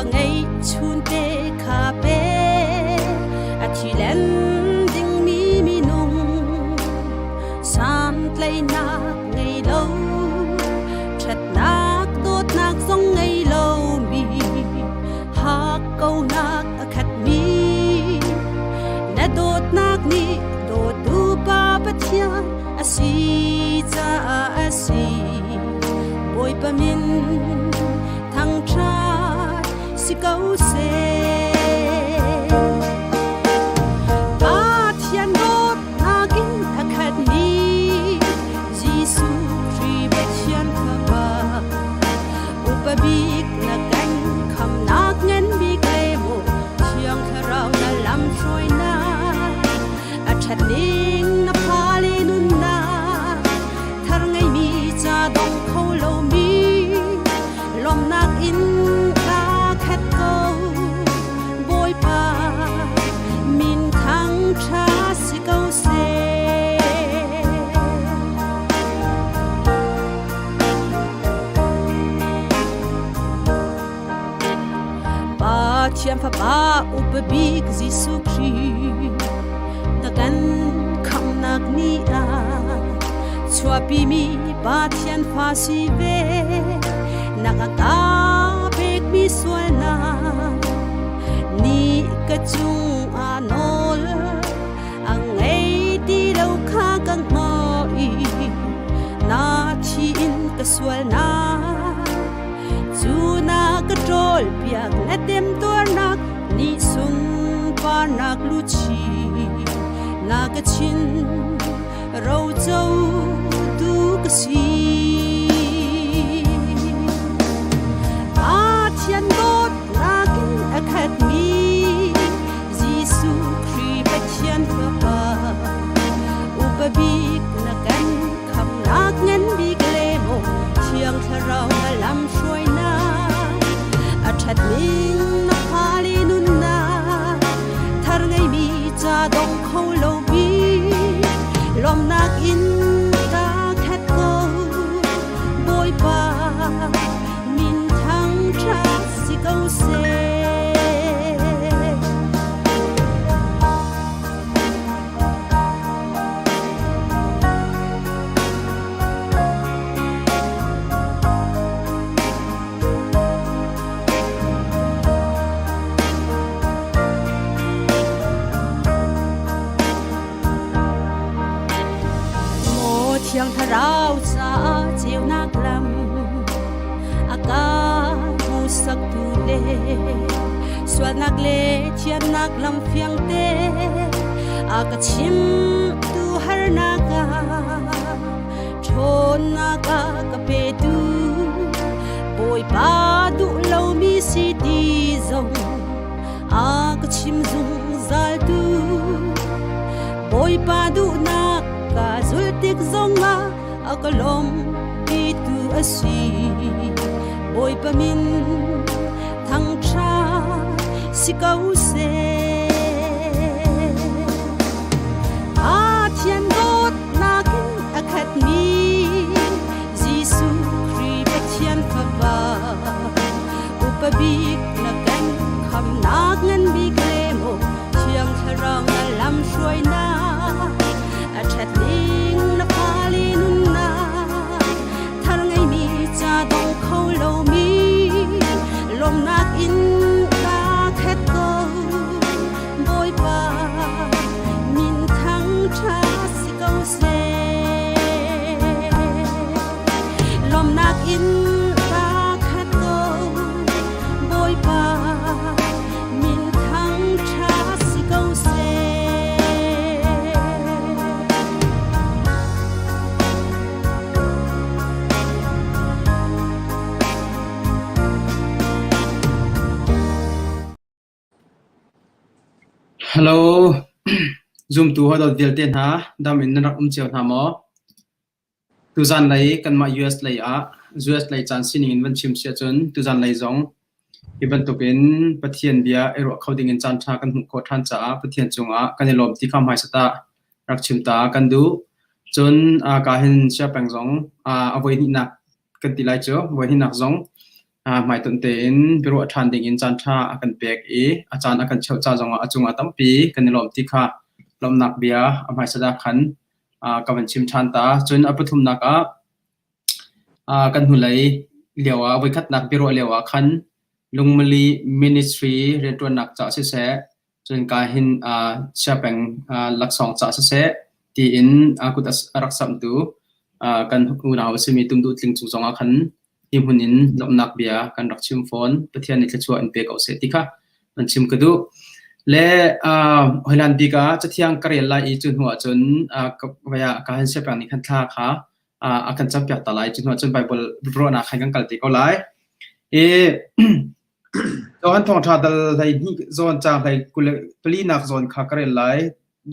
Fapa ngei chunte kha pe a thi len dingmi minung santlaihnak ngei lo ṭhatnak dawtnak zong ngei lomi hakkauhnak a khatmi na dawtnak nih dawtu Pa Pathian a si caah a si Bawipa min thangṭhat si ko seh. Pathian dawtnak in a khatmi Jesuh Khrih Pathian Fapa upa bik na kan khamnak ngan bik le maw Thiang Thlarau na lam hruainak a ṭhat ning na phale nunnak thar ngeimi ca dong kho lomi lawmhnak in ka khat ko Bawipa min thang ṭha si ko seh. Pathian Fapa upa bik Jesuh Khrih na kan khamhnak ni ah chuahpimi Pathian fa si ve na ka ka pekmi sualnak ni ka cung ah nawl a ngei ti lo kha ka hngalh i na thi in ka sualnak cu na ka ṭawl piak na temtuarnak nih sunparnak luchi na ka chin roco tu ka si. Pathian dawtnak in a khatmi Jesuh Khrih Pathian Fapa upa bik na kan khamnak ngan bik le maw Thiang Thlarau na lam hruainak a ṭhat ning na fale nunnak thar ngeimi ca dong kho lomi lawmnak in ka khat ko Bawipa min thang ṭha si ko seh. Maw Thiang Thlarau caah ceunak lam a ka hmuhsaktu le sualnak le thiannak lam fiangte a ka chimtu harnak ah ṭhawnnak a ka petu Bawipa duh lomi si ti zong a ka chim zungzaltu Bawipa duhnak ka zulh tik zongah a ka lawmhpitu a si. Bawipa min thangṭhat si ko seh. Pathian dawtnak in a khatmi Jesuh Khrih Pathian Fapa upa bik na kan khamnak ngan bik le maw Thiang Thlarau na lam hruainak a ṭhat ning na fale nunnak thar ngeimi ca dong kho lomi lawmnak in ka khat ko Bawipa min thang ṭha si ko seh lawmnak in ka khat ko Bawipa min thang ṭha si ko seh. Hello, zumtu hawidawt vialte hna, dam in nan rak um cio hna maw? Tuzan lei kanmah US lei ah US lei caan sining in van chim si ahcun tuzan lei zong hi bantukin Pathian bia i ruah kho dingin caan ṭha kan hmuh khawh ṭhan caah Pathian cungah kan i lawm ti kha hmaisa tah rak chim ta kan duh. Cun ka hin siapeng zong a voi hnihnak kan ti lai cu, voi hnihnak zong. Hmaitonh tein biaruah ṭhan dingin caanṭha a kan pek i a caan a kan cheuh ca zongah a cungah tampi kan i lawm ti kha lawmhnak bia a hmaisa ah khan ka van chim ṭhan ta. Cun a pathumnak ah kan hnulei lio ah voikhatnak biaruah lio ah khan Lungmali Ministry rianṭuannak caah siseh, cun ka hin siapeng laksawng caah siseh tiin a kut a rak samhtu kan unau a simi Tum Duh Tling cung zongah khan hi hmun in lawmhnak bia kan rak chim fawn. Pathian nih thluachuah in pe ko seh ti kha van chim ka duh. Le hoilan bik ah Cathiang ka rel lai i cu hnu ah cun ka han siapeng nih khan thla kha a kan campiak ta lai. Cu hnu ah cun Bible ruahnak khan kan kal te ko lai. I Johan Thawngṭha dal 12 zawn caang 24 nak zawn kha ka rel lai.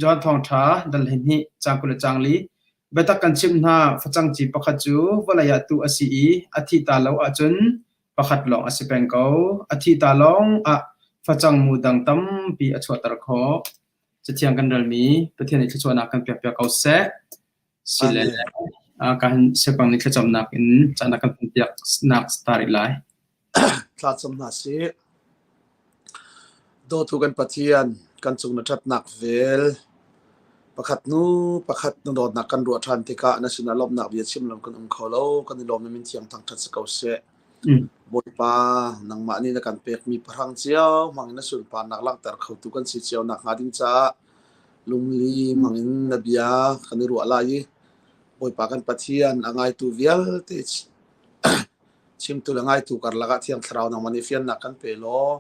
Johan Thawngṭha dal 12 caang 24. Biatak kan chimh hna, facang ci pakhat cu vawlei ah tuh a si i a thih ta lo ahcun pakhat lawng a si peng ko. A thih ta lawng ah facang mu dang tampi a chuahter khawh. Cathiang kan relmi Pathian nih thluachuahnak kan pekpiak ko seh. Sile kan siapang nih thlacamnak in caan a kan hmanpiak nak ta rih lai. Thlacam hna sih. Dawtu kan Pathian, kan cung na ṭhatnak vel. Pakhat hnu pakhat na dawtnak kan ruah ṭhan tikah na sinah lawmhnak bia chim lo kan um kho lo. Kan i lawm na min thiang thangṭhat si ko seh. Bawipa, nangmah nih na kan pekmi pahrang cio hmang in na sunparnak langhter khotu kan si cio nakhnga ding caah lungli hmang in na bia kan i ruah lai i Bawipa kan Pathian a ngaitu vialte Chimtu le ngaitu karlak ah Thiang Thlarau nangmah nih fiannak kan pe law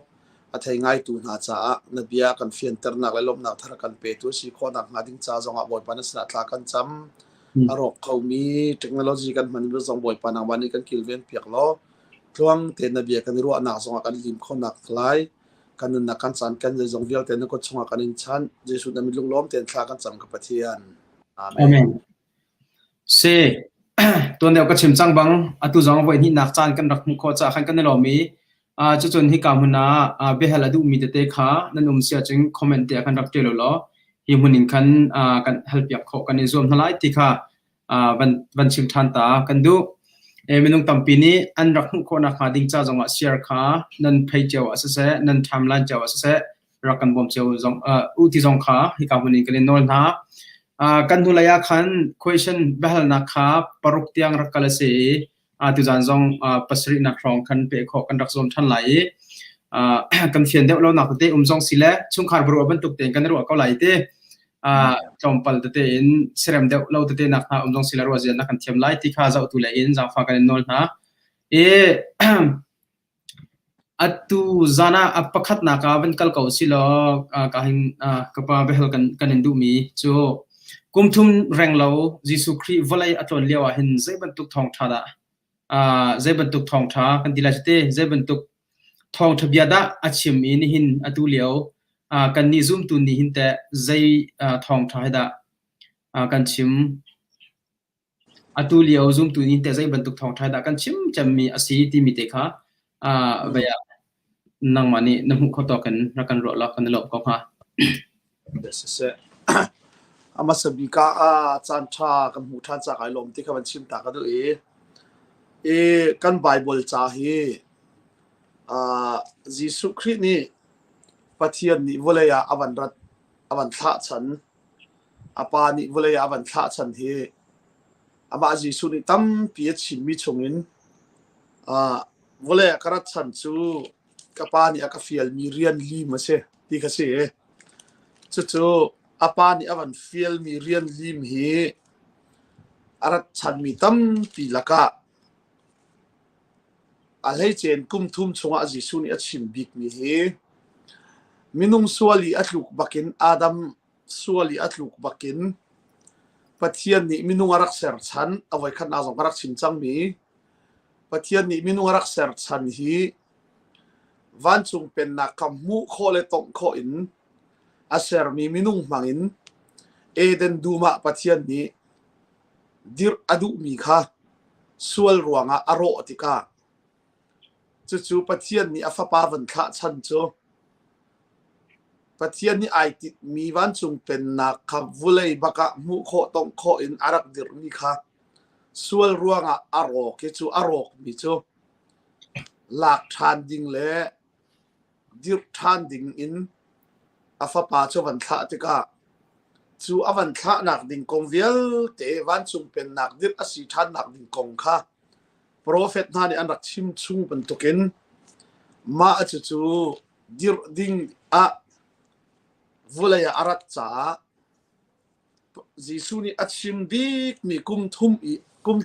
a thei ngaitu hna caah na bia kan fianternak le lawmhnak thar kan petu a si khawh nakhnga ding ca zongah Bawipa na sinah thla kan cam. A rawk khomi technology kan hman zong Bawipa nangmah nih kan kilven piak law tluang tein na bia kan i ruahnak zongah kan lim khawhnak lai kan nunnak kan caan kan zeizong vialte na kut chungah kan in chanh. Jesuh na min lunglawm tein thla kan cam ka Pathian. Amen. Amen. Si, tuan deuh ka chim cang bang, atu zong voi hnihnak caan kan rak hmuh khawh caah khan kan i lawm i cucun hika hmun ah biahal a duhmi tete kha nan um si ahcun comment te ah khan rak ṭial u law hi hmun in khan kan halpiak khawh kan i zuam hna lai ti kha van van chim ṭhan ta kan duh. Minung tampi nih an rak hmuh khawh nakhnga ding ca zongah share kha nan phei cio ah siseh, nan timeline cio ah siseh, rak kan bawm cio zong u ti zong kha hika hmun in kan in nawl hna. Kan hnulei ah khan question biahalnak kha paruk tiang rak kal a si i tuzaan zong pasarihnak hrawng khan peh khawh kan rak zuam ṭhan lai i kan fian deuh lonak tete um zong si le chungkhar biaruah bantuk tein kan i ruah ko lai ti tlawmpal tete in serem deuh lo tete nak hna um zong si le ruah zia na kan thiam lai ti kha zohtu lei in zaangfah kan in nawl hna. I Atu zan ah a pakhatnak ah van kal ko usilaw ka hin ka pa biahal kan in duhmi cu kum thum renglo Jesuh Khrih vawlei a tlawn lio ah hin zei bantuk thawngṭha dah zei bantuk thawngṭha kan ti lai cu te zei bantuk thawngṭha bia dah a chim i nihin atu lio kannih zumtu nih hin teh zei thawngṭha hi dah kan chim? Atu lio zumtu nih teh zei bantuk thawngṭha dah kan chim cemmi a si timi te kha vei ah nangmah nih na hmuh khawh tawk in rak kan ruah law kan i lawm ko hnga. Siseh. A hmasa bik ah caan ṭha kan hmuh ṭhan ca kai lawm ti kha van chim ta ka duh i i kan Bible ca hi Jesuh Khrih nih Pathian nih vawlei ah a van rat a van thlah chan A pa nih vawlei ah a van thlah chan hi amah Jesuh nih tampi a chimmi chungin vawlei ah ka rat chan cu ka pa nih a ka fialmi rian lim a si ti kha si. Cucu a pa nih a van fialmi rian lim hi a rat chanmi tampi lakah a hleice in kum thum chungah Jesuh nih a chim bikmi hi minung sual i a tluk bakin Adam sual i a tluk bakin Pathian nih minung a rak ser chan a voikhatnak zong ka rak chim cangmi Pathian nih minung a rak ser chan hi vancung pennak kha hmuh khawh le tongh khawh in a sermi minung hmangin Eden dum ah Pathian nih dirh a duhmi kha sual ruangah a rawh tikah cucu Pathian nih a fapa van thlah chan cu Pathian nih ai tinhmi vancung pennak kha vulei bak ah hmuh khawh tongh khawh in a rak dirhmi kha sual ruangah a rawk i cu a rawkmi cu. Lak ṭhan ding le dirh ṭhan ding in a fapa cu a van thlah tikah cu a van thlahnak ding kong vialte vancung pennak dirh a si ṭhannak ding kong kha profet hna nih an rak chim chung bantukin mah cucu dirh ding ah vulei ah a rat caah Jesuh nih a chim bikmi kum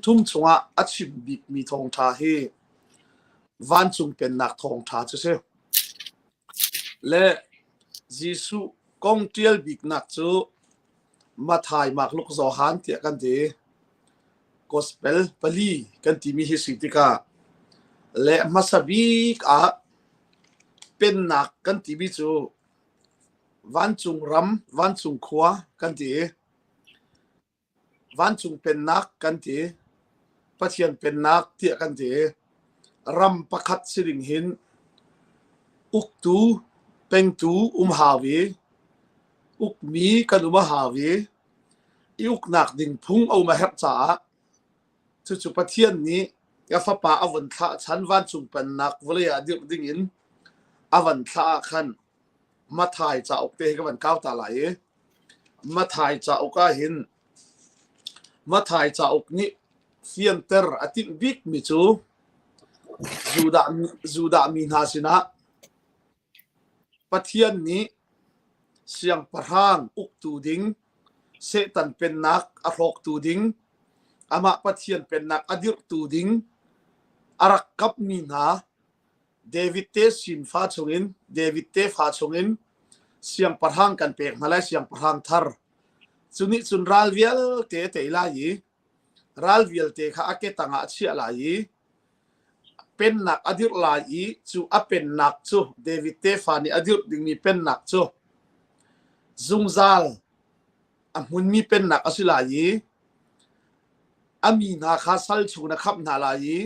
thum chungah a chim bikmi thawngṭha hi vancung pennak thawngṭha cu si. Le Jesuh kong ṭial biknak cu Matthai, Mark, Luke, Johan tiah kan ti. Gospel pali kan timi hi si tikah le hmasa bik ah pennak kan timi cu Vancung ram, vancung khua kan ti. Vancung pennak kan ti. Pathian pennak tiah kan ti. Ram pakhat si ding hin uktu, pengtu um hau i ukmi kan um a hau i i uknak ding phung a um a herh caah Cucu Pathian nih a Fapa a vun thlah chan vancung pennak vawlei ah dirh dingin a van thlah ah khan Matthai cauk te hi ka van kau ta lai i Matthai cauk ah hin Matthai cauk nih fianter a timh bikmi cu Judah, Judah mi hna sinah Pathian nih siangpahrang uktu ding, Satan pennak a hrawktu ding, amah Pathian pennak a dirhtu ding a rak kamhmi hna David te sinfa chungin David tefa chungin siangpahrang kan pek hna lai siangpahrang thar. Cu nih cun ral vialte a tei lai i ral vialte kha a ke tangah a chiah lai i Pennak a dirh lai i cu a pennak cu David tefa nih a dirh dingmi pennak cu zungzal a hmunmi pennak a si lai i a mi hna kha sal chungin a khamh hna lai i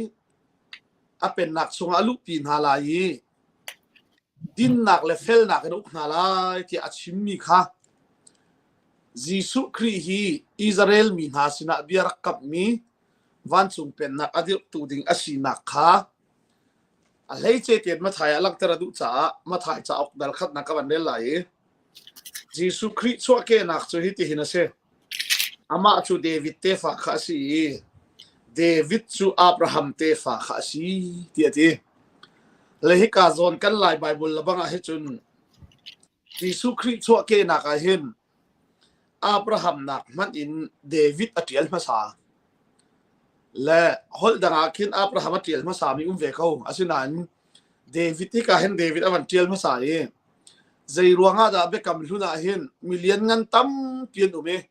a pennak chungah a luhpi hna lai i dinnak le felnak in a uk hna lai tiah a chimmi kha Jesuh Khrih hi Israel mi hna sinah bia rak kamhmi vancung pennak a dirhtu ding a sinak kha a hleice tein Matthai ah langhter a duh caah Matthai cauk dal khatnak ka van rel lai i Jesuh Khrih chuahkehnak cu hitihin a si. Amah cu David tefa kha a si i David cu Abraham tefa kha a si tiah a ti. Le hika zawn kan Lai Baibal lebang ah hi cun Jesuh Khrih chuahkehnak ah hin Abraham nak hmanh in David a ṭial hmasa. Le holh dang ah khin Abraham a ṭial hmasami um ve ko. Asinain David hika hin David a van ṭial hmasa i zei ruangah dah Biakam Hlun ah hin mi lianngan tampi an um i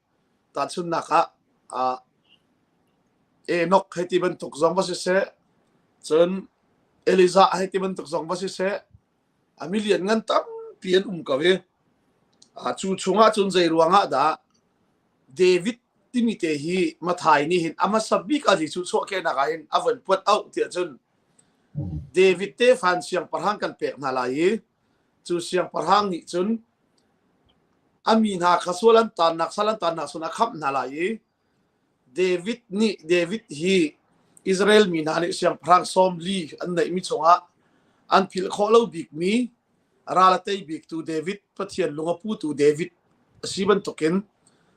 tahchunhnak ah ah Enoch hei ti bantuk zong va siseh, cun Elijah hei ti bantuk zong va siseh, a mi lianngan tampi an um ko i cu chungah cun zei ruangah dah David timi te hi Matthai nih hin a hmasa bik ah Jesuh chuahkehnak ah hin a von puat auh tiah cun David tefa siangpahrang kan pek hna lai i cu siangpahrang nih cun a mi hna kha sual an taannak sal an taannak sun a khamh hna lai i David nih David hi Israel mi hna nih siangpahrang 40 an neihmi chungah an philh khawh lo bikmi ral a tei biktu David Pathian lung a putu David a si bantukin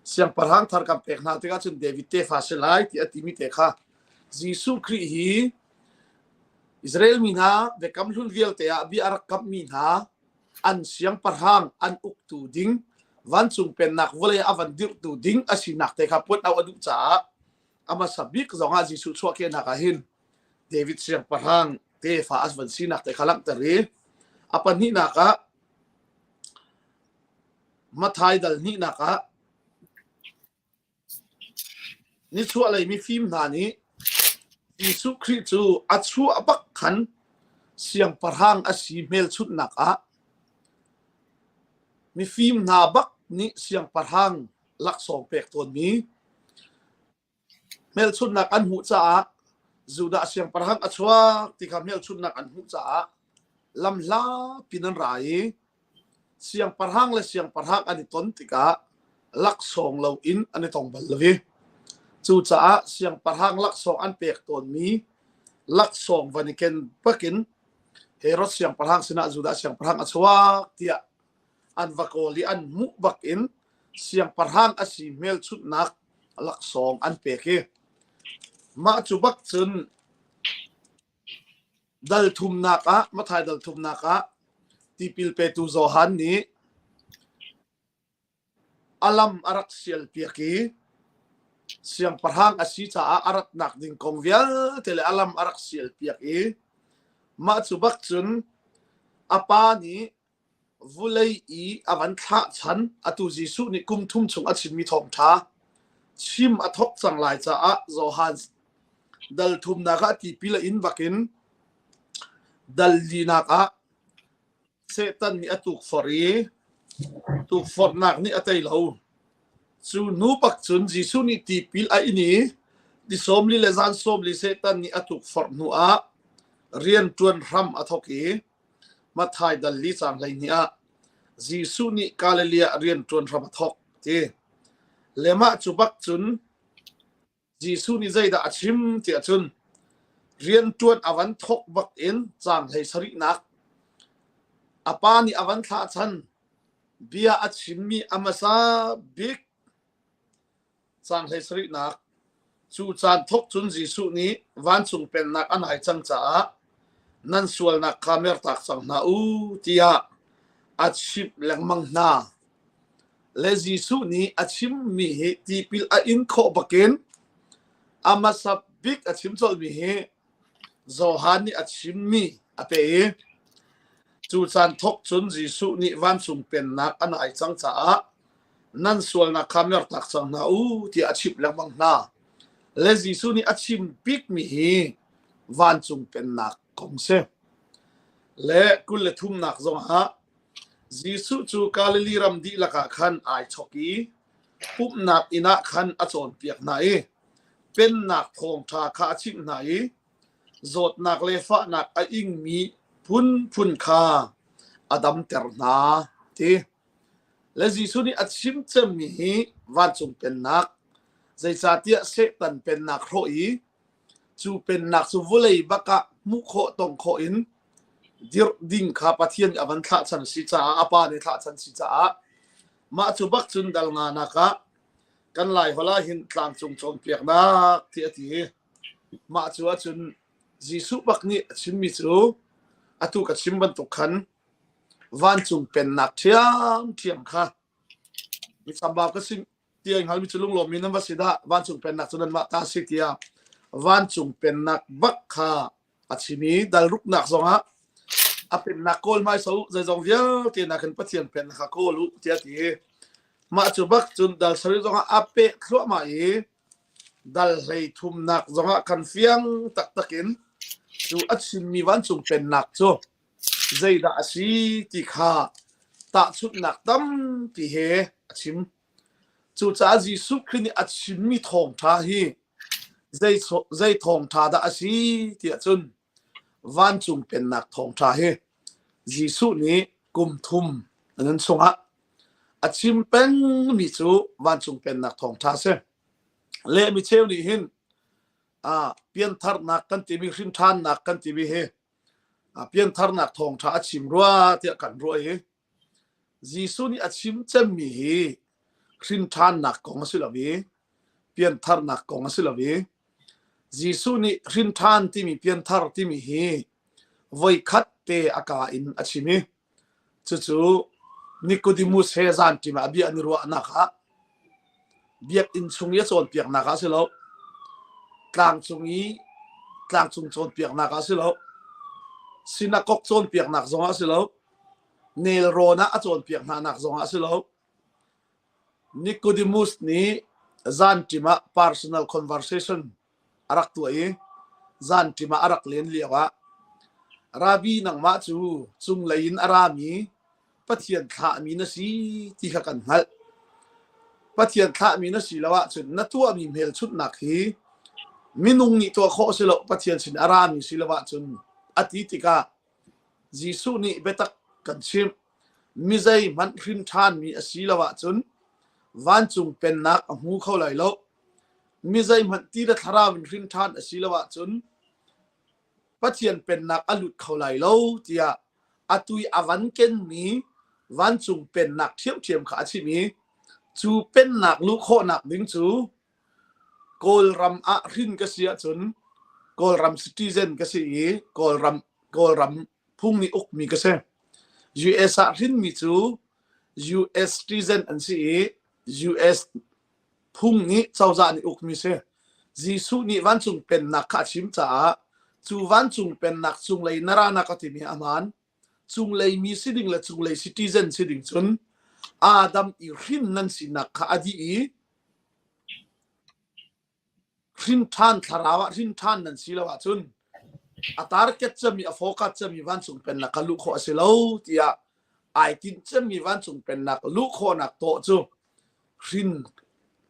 siangpahrang thar kan pek hna tikah cun David tefa si lai ti a timi te kha Jesuh Khrih hi Israel mi hna Biakam Hlun vialte ah bia a rak kamhmi hna an siangpahrang an uktu ding vancung pennak vawlei a van dirhtu ding a sinak te kha puan au a duh caah a hmasa bik zongah Jesuh chuahkehnak ah hin David siangpahrang tefa a van sinak te kha langhter i a pahnihnak ah Matthai dal hnihnak ah Nichuahlei mifim hna nih Jesuh Khrih cu a chuah bak khan siangpahrang a si hmelchunhnak ah mifim hna bak nih siangpahrang laksawng pek tawnmi hmelchunhnak an hmuh caah Judah siangpahrang a chuak ti kha hmelchunhnak an hmuh caah lamhla pin an ra i siangpahrang le siangpahrang an i ton tikah laksawng loin an i tong bal lo i cucaah siangpahrang laksawng an pek tawnmi laksawng van i ken bakin. Herod siangpahrang sinah Judah siangpahrang a chuak tiah an va kawl i an hmuh bak in siangpahrang a si hmelchunhnak laksawng an pek i mah cu bak cun dal thumnak ah Matthai dal thumnak ah tipil petu Johan nih A lam a rak sialpiak i siangpahrang a si caah a ratnak ding kong vialte le a lam a rak sialpiak i mah cu bak cun a pa nih vulei i a van thlah chan atu Jesuh nih kum thum chung a chimmi thawngṭha chim a thawk cang lai caah Johan dal thumnak ah tipil a in bakin dal linak ah Satan nih a tukforh i tukforhnak nih a tei lo. Cu hnu bak cun Jesuh nih tipil a in i ni 40 le zan 40 Satan nih a tukforh hnu ah rianṭuan hram a thawk i Matthai dal li caang 12 ah Jesuh nih Galilee ah rianṭuan hram a thawk ti. Le mah cu bak cun Jesuh nih zeidah a chim tiah cun rianṭuan a van thawk bak in caang hlei sarihnak a pa nih a van thlah chan bia a chimmi a hmasa bik caang hlei sarihnak cu caan thawk cun Jesuh nih vancung pennak a nai cang caah nan sualnak kha mertak cang hna u tiah a chimh lengmang hna. Le Jesuh nih a chimmi hi tipil a in khawh bakin a hmasa bik a chim colhmi hi Johan nih a chimmi a pe i cu caan thawk cun Jesuh nih vancung pennak a nai cang caah nan sualnak kha mertak cang hna u tiah a chimh lengmang hna. Le Jesuh nih a chim bikmi hi vancung pennak kong si. Le 23nak zongah Jesuh cu Galilee ram dihlak ah khan ai chawk i pumhnak inn ah khan a cawnpiak hna i Pennak thawngṭha kha a chimh hna i zawtnak le fahnak a ingmi phunphun kha a damter hna, ti. Le Jesuh nih a chim cemmi hi vancung pennak, zeicahtiah Satan pennak hrawh i Cu pennak cu vawlei bak ah hmuh khawh tong khawh in dirh ding kha Pathian nih a van thlah chan si caah a pa nih thlah chan si caah mah cu bak cun dal nga nak ah kan Lai holh ah hin tlangcung cawnpiaknak ti a ti. Mah cu ahcun Jesuh bak nih a chimmi cu atu ka chim bantuk khan vancung pennak ṭhiamṭhiam kha mi chambau ka si ti ai hngalmi cu lunglawmmi nan va si dah vancung pennak cu nanmah ta si tiah vancung pennak bak kha a chim i dal ruknak zongah a pennak kawl hmaisa u zeizong vialte nakin Pathian pennak kha kawl u tiah ti mah cu bak cun dal sarih zongah a peh thluahmah i dal hlei thumnak zongah khan fiang taktak in cu a chimmi vancung pennak cu zeidah a si ti kha tahchunhnak tampi he a chim. Cucaah Jesuh Khrih nih a chimmi thawngṭha hi zei thawngṭha dah a si tiah cun vancung pennak thawngṭha hi Jesuh nih kum thum a nun chungah a chim pengmi cu vancung pennak thawngṭha a si. Le mi cheu nih hin piantharnak kan timi hrinṭhannak kan timi hi piantharnak thawngṭha a chim rua tiah kan ruah i Jesuh nih a chim cemmi hi hrinṭhannak kong a si lo i piantharnak kong a si lo i Jesuh nih hrinṭhan timi pianthar timi hi voikhat te a kaa in a chim i cucu Nicodemus he zanṭim ah bia an i ruahnak ah biakinn chung i a cawnpiaknak ah a si lo tlangcung i tlangcung cawnpiaknak ah a si lo sinakok cawnpiaknak zongah a si lo nelrawn ah a cawnpiak hnanak zongah a si lo. Nicodemus nih zanṭim ah personal conversation a rak tuah i zanṭim ah a rak len lio ah Rabbi nangmah cu cunglei in a rami Pathian thlahmi na si ti kha kan hngalh. Pathian thlahmi na si lo ahcun na tuahmi hmelchunhnak hi minung nih tuah khawh a si lo Pathian sin a rami si lo ahcun a ti tikah Jesuh nih biatak kan chimh. Mi zeihmanh hrin ṭhanmi a si lo ahcun vancung pennak a hmu kho lai lo. Mi zeihmanh ti le thlarau in hrin ṭhan a si lo ahcun. Pathian pennak a lut kho lai lo tiah atu i a van kenmi vancung pennak ṭhiamṭhiam kha a chim i cu pennak luh khawhnak ding cu Kawlram ah hrin ka si ahcun Kawlram citizen ka si i Kawlram Kawlram phung nih ukmi ka si. US ah hrinmi cu US citizen an si i US phung nih cozah nih ukmi si. Jesuh nih vancung pennak kha a chim caah cu vancung pennak cunglei na ranak a timi a hmaan. Cunglei mi si ding le cunglei citizen si ding cun Adam i hrin nan sinak kha a dih i hrin ṭhan thlarau ah hrin ṭhan nan si lo ahcun a target cemi a focus cemi vancung pennak kha luh khawh a si lo tiah ai tinh cemmi vancung pennak luh khawhnak tawh cu hrin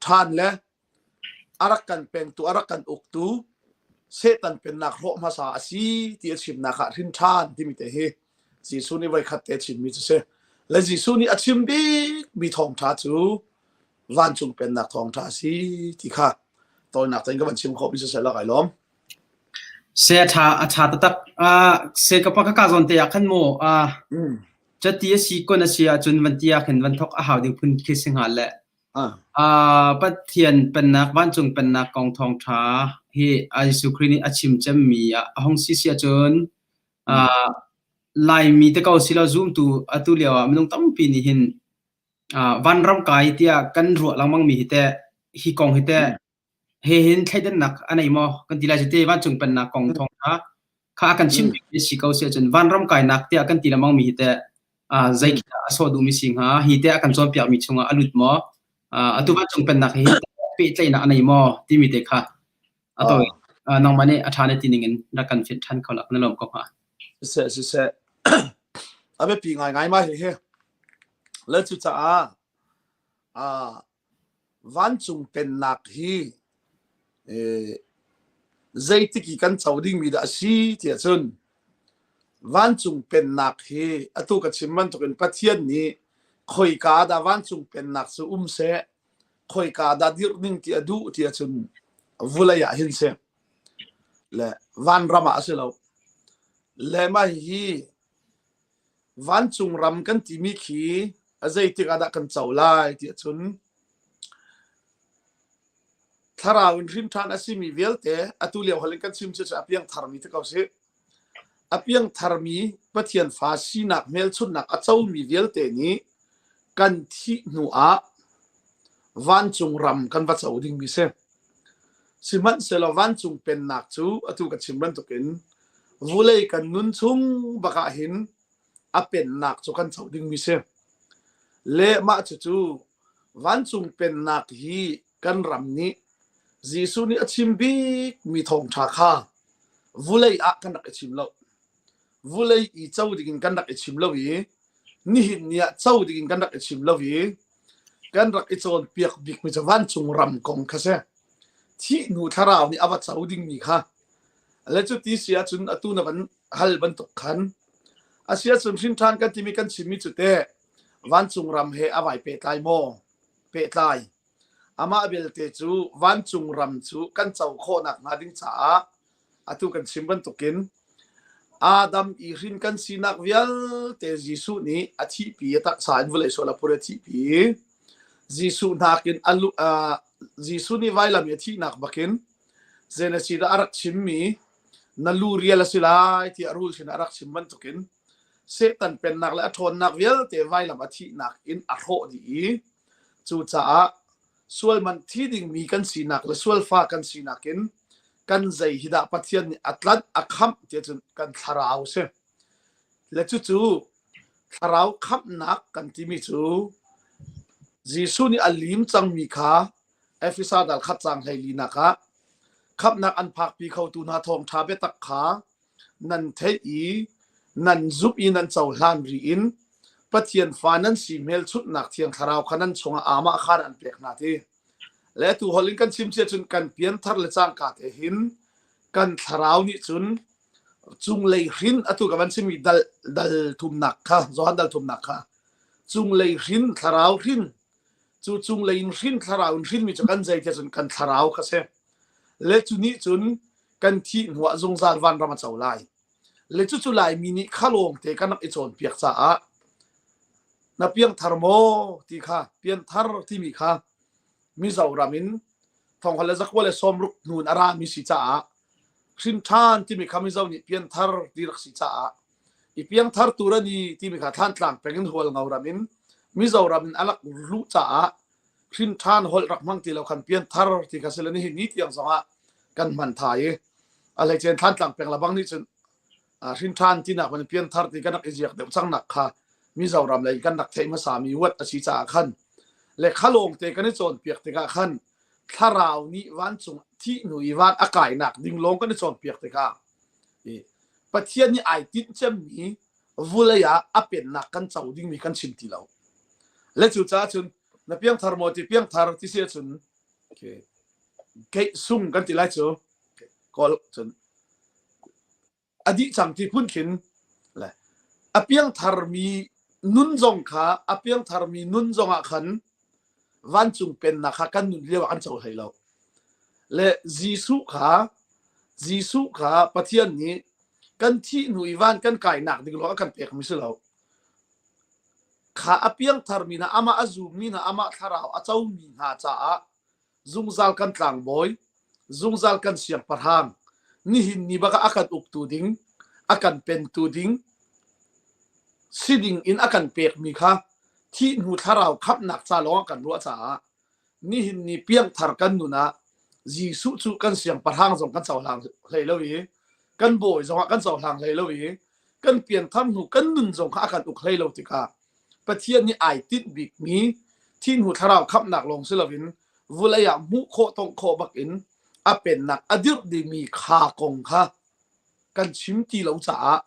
ṭhan le a rak kan pengtu a rak kan uktu Satan pennak hrawh hmasa a si ti a chimnak ah hrin ṭhan timi te hi Jesuh nih voikhat te a chimmi cu si. Le Jesuh nih a chim bikmi thawngṭha cu vancung pennak thawngṭha a si ti kha tawinak tein ka van chim khawhmi siseh la kai lawm. Se a ṭha a ṭha taktak. Uh, se ka pa ka ka zawn te ah khan mu uh, cati a si kon a si ahcun van ti ah khin van thok a hau ding phun khi si hnga le. Uh, Pathian pennak vancung pennak kong thawngṭha hi Jesuh Khrih nih a chim cemmi ah a hung si si ahcun uh, Laimi te ko si lo zumtu atu lio ah minung tampi nih hin vanram kai tiah kan ruah lengmang mi hi teh hi kong hi teh he hin thleidannak a nei maw kan ti lai cu te vancung pennak kong thawng kha kha a kan chim mi si ko si ahcun vanram kainak tiah kan ti lengmang mi hi teh zei khi dah a sawh duhmi si hnga hi teh a kan cawnpiak mi chungah a lut maw atu vancung pennak hi pehtlaihnak a nei maw timi te kha a tawi nangmah nih a ṭha na ti ning in rak kan fit ṭhan kho la na lawm ko hnga. Siseh siseh a biapi ngaingai ma hihi le cucaah vancung pennak hi zeitik i kan co dingmi dah a si tiah cun vancung pennak hi atu ka chim bantukin Pathian nih khoika dah vancung pennak cu um seh khoika dah dirh ding ti a duh ti ahcun vulei ah hin si le vanram ah a si lo le mah hi vancung ram kan timi khi a zeitik ah dah kan co lai ti ahcun thlarau in hrin ṭhan a simi vialte atu lio hal in kan chim cu a piang tharmi te ko si A piangtharmi Pathian fa sinak hmelchunhnak a comi vialte nih kan thih hnuah vancung ram kan va co dingmi si. Sihmanhsehlaw vancung pennak cu atu ka chim bantukin vulei kan nun chung bak ah hin a pennak cu kan co dingmi si. Le mah cucu vancung pennak hi kan ram nih Jesuh nih a chim bikmi thawngṭha kha vulei ah kan rak i chim lo. Vulei i co dingin kan rak i chim lo i nihin ni ah co dingin kan rak i chim lo i kan rak i cawnpiak bikmi cu vancung ram kong kha si. Thih hnu thlarau nih a va co dingmi kha. Le cu ti si ahcun atu na van hal bantuk khan a si ahcun hrin ṭhan kan timi kan chimmi cu teh vancung ram he a vai pehtlai maw? Pehtlai. Amah belte cu vancung ram cu kan co khawh nakhnga ding caah atu kan chim bantukin Adam i hrin kan sinak vialte Jesuh nih a thihpi, a taksa in vawlei sual a phur i a thihpi. Jesuh nakin a lu, uh, Jesuh nih vailam i a thihnak bakin Genesis ah a rak chimmi na lu rial a si lai tiah rul sin a rak chim bantukin Satan pennak le a ṭhawnnak vialte vailam a thihnak in a hrawh dih i Cucaah sual man thi dingmi kan sinak le sualfa kan sinak in kan zei hi dah Pathian nih a tlanh a khamh tiah cun kan thlarau si. Le cucu thlarau khamhnak kan timi cu Jesuh nih a lim cangmi kha Efesa dal khat cang 14 nak ah khamhnak an phakpi khotu hna thawngṭha biatak kha nan theih i nan zumh i nan cohlan ri in Pathian fa nan si hmelchunhnak Thiang Thlarau kha nan chungah aamah khan an pek hna ti. Le tu holh in kan chim cia cun kan pianthar le cangka te hin kan thlarau nih cun cunglei hrin atu ka van chimmi dal dal thumnak kha Johan dal thumnak kha cunglei hrin thlarau hrin cu cunglei in hrin thlarau in hrinmi cu kan zei tiah cun kan thlarau kha si le cu nih cun. Kan thih hnuah zungzal vanram a co lai. Le cucu Laimi nih kha lawngte kan rak i cawnpiak caah na piangthar maw ti kha pianthar timi kha Mizoram in thonghal le zakua le sawmruk hnu in a rami si caah hrinṭhan timi kha Mizo nih pianthar ti rak si caah i piangthar tur ani timi kha Thlantlang peng in Hualngo ram in Mizoram in a rak luh caah hrinṭhan holh rak hmang ti lo khan pianthar ti kha si le nihin ni tiang zongah kan hman thai i a hleicein Thlantlang peng labang nih cun hrinṭhan tinak man pianthar ti kan rak i ziak deuh cangnak kha Mizoram lei kan rak theih hmasa mi huat a si caah khan le kha lawngte kan i cawnpiak tikah khan thlarau nih vancung thih hnu i van a kainak ding lawng kan i cawnpiak tikah Pathian nih ai tinh cemmi vulei ah a pennak kan co dingmi kan chim ti lo. Le cucaah cun na piangthar maw ti piangthar ti si ahcun keih sung kan ti lai cu kawl cun a dih cang ti phun khin le a piangtharmi nun zong kha a piangtharmi nun zong ah khan vancung pennak kha kan nun lio ah kan co hlei lo. Le Jesuh kha Jesuh kha Pathian nih kan thih hnu i van kan kainak ding lawng a kan pekmi si lo. Kha a piangtharmi hna, amah a zummi hna, amah thlarau a comi hna caah zungzal kan tlangbawi, zungzal kan siangpahrang, nihin ni bak ah a kan uktu ding, a kan pentu ding, si ding in a kan pekmi kha thih hnu thlarau khamhnak ca lawng ah kan ruah caah nihin ni piangthar kan nun ah Jesuh cu kan siangpahrang zong kan cohlang hlei lo i kan bawi zong ah kan cohlang hlei lo i kan pianthar hnu kan nun zong kha a kan uk hlei lo tikah Pathian nih ai tinh bikmi thi hnu thlarau khamhnak lawng si loin vulei ah hmuh khawh tongh khawh bak in a pennak a dirh dingmi kha kong kha kan chim ti lo caah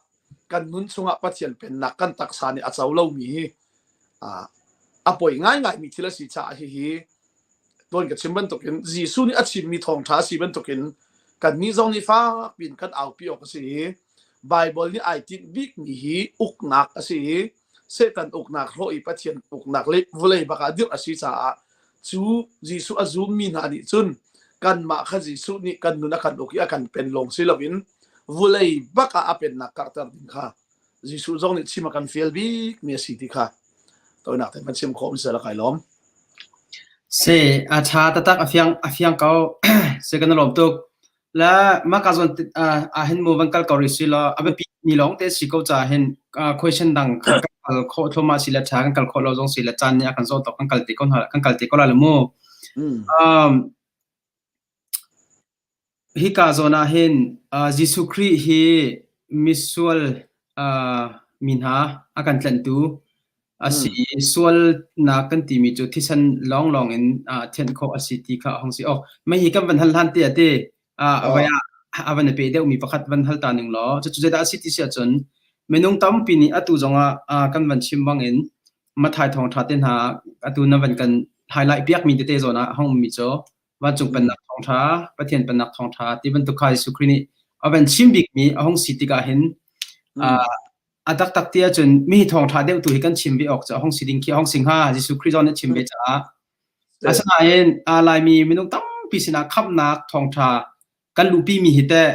kan nun chungah Pathian pennak kan taksa nih a co lomi hi a poi ngaingaimi thil a si caah hihi tuan ka chim bantukin Jesuh nih a chimmi thawngṭha a si bantukin kannih zong nih fak piin kan aupi awk a si i Baibal nih ai tinh bikmi hi uknak a si i Satan uknak hlawh i Pathian uknak le vawlei bak ah dirh a si caah cu Jesuh a zummi hna nih cun kanmah kha Jesuh nih kan nun a kan uk i a kan pen lawng si loin vulei bak ah a pennak karhter ding kha Jesuh zong nih chim a kan fial bikmi a si ti kha tawinak te van chim khawh mi sel kai lawm. Si a tha tatak a fiang a fiang ko si kan lawm tuk la mah ka zawn ah hin mu van kal ko rih si law a biapi mi lawng te si ko ca hin question dang kan kal khawh thluahmah si le tha kan kal khawh lo zong si le caan nih a kan zawh tok kan kal te ko kan kal te ko la le mu. Um, Hika zawn ah hin Jesuh Khrih hi misual mi hna a kan tlanhtu a si i sualnak kan timi cu thisen lawnglawng in thianh khawh a si ti kha a hung si. Aw, mei hi kan van hal hlan te ah ti vai ah a van i pe deuhmi pakhat van hal ta ning law cucu zeidah a si ti si ahcun minung tampi nih atu zongah kan van chim bangin Matthai thawngṭha te hna atu na van kan highlight piakmi tete zawn ah a hung ummi cu vancung pennak thawngṭha, Pathian pennak thawngṭha ti bantuk kha Jesuh Khrih nih a van chim bikmi a hung si tikah hin a taktak ti ahcun mi thawngṭha deuh tu hi kan chim ve awk cu a hung si ding khi a hung si hnga Jesuh Khrih zong nih chim ve caah asinain Laimi minung tampi sinah khamhnak thawngṭha kan luhpi mi hi teh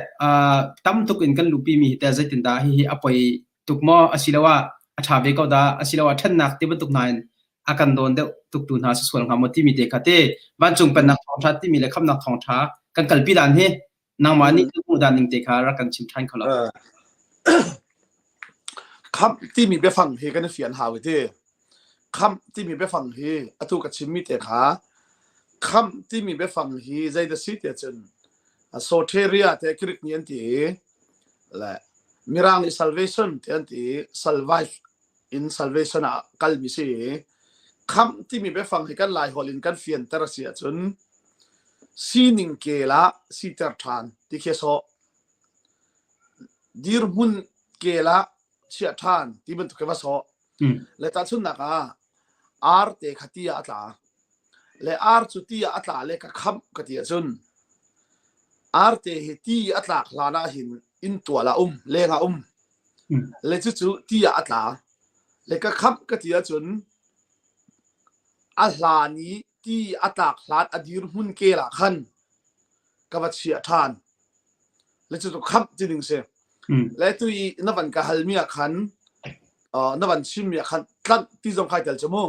tam tuk in kan luhpi mi hi teh zeitindah hihi a poi tuk maw asiloah a ṭha ve ko dah asiloah ṭhennak ti bantuk hna in a kan dawn deuh tuk tu hna si sual hnga maw timi te kha te vancung pennak thawngṭha timi le khamnak thawngṭha kan kalpi dan hi nangmah nih kan hmuh dan ning te kha rak kan chim ṭhan kho lo. Khamh timi biafang hi kan i fian hau ti. Khamh timi biafang hi atu ka chimmi te kha khamh timi biafang hi zeidah si tiah cun soteria te Greek nih an ti i le Mirang nih salvation te an ti i salvive in salvation ah kalmi si i khamh timi biafang hi kan Laiholh in kan fianter a si ahcun sining kel ah siter ṭhan ti khi a sawh. Dirhmun kel ah chiah ṭhan ti bantuk khi va sawh. Le tahchunhnak ah ar te kha ti ah a tla. Le ar cu ti ah a tla le ka khamh ka ti ahcun arte hi ti a tlak hlan ah hin inntual ah um, leng ah um. Le cucu ti ah a tla. Le ka khamh ka ti ahcun a hlan i ti a tlak hlan a dirhmun kel ah khan ka va chiah ṭhan. Le cu tu khamh ti ding si. Le tu i na van ka halmi ah khan na van chimmi ah khan tlanh ti zong khai tel cu mu.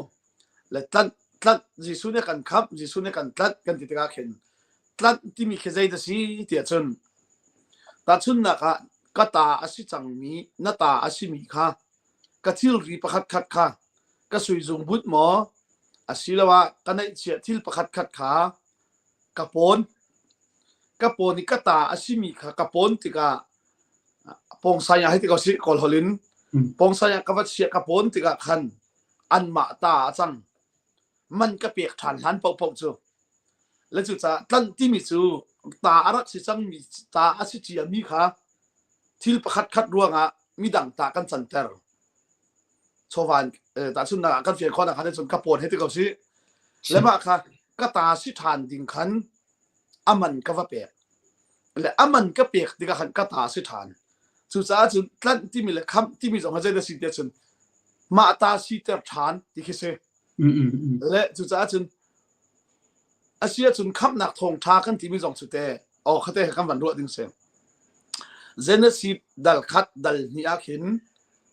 Le tlanh tlanh Jesuh nih kan khamh, Jesuh nih kan tlanh kan ti tikah khin tlanh timi khi zei dah si tiah cun tahchunhnak ah ka ta a si cangmi na ta a simi kha ka thilri pakhat khat kha ka suizung but maw asiloah ka neihchiah thil pakhat khat kha ka pawn ka pawn i ka ta a simi kha ka pawn tikah pawngsai ah hei ti ko sih kawl holh in pawngsai ah ka va chiah ka pawn tikah khan anmah ta a cang man ka pek ṭhan hlan paohpaoh cu le cucaah tlanh timi cu ta a rak si cangmi ta a si ciami kha thil pakhat khat ruangah midang ta kan canter chawva in tahchunhnak ah kan fian khawh nak cun ka pawn he ti ko si le mah kha ka ta si ṭhan ding khan aman ka va pek le aman ka pek tikah khan ka ta si ṭhan cucaah cun tlanh timi le khamh timi zong ha zei dah si tiah cun mah ta siter ṭhan ti khi si le cucaah cun a si ahcun khamhnak thawngṭha kan timi zong cu te aw khate kan van ruah ding si Genesis dal khat dal hnih ah khin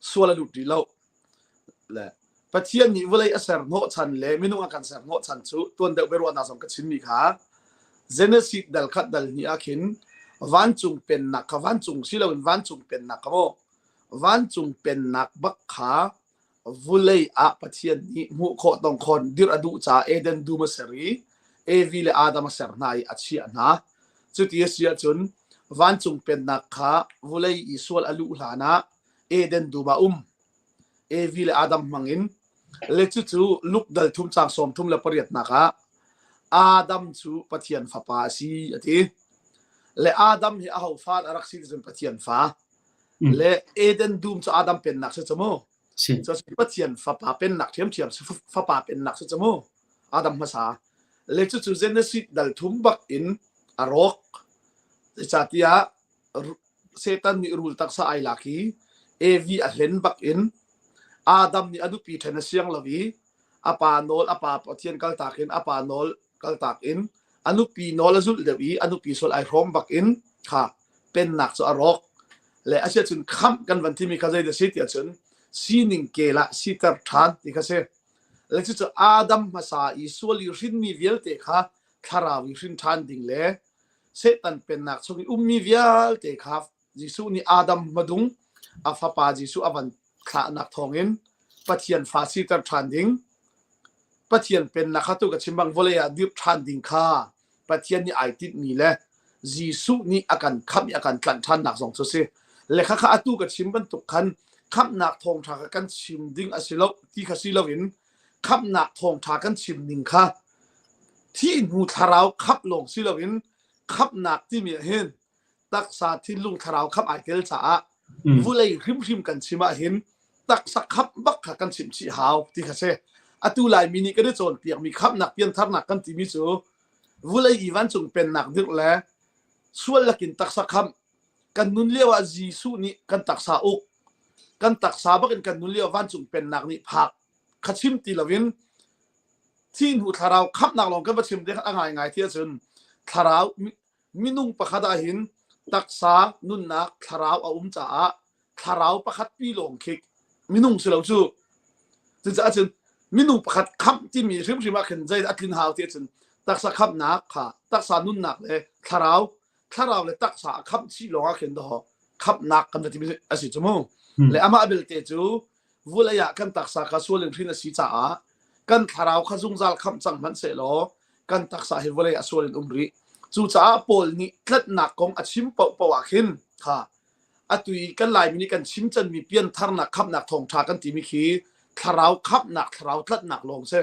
sual a lut rih lo le Pathian nih vawlei a ser hnawhchan le minung a kan ser hnawhchan cu tuan deuh biaruahnak zong ka chimmi kha Genesis dal khat dal hnih ah khin vancung pennak kha vancung si loin vancung pennak kha maw vancung pennak bak kha vulei ah Pathian nih hmuh khawh tong khawn dirh a duh caah Eden dum a ser i Evi le Adam a ser hna i a chiah hna. Cuti a si ahcun vancung pennak kha vulei i sual a luh hlan ah Eden dum ah um. Evi le Adam hmang in le cucu Luke dal thum caang 38 nak ah Adam cu Pathian fapa a si a ti. Le Adam hi aho fa a rak si ti cun Pathian fa. Le Eden dum cu Adam pennak si cu mu. Si. Cu Pathian fapa pennak ṭhiamṭhiam si fapa pennak si cu mu. Adam hmasa. Le cucu Genesis dal thum bak in a rawk. Zeicahtiah Satan nih rul taksa ai lak i Evi a hlen bak in Adam nih a nupi ṭhen a siang lo i a pa nawl a pa Pathian kaltak in a pa nawl kaltak in a nupi nawl a zulh deuh i a nupi sual ai hrawm bak in kha pennak cu a rawk le a siah cun khamh kan van timi kha zei dah si tiah cun sining kel ah siter ṭhan ti kha si le cucu Adam hmasa i sual i hrinmi vialte kha thlarau i hrin ṭhan ding le Satan pennak chung i ummi vialte kha Jesuh nih Adam hmadung a fapa Jesuh a van thlahnak thawngin Pathian fa siter ṭhan ding Pathian pennak kha tu ka chim bang vawlei ah dirh ṭhan ding kha Pathian nih ai tinhmi le Jesuh nih a kan khamh i a kan tlanh ṭhannak zong cu a si. Le khakha atu ka chim bantuk khan khamhnak thawngṭha kha kan chim ding a si lo ti kha si loin khamhnak thawngṭha kan chim ning kha thih hnu thlarau khamh lawng si loin khamhnak timi ah hin taksa thinlung thlarau khamh ai tel caah vulei hrimhrim kan chim ah hin taksa khamh bak kha kan chim chih hau ti kha si. Atu Laimi nih kan i cawnpiakmi khamhnak piantharnak kan timi cu vulei i vancung pennak dirh le sual lakin taksa khamh kan nun lio ah Jesuh nih kan taksa uk kan taksa bakin kan nun lio vancung pennak nih phak kha chim ti loin thi hnu thlarau khamhnak lawng kan va chim te a ngai ngai ti ahcun thlarau minung pakhat ah hin taksa nunnak thlarau a um caah thlarau pakhat pi lawng khi minung si lo cu cucaah cun minung pakhat khamh timi hrimhrim ah khin zei a tlin hau ti ahcun taksa khamhnak kha taksa nunnak le thlarau thlarau le taksa a khamh chih lawng ah khin daw khamhnak kan va timi a si cu mu le amah belte cu vulei ah kan taksa kha sual in hrin a si caah kan thlarau kha zungzal khamh cang hmanh sehlaw kan taksa hi vawlei ah sual in um rih cucaah Paul nih tlatnak kong a chim paohpaoh ah khin kha atu i kan Laimi nih kan chim canmi piantharnak khamhnak thawngṭha kan timi khi thlarau khamhnak thlarau tlatnak lawng si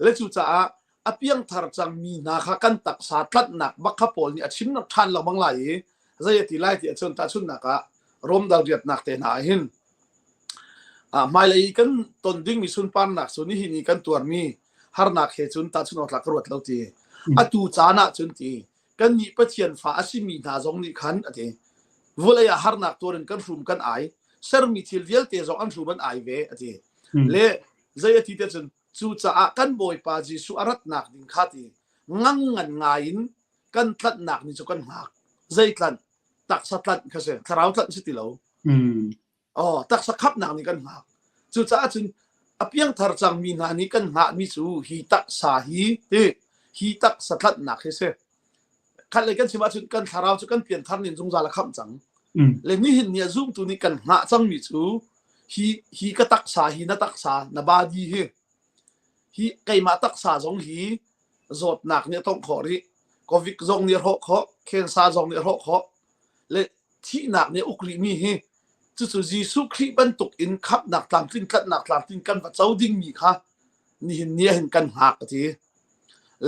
le cucaah a piangthar cangmi hna kha kan taksa tlatnak bak kha Paul nih a chim ṭhan lengmang lai i zei a ti lai ti ahcun tahchunhnak ah Rom dal riatnak te hna ah hin hmailei kan ton dingmi sunparnak cu nihin i kan tuarmi harnak he cun tahchunh awk tlak ka ruat lo ti atu caan ah cun ti kannih Pathian fa a simi hna zong nih khan a ti vulei ah harnak tuar in kan hrum kan ai sermi thil vialte zong an hrum an ai ve a ti le zei a ti te cun cucaah kan Bawipa Jesuh a ratnak ding kha ti ngang ngan ngai in kan tlanhnak ni cu kan hngak zei tlanh? Taksa tlanh kha si. Thlarau tlanh si ti lo. Oh, taksa khamhnak nih kan hngak. Cucaah cun a piangthar cangmi hna nih kan hngahmi cu hi taksa hi ti hi taksa tlanhnak hi si. Khat lei kan chim ahcun kan thlarau cu kan pianthar nin zungzal a khamh cang. Le nihin ni a zumtu nih kan hngah cangmi cu hi hi ka taksa hi na taksa na body hi hi keimah taksa zong hi zawtnak nih a tongh khawh rih. Covid zong nih a hrawh khawh, cancer zong nih a hrawh khawh. Le thihnak nih a uk rihmi hi cucu Jesuh Khrih bantuk in khamhnak tlamtling tlanhnak tlamtling kan va co dingmi kha nihin ni ah hin kan hngak ka ti.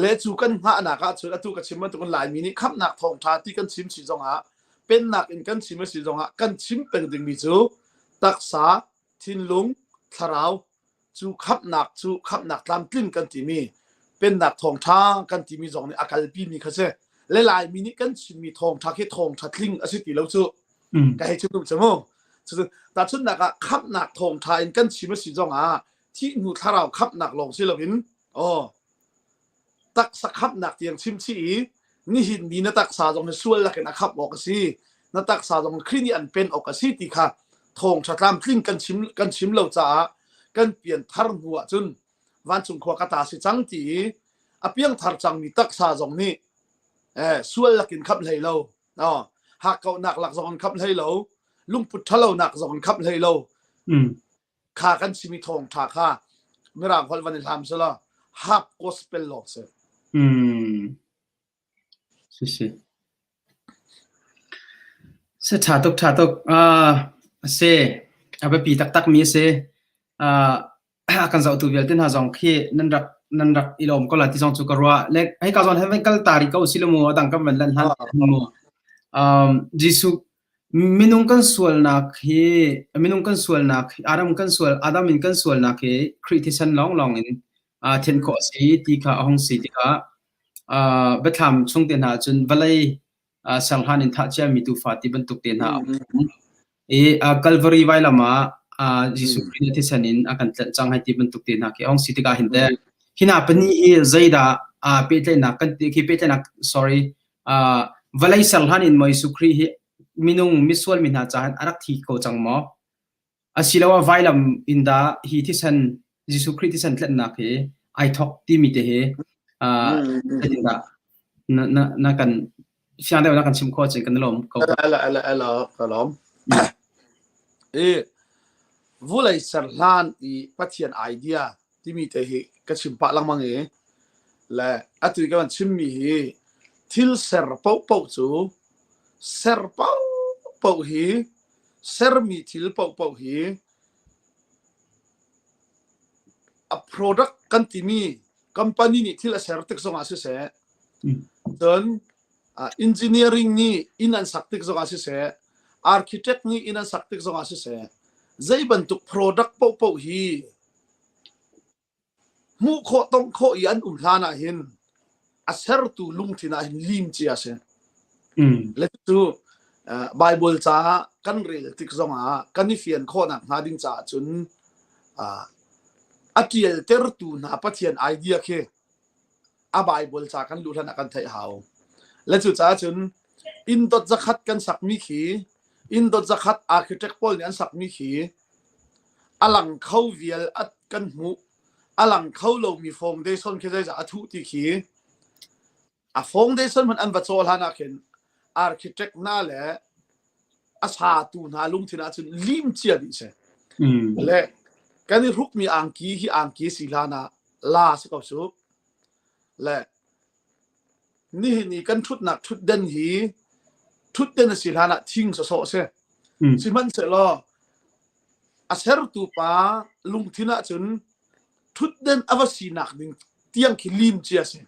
Le cu kan hngahnak ahcun atu ka chim bantukin Laimi nih khamhnak thawngṭha ti kan chim si zongah pennak in kan chim a si zongah kan chim peng dingmi cu taksa, thinlung, thlarau cu khamhnak cu khamhnak tlamtling kan timi pennak thawngṭha kan timi zong nih a kalpimi kha si. Le Laimi nih kan chimmi thawngṭha khi thawngṭha tling a si ti lo cu. Ka hei chim duh cu mu. Tahchunhnak ah khamhnak thawngṭha in kan chim a si zongah thih hnu thlarau khamhnak lawng si loin aw taksa khamhnak tiang chim chih i nihin ni na taksa zong hi sual lakin a khamh awk a si na taksa zong Khrih nih an pen awk a si ti kha thawngṭha tlamtling kan chim kan chim lo caah kan pian thar hnu ah cun vancung khua ka ta si cang ti i a piangthar cangmi taksa zong nih eh, sual lakin khamh hlei lo no hakkauhnak lak zong in khamh hlei lo lungput ṭhalonak zong in khamh hlei lo Kha kan chimi thawngṭha kha Mirang holh van i hlam selaw half gospel lawng si. Si si. Si ṭha tuk ṭha tuk. A si. A biapi taktak mi a si. A kan zohtu vialte hna zong khi nan rak nan rak i lawm ko la ti zong cu ka ruah. Le hei ka zawn han kal ta rih ko si lo mu a dang kan van lan hlan mu. Jesuh Minung kan sualnak hi minung kan sualnak Adam kan sual Adam in kan sualnak hi Khrih thisen lawnglawng in aa thenh khawh a si ti kha a hung si tikah uh, biathlam chung te hna cun vawlei uh, serhlan in thah ciami tuufa ti bantuk te hna a um. I uh, Calvary vailam ah uh, Jesuh Khrih thisen in a kan tlanh cang hai ti bantuk te hna khi a hung si tikah hin teh hi hna pahnih hi zeidah uh, pehtlaihnak kan ti khi pehtlaihnak sorry Uh, vawlei ser hlan in maw Jesuh Khrih hi minung misual mi hna caah a rak thi ko cang maw? Asiloah vailam in dah hi thisen Jesuh Khrih thisen tlennak hi ai thok timi te hi uh, zeitindah na, na, na kan fiang deuh na kan chim khawh cun kan lawm ko. Ala ala ala ka lawm. I vulei ser hlan i Pathian idea timi te hi ka chim pah lengmang i le atu i ka van chimmi hi thil ser paohpaoh cu ser paohpaoh hi sermi thil paohpaoh hi a product kan timi company nih thil a ser tik zongah siseh cun engineering nih inn an sak tik zongah siseh architect nih inn an sak tik zongah siseh zei bantuk product paohpaoh hi Hmuh khawh tongh khawh i an um hlan ah hin a sertu lungthin ah hin lim cia a si. Le cu Bible caah kan rel tik zongah kan i fian khawhnak hnga ding caah cun a ṭialtertu hna Pathian idea khi a Bible ca kan luh hlan ah kan theih hau. Le cucaah cun inn dot zakhat kan sakmi khi inn dot zakhat architect pawl nih an sakmi khi a lang kho vial a kan hmuh a lang kho lomi foundation khi zeizah a thuh ti khi a foundation hmanh an va caw hlan ah khin architect hna le a satu hna lungthin ah cun lim cia dih si. Le kan i hrukmi angki hi angki si hlan ah la si ko su. Le nihin i kan ṭhutnak ṭhutden hi ṭhutden a si hlan ah thing sawsawh a si. Sihmanhsehlaw a sertu pa lungthin ah cun ṭhutden a va sinak ding tiang khi lim cia a si.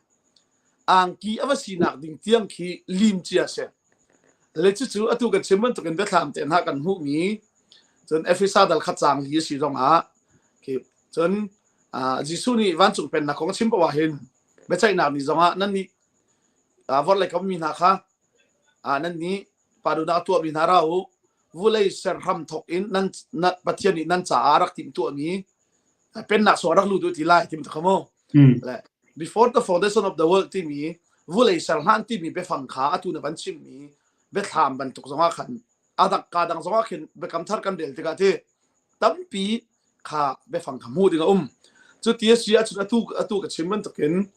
Angki a va sinak ding tiang khi lim cia a si. Le cucu atu kan chim bantukin biathlam te hna kan hmuhmi cun Efesa dal khat caang li a si zongah khi cun Jesuh nih vancung pennak kong a chim paoh ah hin biaceihnak ni zongah nannih vorlei kam mi hna kha nannih pa duhnak a tuahmi hna ra u vulei ser hram thok in nan Pathian nih nan caah rak timh tuahmi pennak sung rak lut u ti lai timi kha mu le before the foundation of the world timi vulei ser hlan timi biafang kha atu na van chimmi. Biathlam bantuk zongah khan a dang ka dang zongah khin Biakam Thar kan rel tikah ti tampi kha biafang kha hmuh ding a um. Cu ti a si ahcun atu atu ka chim bantukin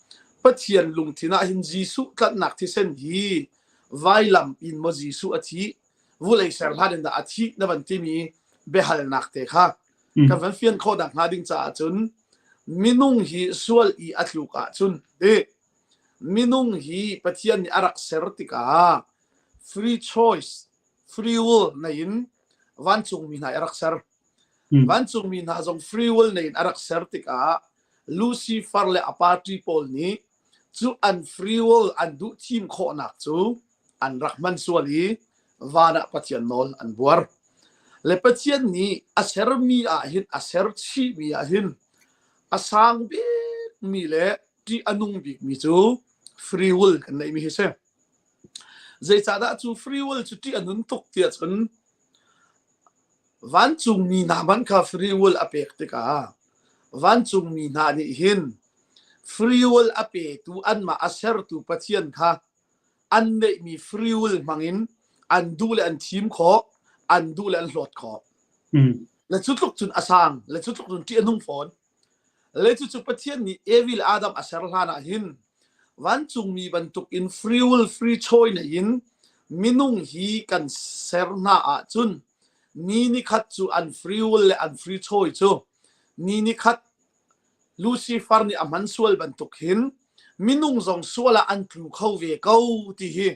Pathian lungthin ah hin Jesuh tlanhnak thisen hi vailam in maw Jesuh a thi vulei ser hlan in dah a thih na van timi biahalnak te kha kan van fian khawh nak hnga ding caah cun minung hi sual i a tluk ahcun ti minung hi Pathian nih a rak ser tikah free choice free will nei in vancungmi hna i a rak ser vancungmi hna zong free will nei in a rak ser tikah Lucifer le a party pawl nih cu an free will an duh thim khawhnak cu an rak hman sual i van ah Pathian nawl an buar. Le Pathian nih a sermi ah hin a ser chihmi ah hin a sang bikmi le ṭih a nung bikmi cu free will kan neihmi hi si. Zeicahdah cu free will cu ṭih a nun tuk tiah cun vancungmi hna hmanh kha free will a pek tikah vancungmi hna nih hin free will a petu anmah a sertu Pathian kha an neihmi free will hmangin an duh le an thim khawh an duh le an hlawt khawh. Le cu tluk cun a sang le cu tluk cun ṭih a nung fawn. Le cucu Pathian nih Evi le Adam a ser hlan ah hin vancungmi bantuk in free will free choice nei in minung hi kan ser hna ahcun ni nikhat cu an free will le an free choice cu ni nikhat Lucifer nih a hman sual bantuk hin minung zong sual ah an tlu kho ve ko ti hi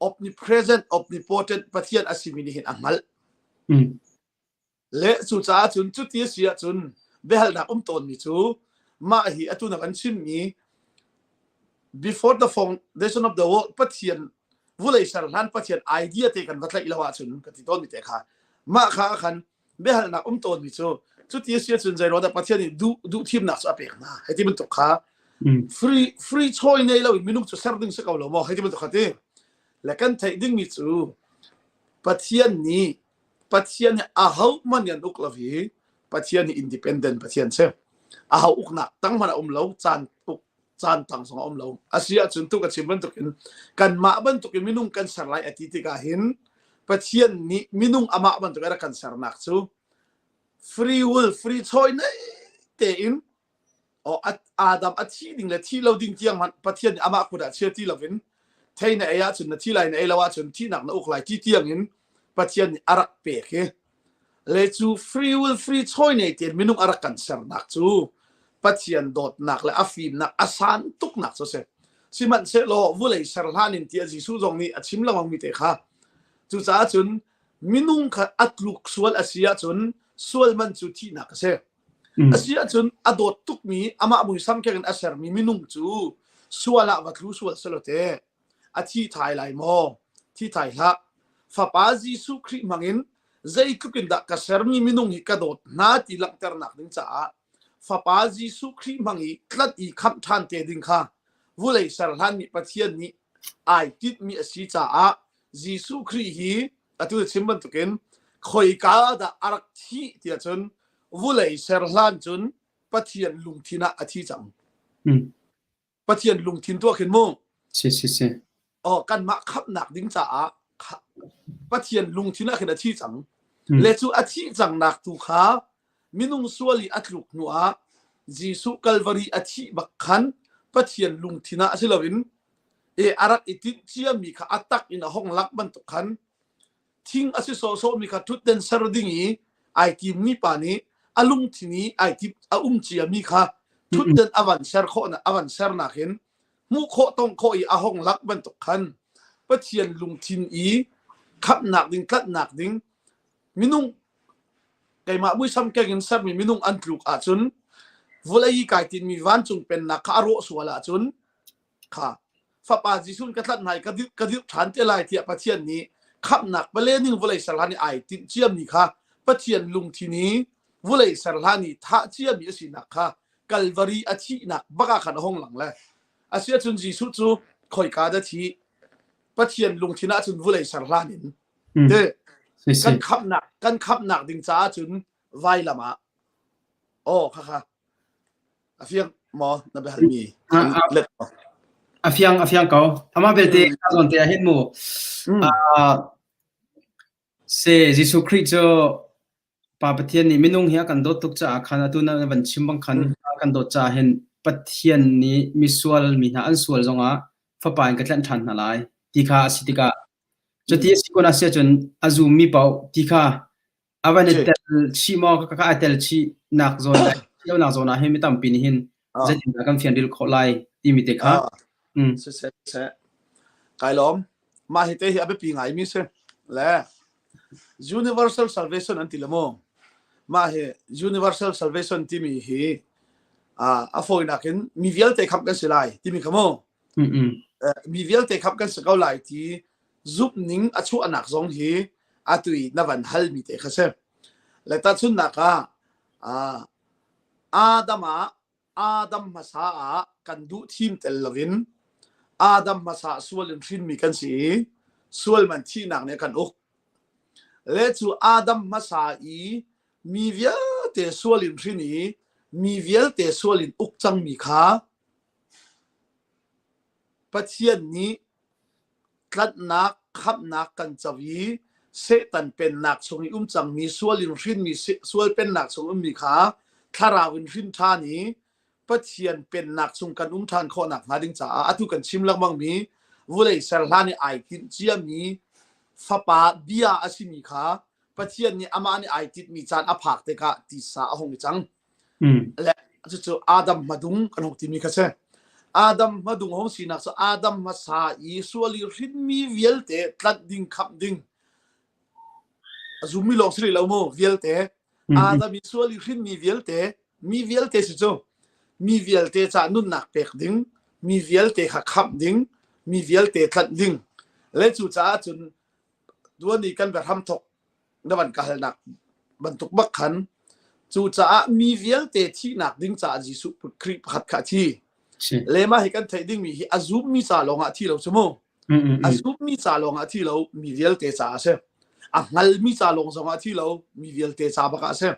omnipresent omnipotent Pathian a simi nih hin a hngalh. Le cucaah cun cuti a si ahcun biahalnak um tawnmi cu mah hi atu na kan chimmi before the foundation of the world Pathian vulei ser hlan Pathian idea te kan va tlaih lo ahcun ka ti tawnmi te kha mah kha khan biahalnak um tawnmi cu cuti a si ahcun zeiruang dah Pathian nih duh duh thimnak cu a pek hna hei ti bantuk kha free free choice nei lo in minung cu ser ding si ko lo maw hei ti bantuk kha ti le kan theih dingmi cu Pathian nih Pathian hi ahohmanh nih an uk lo i Pathian hi independent Pathian si. Aho uknak tang hmanh a um lo, caan uk caan tang zong a um lo. A si ahcun tu ka chim bantukin kanmah bantukin minung kan ser lai a ti tikah hin Pathian nih minung amah bantuk a rak kan sernak cu free will, free choice nei tein Adam a thi ding le thi lo ding tiang hmanh Pathian nih amah kut ah chia ti loin thei na ei ahcun na thi lai na ei lo ahcun thihnak na uk lai ti tiang in Pathian nih a rak pek hi le cu free will free choice nei tein minung a rak kan sernak cu Pathian dawtnak le a fimnak a san tuknak cu si sihmanhsehlaw vulei ser hlan in tiah Jesuh zong nih a chim lengmang mi te kha cucaah cun minung kha a tluk sual a si ahcun sual man cu thihnak a si A si ahcun a dawt tukmi amah muisam keng in a sermi minung cu sual ah va tlu sual selaw te a thi thai lai maw? Thi thai hlah. Fapa Jesuh Khrih hmangin zeitluk in dah ka sermi minung hi ka dawt hna ti langhternak ding caah Fapa Jesuh Khrih hmang i tlanh i khamh ṭhan te ding kha vulei ser hlan nih Pathian nih ai tinhmi a si caah Jesuh Khrih hi atu na chim bantukin khoika dah a rak thih tiah cun vulei ser hlan cun Pathian lungthin ah a thi cang. Pathian lungthin tuah khin mu. Si si si. Oh kanmah khamhnak ding caah Pathian lungthin ah khin a thi cang. Le cu a thih cang nak tu kha minung sual i a tluk hnu ah Jesuh Calvary a thih bak khan Pathian lungthin ah si loin e a rak i tinh ciami kha a tak in a hong lak bantuk khan thing a si sawhsawhmi kha ṭhutden ser ding i ai timmi pa nih a lungthin i ai tim a um ciami kha ṭhutden a van ser khawh a van sernak in hmuh khawh tong khawh i a hong lak bantuk khan Pathian lungthin i khamhnak ding tlanhnak ding minung keimah muisam keng in sermi minung an tluk ahcun vawlei i kai tinmi vancung pennak kha a rawh sual ahcun kha fapa Jesuh ka tlanh hna i ka dirh ka dirh ṭhan te lai tiah Pathian nih khamhnak pale ning vawlei ser hlan i ai tinh ciami kha Pathian lungthin i vawlei ser hlan i thah ciami a sinak kha Kalvari a thihnak bak ah khan a hung lang le asiahcun Jesuh cu khoika dah thi Pathian lungthin ahcun vawlei ser hlan in te kan khamhnak kan khamhnak ding caah cun vailam ah aw kha kha A fiang maw na biahalmi? Let maw? A fiang a fiang ko. Amah belte ka zawn te ah hin mu. Se Jesuh Khrih cu Pa Pathian nih minung hi a kan dawt tuk caah khan atu na van chim bang khan a kan dawt caah hin Pathian nih misual mi hna an sual zongah fapa in ka tlanh ṭhan hna lai ti kha a si tikah cuti a si kun a si ahcun a zummi paoh ti kha a van i tel chih maw ka ka a tel chih nak zawn nak zawn ah hin mi tampi nih hin zeitindah kan fian ril khawh lai timi te kha. Siseh siseh kai lawm. Mah hi te hi a biapi ngai mi si. Le universal salvation an ti le mu. Mah hi universal salvation timi hi a fawinak in mi vialte khamh kan si lai timi kha mu. Mi vialte khamh kan si ko lai ti zumhning a chuahnak zong hi atu i na van halmi te kha si. Le tahchunhnak ah Adam ah Adam hmasa ah kan duh thim tel loin Adam hmasa sual in hrinmi kan si i sual man thihnak nih a kan uk. Le cu Adam hmasa i mi vialte sual in hrin i mi vialte sual in uk cangmi kha Pathian nih tlanhnak khamhnak kan co i Satan pennak chung i um cangmi sual in hrinmi sual pennak chung ummi kha thlarau in hrin ṭhan i Pathian pennak chung kan um ṭhan khawh nakhnga ding caah atu kan chim lengmangmi vulei ser hlan i ai tinh ciami fapa bia a simi kha Pathian nih amah nih ai tinhmi caan a phak tikah tisa a hung i cang. Le cucu Adam hmadung kan hung timi kha si. Adam hmadung hung sinak cu Adam hmasa i sual i hrinmi vialte tlanh ding khamh ding a zummi lawng si rih lo mu vialte Adam i sual i hrinmi vialte mi vialte si cu mi vialte ca nunnak pek ding mi vialte kha khamh ding mi vialte tlanh ding le cu caah cun tuan i kan biahram thok na van ka halnak bantuk bak khan cucaah mi vialte thihnak ding caah Jesuh Khrih pakhat kha a thi. Le mah hi kan theih dingmi hi a zummi ca lawngah a thi lo cu mu. A zummi ca lawngah a thi lo, mi vialte caah a si. A hngalmi ca lawng zongah a thi lo, mi vialte ca bak ah a si.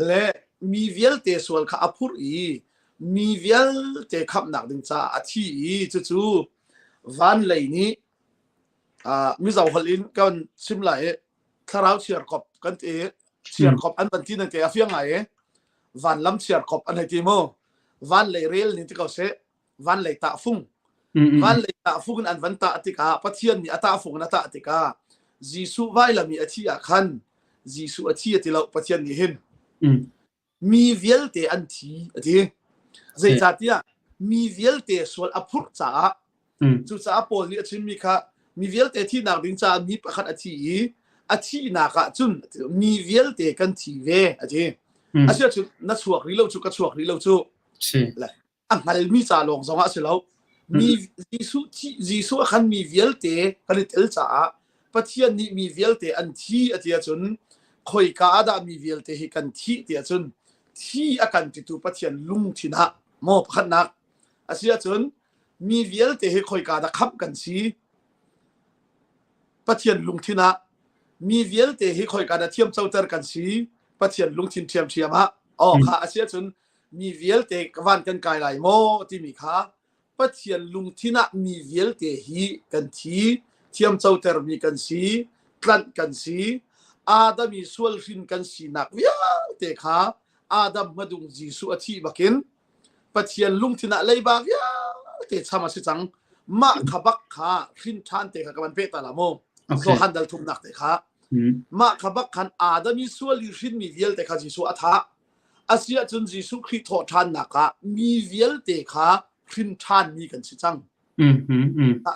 Le mi vialte sual kha a phurh i mi vialte khamhnak ding caah a thi i cucu van lei nih Mizo holh in kan chim lai i thlarau chiarkop kan ti chiarkop an van ti nan te a fiang ngai i van lam chiarkop an hei ti mu van lei rel ning ti ko seh van lei tah fung van lei tah fung in an van tah tikah Pathian nih a tah fung in a tah tikah Jesuh vailam i a thi ah khan Jesuh a thi a ti lo Pathian nih hin mi vialte an thi a ti zeicahtiah mi vialte sual a phurh caah cucaah Paul nih a chimmi kha mi vialte thihnak ding caah mi pakhat a thi i a thihnak ah cun mi vialte kan thi ve a ti asiahcun na chuak rih lo cu ka chuak rih lo cu a hngalmi ca lawng zongah a si lo. Mi Jesuh Jesuh a khan mi vialte kan i tel caah Pathian nih mi vialte an thi a ti ahcun khoika ah dah mi vialte hi kan thih ti ahcun thi a kan titu Pathian lungthin ah maw pakhatnak a si ahcun mi vialte hi khoika dah khamh kan si Pathian lungthin ah mi vialte hi khoika dah thiamcoter kan si Pathian lungthin ṭhiamṭhiam ah aw kha a si ahcun mi vialte van kan kai lai maw timi kha Pathian lungthin ah mi vialte hi kan thi thiamcotermi kan si tlanh kan si Adam i sual hrin kan sinak vialte kha Adam hmadung Jesuh a thih bakin Pathian lungthin ah leiba vialte cham a si cang mah kha bak kha hrin ṭhan te kha ka van peh ta la mu Johan dal thumnak te kha mah kha bak khan Adam i sual i hrinmi vialte kha Jesuh a thah Asiahcun Jesuh Khrih thawhṭhannak ah mi vialte kha hrin ṭhanmi kan si cang.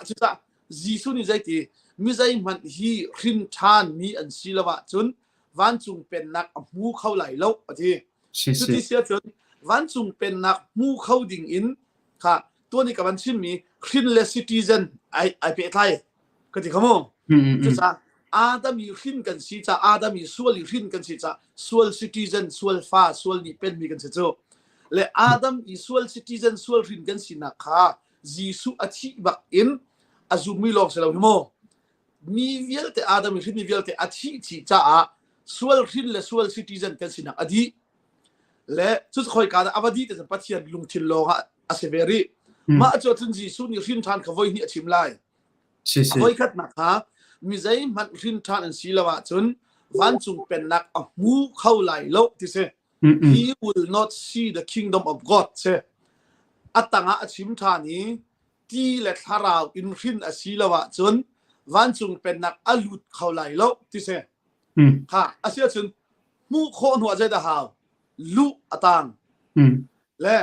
Cucaah Jesuh nih zeiti mi zeihmanh hi hrin ṭhanmi an si lo ahcun vancung pennak a hmu kho lai lo a ti. Cuti si ahcun vancung pennak hmu kho ding in kha tuan i ka van chimmi hrin le citizen ai ai pehtlai ka ti kha mu. Cucaah Adam i hrin kan si ca Adam i sual i hrin kan si ca sual citizen sual fa sual nih penmi kan si cu le Adam i sual citizen sual hrin kan sinak kha Jesuh a thih bak in a zummi lawng si lo hi mu mi vialte Adam i hrinmi vialte a thih chih caah sual hrin le sual citizen kan sinak a dih le cu khoi ka dah a va dih te Pathian lungthin lawng ah a si ve rih. Mah cu cun Jesuh nih hrin ṭhan kha voi hnih a chim lai. Si A si. voi khatnak kha mi zeihmanh hrin ṭhan an si lo ahcun vancung pennak a hmu kho lai lo ti si. He will not see the kingdom of God si. A tangah a chim ṭhan i ti le thlarau in hrin a si lo ahcun vancung pennak a lut kho lai lo ti si. Kha a si ahcun hmuh khawh hnu ah zeidah hau? Luh a tang. Le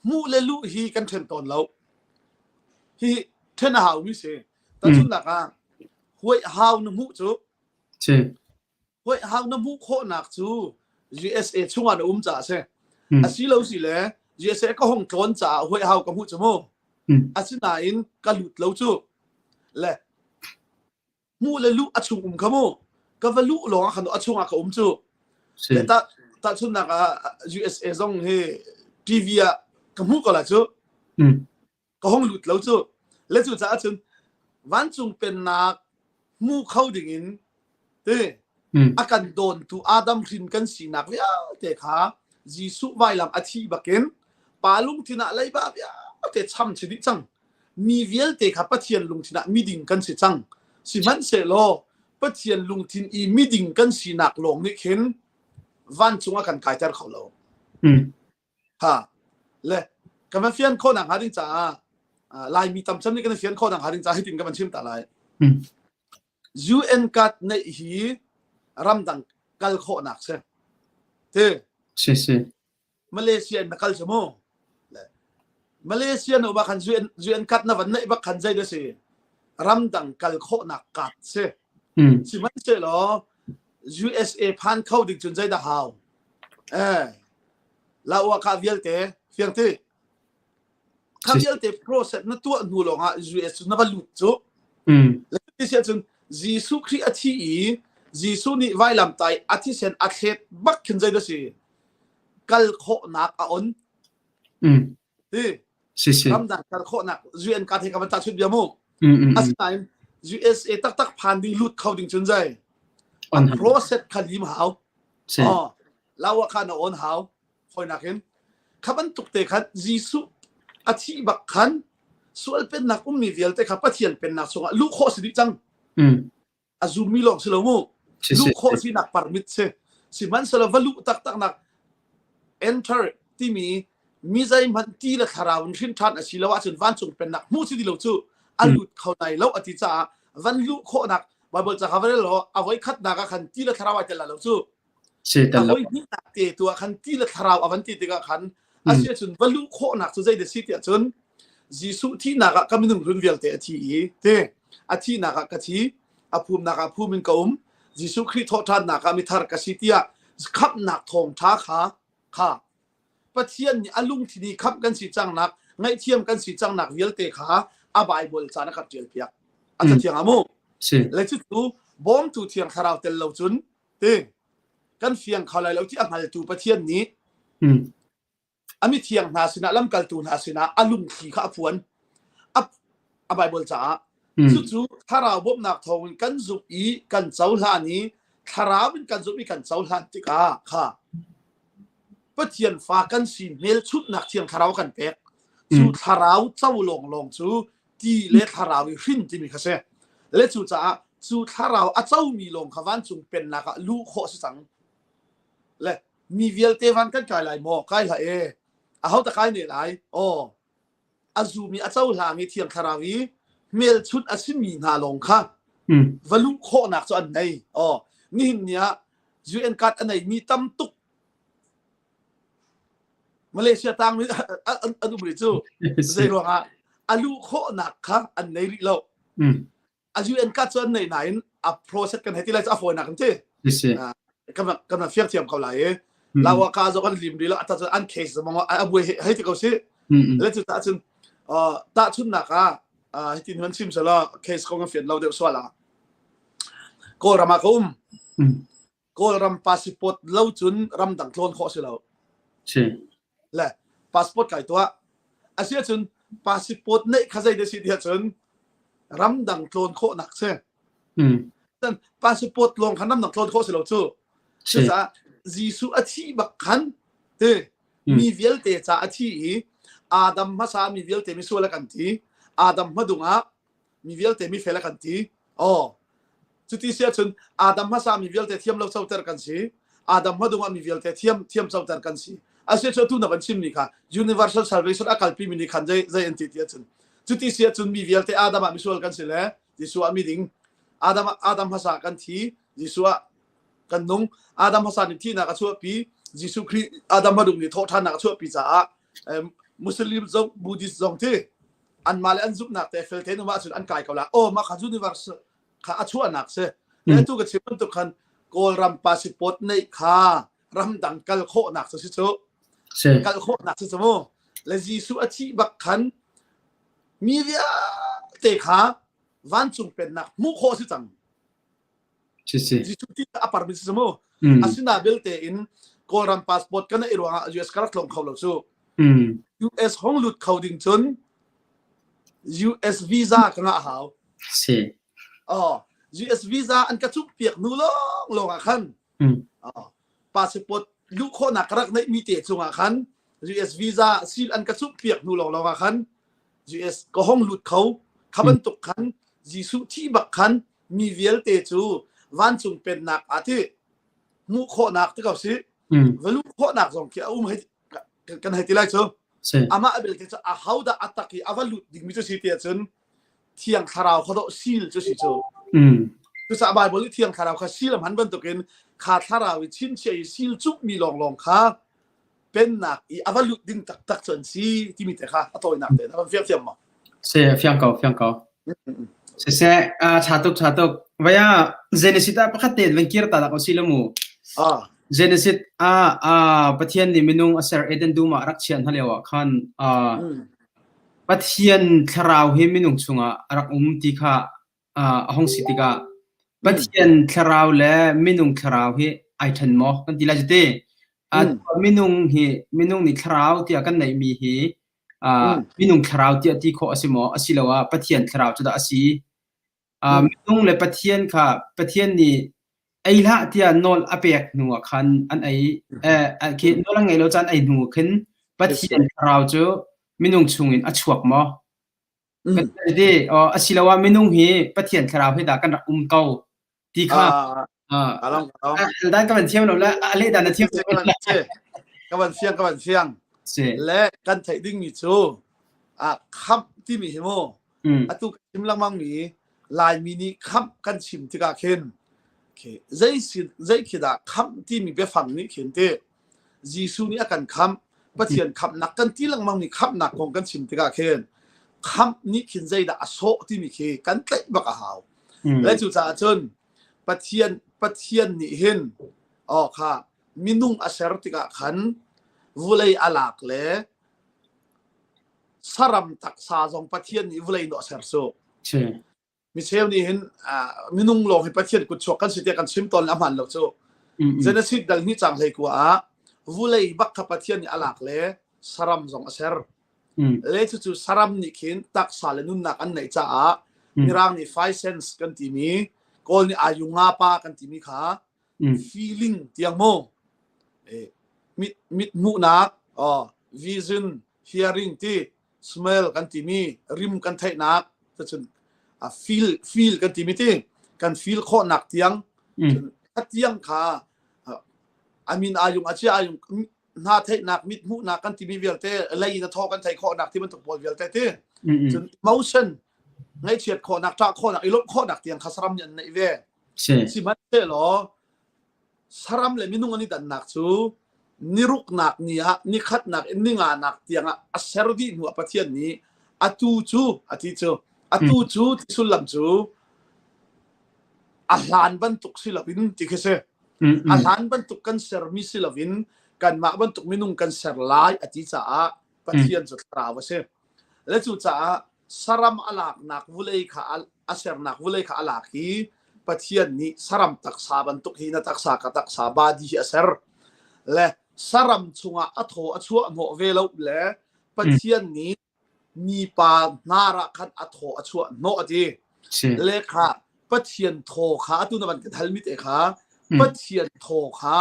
hmuh le luh hi kan ṭhen tawn lo. Hi ṭhen a haumi si. Tahchunhnak ah huai hau na hmuh cu Si. huai hau na hmuh khawhnak cu USA chungah na um caah a si. Mm. A si lo si le USA ka hong tlawn caah huai hau ka hmuh cu mu. Mm. Asinain ka lut lo cu. Le hmuh le luh a chung um kha mu ka va luh lawng ah khan a chung ah ka um cu le ta tahchunnak ah USA zong hi TV ah ka hmuh ko la cu ka hong lut lo cu le cu caah cun vancung pennak hmu kho ding in ti a kan dawntu Adam hrin kan sinak vialte kha Jesuh vailam a thi bakin pa lungthin ah leiba vialte cham chi dih cang Mi vialte kha Pathian lungthin ah miding kan si cang. Sihmanhsehlaw Pathian lungthin i miding kan sinak lawng nih khin vancung a kan kaiter kho lo. Mm. Ha. Le kan van fian khawh nak hnga ding caah Laimi tam cem nih kan fian khawh nak hnga ding caah hitin ka van chim ta lai. Mm. UN card neih hi ramdang kal khawhnak si. Ti. Si si. Malaysia in na kal cu mu. Malaysia nu ba khan UN UN kat na van neih bak khan zei da si ramdang kal khawhnak kat si. Sihmanhsehlaw USA phan kho ding cun zei dah hau? Eh la ua ka vialte fiang ti. Kha vialte process na tuah hnu lawng ah US cu na va lut cu. Le ti si ahcun Jesuh Khrih a thi i Jesuh nih vailamtai a thisen a thlet bak khin zei da si? Kal khawhnak a on. Ti Si si. Ramdang kal khawhnak UN ka the ka van ta chut bia mu. Asinain USA taktak phan ding lut kho ding cun zai. On Process kha lim hau. Si. Oh, lawa kha na on hau. Khoinak in kha bantuk te khan Jesuh a thih bak khan sual pennak ummi vialte kha Pathian pennak chungah luh khawh si dih cang. Mm. A zummi lawng si lo mu. Si, Luh si, khawh si. sinak permit si. Sihmanhsehlaw va luh taktak nak enter timi mi zeihmanh ti le thlarau in hrin ṭhan a si lo ahcun vancung pennak hmuh si ti lo cu a Mm. lut kho lai lo a ti caah van luh khawhnak Bible ca kha va rel law a voi khatnak ah khan ti le thlarau ai tel lai lo cu. Si A tel lo. voi hnihnak te tu ah khan ti le thlarau a van ti tikah khan a Mm. si ahcun va luh khawhnak cu zei dah si tiah cun Jesuh thihnak ah ka minung hlun vialte a thi i ti a thihnak ah ka thi a phumnak ah phum in ka um Jesuh Khrih thawhṭhannak ah mithar ka si tiah khamhnak thawngṭha kha kha Pathian nih a lungthin i khamh kan si cangnak ngaihthiam kan si cangnak vialte kha a Bible ca na kan ṭialpiak a Mm. cathiang ah mu Si. le cucu bawmtu thiang thlarau tel lo cun ti kan fiang kho lai lo ti a hngaltu Pathian nih Mm. a mithiang hna sinah lamkaltu hna sinah a lungthli kha a phuan a, a Bible caah Mm. cucu thlarau bawmhnak thawngin kan zumh i kan cohlan i thlarau in kan zumh i kan cohlan tikah kha Pathian fa kan si hmelchunhnak thiang thlarau kan pek cu Mm. thlarau co lawnglawng cu ti le thlarau i hrin timi kha si le cu caah cu thlarau a comi lawng kha vancung pennak ah luh khawh si cang le mi vialte van kan kai lai maw kai hlah e aho ta kai ne lai aw a zumi a cohlang i thiang thlarau i hmelchunh a simi hna lawng kha Mm. va luh khawhnak cu an nei aw nihin ni ah UN card a nei mi tam tuk Malaysia tang mi an um rih cu zei ruangah a luh khawhnak kha an nei rih lo Mm. a UN card cu an nei nain a process kan hei ti lai cu a fawinak an ti Si. kan kan fiang thiam ko lai i Mm. lawa ka zo kan lim rih lo ata an case zong a buai hei ti ko si Mm. le cu ta cun ta chunnak ah hitin man chim sala case kong a fian lo deuh sual ah Kawlram ah ka um Mm. Kawlram passport lo cun ramdang tlawn khawh si lo. Si. Le passport kai tuah. Asiahcun passport neih kha zei si tiah cun ramdang tlawn khawhnak si. Mm. Tan passport lawng khan ramdang tlawn khawh si lo cu. Si. Cucaah Jesuh a thih bak khan te Mm. mi vialte ca a thi i. Adam hmasa mi vialte misual a kan ti. Adam hmadung ah mi vialte mifel a kan ti. Oh, cuti si ahcun Adam hmasa mi vialte thiam lo coter kan si. Adam hmadung ah mi vialte thiam thiam coter kan si. Asi cu tu na van chimmi kha universal salvation a kalpi mi nih khan zei zei an ti ti ahcun cuti si ahcun mi vialte Adam ah misual kan si le Jesuh ah miding Adam Adam hmasa kan thi Jesuh ah kan nung Adam hmasa nih thihnak a chuahpi Jesuh Khrih Adam hmadung nih thawhṭhannak a chuahpi caah Muslim zong Buddhist zong ti anmah le an zumhnak te fel tein um ahcun an kai ko la oh mah kha universe kha a chuahnak si le tu ka chim bantuk khan Kawlram passport neih kha ramdang kal khawhnak cu si cu kal khawhnak si cu mu le Jesuh a thih bak khan mi vialte kha vancung pennak hmuh khawh si cang Jesuh ti a parmi si mu. Asina belte in Kawlram passport kan i ruangah US ka rak tlawng kho lo cu. US hong lut kho ding cun US visa ka ngah hau. Si. Oh, US visa an ka cuk piak nu lawng lawng ah khan. Oh, passport luh khawhnak ka rak neih mi te cungah khan US visa seal an ka cuk piak hnu lawng lawng ah khan US ka hong lut kho. Kha bantuk khan Jesuh thi bak khan mi vialte cu vancung pennak ah ti hmuh khawhnak ti ko si va luh khawhnak zong khi a um hei kan hei ti lai cu amah belte cu a ho dah a tak i a va lut dingmi cu si ti ahcun thiang thlarau kha dawh seal cu si cu cucaah Bible i thiang thlarau kha seal a hman bantukin kha thlarau i chinchiah i seal cukmi lawnglawng kha pennak i a va lut ding taktak cu an si timi te kha a tawinak te na van fiang fiang ma Se fiang ko fiang ko siseh cha tuk cha tuk vaya Genesis ah pakhat te van kir ta dak si lo mu ah Genesis a a Pathian nih minung a ser Eden dum ah rak chian hna lio ah khan Pathian thlarau hi minung chungah a rak um ti kha a hung si tikah Pathian thlarau le minung thlarau hi ai ṭhen maw kan ti lai cu ti. Minung hi minung nih thlarau tiah kan neihmi hi minung thlarau tiah ti khawh a si maw asiloah Pathian thlarau cu dah a si? Minung le Pathian kha Pathian nih ei hlah tiah nawl a pek hnu ah khan an ei khi nawl an ngeih lo caan ei hnu khin Pathian thlarau cu minung chungin a chuak maw? Kan ti asiloah minung hi Pathian thlarau he dah kan rak um ko ti kha dan ka van thiam lo le a leh dan na thiam ka van fiang ka van fiang le kan theih ding mi cu a khamh timi hi mu atu chim lengmang mi Laimi nih khamh kan chim tikah khin zei zei khi dah khamh timi biafang nih khin ti Jesuh nih a kan khamh. Pathian khamhnak kan ti lengmang mi khamhnak kong kan chim tikah khin khamh nih khin zeidah a sawh timi khi kan tlaih bak a hau. Le cucaah cun Pathian Pathian nih hin oh kha minung a ser tikah khan vulei a lak le saram taksa zong Pathian nih vulei nu a ser su. Micheu nih hin minung lawng hi Pathian kutchuak kan si tiah kan chim tawn le a hmaan lo cu. Genesis dal hnih cang hlei kua ah vulei bak kha Pathian nih a lak le saram zong a ser. Le cucu saram nih khin taksa le nunnak an neih caah Mirang nih five sense kan timi, Kawl nih ayunga pa kan timi kha feeling tiang mu mit mit hmuhnak vision hearing ti smell kan timi rim kan theihnak cun a feel feel kan timi ti kan feel khawhnak tiang cun tiang kha amin ayung a chia ayung hna theihnak mit hmuhnak kan timi vialte lei in a thaw kan theih khawhnak ti bantuk pawl vialte ti cun emotion ngaihchiat khawhnak ṭah khawhnak i lawmh khawhnak tiang kha saram nih an neih ve sihmanhsehlaw Saram le minung an i dannak cu niruknak ni ah nikhatnak in ninganak tiangah a ser dih hnu ah Pathian nih atu cu a ti cu atu cu ti sullam cu a hlan bantuk si loin ti khi si. A hlan bantuk kan sermi si loin kanmah bantuk minung kan ser lai a ti caah Pathian cu thlarau a si. Le cucaah saram a laknak vulei kha a sernak vulei kha a lak i Pathian nih saram taksa bantuk hi na taksa ka taksa body hi a ser le saram chungah a thaw a chuah hnawh ve lo le Pathian nih mipa hnar ah khan a thaw a chuah hnawh a ti le kha Pathian thaw kha atu na van kan hal mi te kha Pathian thaw kha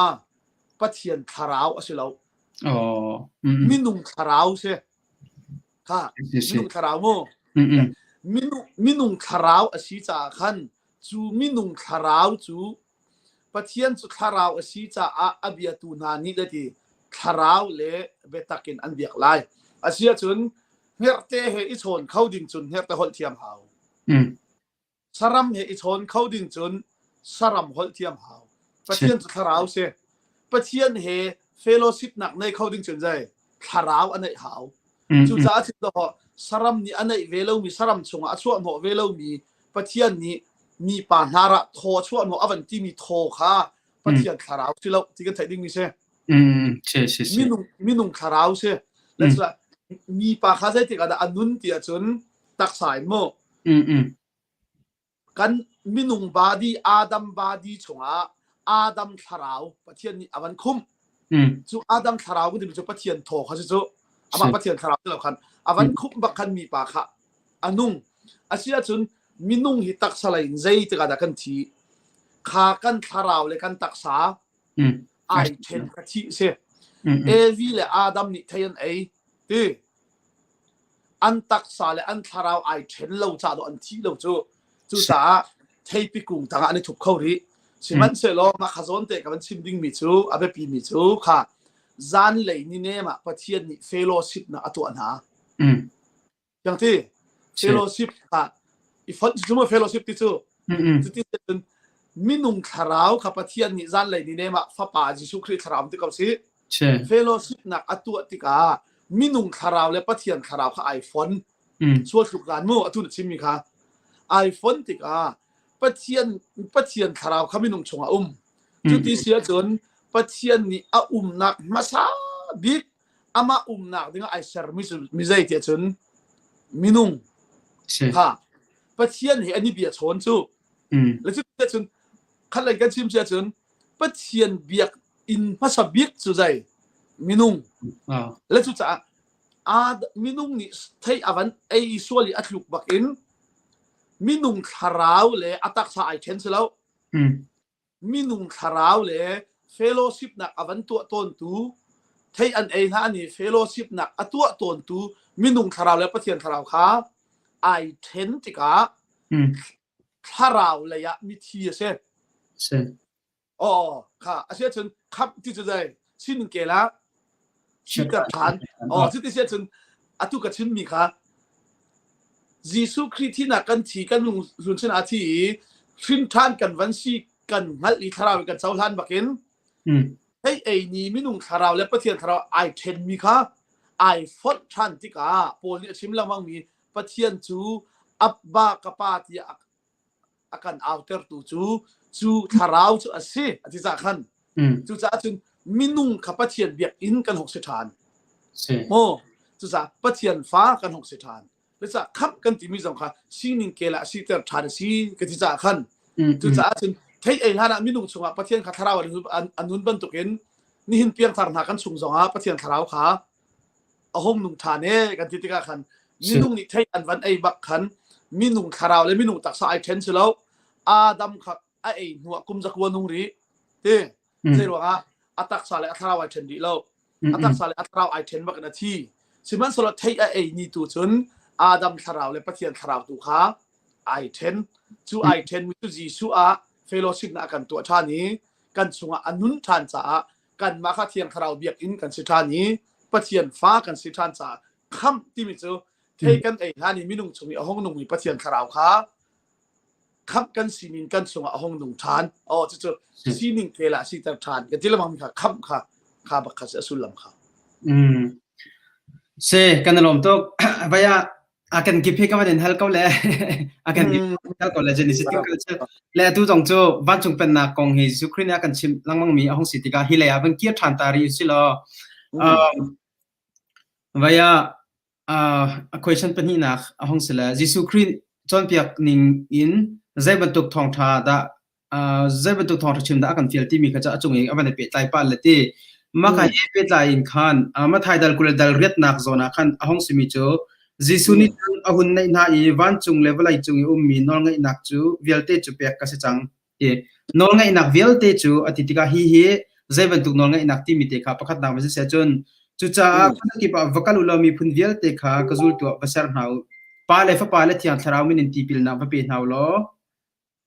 Pathian thlarau a si lo minung thlarau si. Kha minung thlarau mu. Minung minung thlarau a si caah khan cu minung thlarau cu Pathian cu thlarau a si caah a biatu hna nih le ti thlarau le biatak in an biak lai. Asiahcun hngerhte he i chawn kho ding cun hngerhte holh thiam hau. Saram he i chawn kho ding cun saram holh thiam hau. Pathian cu thlarau si. Pathian he fellowship nak nei kho ding cun zei thlarau a neih hau. Cucaah cun dawh saram nih a neih ve lomi saram chungah a chuah hnawh ve lomi Pathian nih mipa hnar ah thaw a chuah hnawh a van timi thaw kha Pathian thlarau si lo ti kan theih dingmi si. Minung minung thlarau si. Let's mipa kha zeitik ah dah a nun ti ahcun taksa in mu. Kan minung body Adam body chungah Adam thlarau Pathian nih a van khumh. Cu Adam thlarau kan timi cu Pathian thaw kha si cu. Amah Pathian thlarau ti lo khan a van khumh bak khan mipa kha a nung. Asi ahcun minung hi taksa lei in zei tikah dah kan thi. Kha kan thlarau le kan taksa ai then kha thih si. Evi le Adam nih thei an ei ti. An taksa le an thlarau ai ṭhen lo caah dawh an thih lo cu. Cucaah theipi kung tangah an i thup kho rih. Sihmanhsehlaw mah kha zawn te ka van chim dingmi cu a biapimi cu kha zanlei ni nem ah Pathian nih fellowship nak a tuah hna. Yang ti fellowship kha i fonh cu maw fellowship ti cu cuti cun minung thlarau kha Pathian nih zanlei ni nem ah Fapa Jesuh Khrih thlarau ti ko si. Fellowship nak a tuah tikah minung thlarau le Pathian thlarau kha ai fon. Sual tluk zan mu atu na chimmi kha ai fon tikah Pathian Pathian thlarau kha minung chungah um. Cuti si ahcun Pathian nih a umnak hmasa bik amah umnak dingah ai sermi cu mi zei tiah cun minung kha Pathian he an i bia chawn cu. Le cu tiah cun khat lei kan chim si ahcun Pathian biak inn hmasa bik cu zei minung. Le cu caah minung nih thei a van ei sual i a tluk bak in minung thlarau le a taksa ai ṭhen si lo. Minung thlarau le fellowship nak a van tuah tawntu thei an ei hna ni fellowship nak a tuah tawntu minung thlarau le Pathian thlarau kha ai ṭhen tikah thlarau lei ah mithi a si. Si. Aw, kha a si ahcun khamh ti cu zei sining kel ah siter ṭhan. Aw, cuti si ahcun atu ka chimmi kha Jesuh Khrih thinak kan thi kan lung sin ah thi i hrin ṭhan kan van si kan hngalh i thlarau in kan cohlan bakin hei ei ni minung thlarau le Pathian thlarau ai ṭhenmi kha ai fonh ṭhan tikah Paul nih a chim lengmangmi Pathian cu Abba ka pa tiah a kan autertu cu cu thlarau cu a si a ti cah khan cucaah cun minung kha Pathian biakinn kan hung si ṭhan maw cucaah Pathian fa kan hung si ṭhan cucaah khamh kan timi zong kha sining kel ah siter ṭhan a si ka ti caah khan cucaah cun thei ei hlan ah minung chungah Pathian kha thlarau a nun bantukin nihin piangthar hna kan chung zongah Pathian thlarau kha a hung nung ṭhan e kan ti tikah khan minung nih thei an van ei bak khan minung thlarau le minung taksa ai ṭhen si lo Adam kha a ei hnuah kum zakua nung rih ti zei ruangah a taksa le a thlarau ai ṭhen rih lo a taksa le a thlarau ai ṭhen bak in a thi sihmanhsehlaw thei a ei ni tu cun Adam thlarau le Pathian thlarau tu kha ai ṭhen cu ai ṭhen mi cu Jesuh ah fellowship na a kan tuah ṭhan i kan chungah a nun ṭhan caah kanmah kha Thiang Thlarau biakinn kan si ṭhan i Pathian fa kan si ṭhan caah khamh timi cu thei kan ei hlan i minung chung i a hung nungmi Pathian Thlarau kha khamh kan sining kan chungah a hung nung ṭhan. Oh, cucu sining kel ah siter ṭhan ka ti lengmang mi kha khamh kha kha bak kha si a sullam kha. Se kan i lawm tuk. Vaya a kan kip hi ka van in hal ko le a kan kip hal ko le jeni si tu le atu zong cu vancung pennak kong hi Jesuh Khrih nih a kan chimh lengmang mi a hung si tikah hi lei ah van kir ṭhan ta rih si law vaya a question pahnihnak a hung si le Jesuh Khrih cawnpiak ning in zei bantuk thawngṭha dah zei bantuk thawngṭha chim dah a kan fial timi kha cu a cung i a van i pehtlai pah le ti mah ka he pehtlai in khan Mathai dal 20 dal riatnak zawn ah khan a hung simi cu Jesuh nih cun a hun naih hna i vancung le vawlei cung i ummi nawlngeihnak cu vialte cu pek ka si cang ti nawlngeihnak vialte cu a ti tikah hi hi zei bantuk nawlngeihnak timi te kha pakhatnak va si cun. Cucaah khuazakip ah va kal u law miphun vialte kha ka zultu ah va ser hna u. Pa le Fapa le Thiang Thlarau min in tipilnak va pe hna u law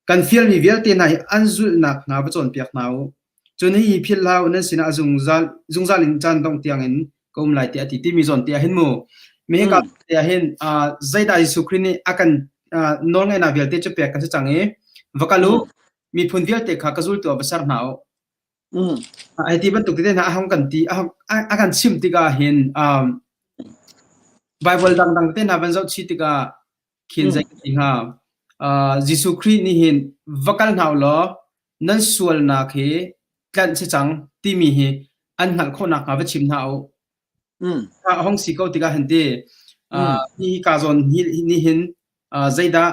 kan fialmi vialte hna hi an zulhnak hnga va cawnpiak hna u. Cun hihi philh hlah u, nan sinah a zungzal, zungzal in caan dongh tiangin ka um lai tiah a ti timi zawn te ah hin mu. Mi hika te ah hin zeidah Jesuh Khrih nih a kan nawlngeihnak vialte cu pek kan si cang i va kal u, miphun vialte kha ka zultu ah va ser hna u. Hei ti bantuk tete hna a hung kan ti a kan chimh tikah hin Bible dangdang te hna van zoh chih tikah khin zei kan ti hnga? Jesuh Khrih nih hin va kal hna u law nan sualnak hi tlanh si cang timi hi an hngalh khawh nakhnga va chim hna u. A hong si ko tikah hin ti hi ka zawn nih hin zeidah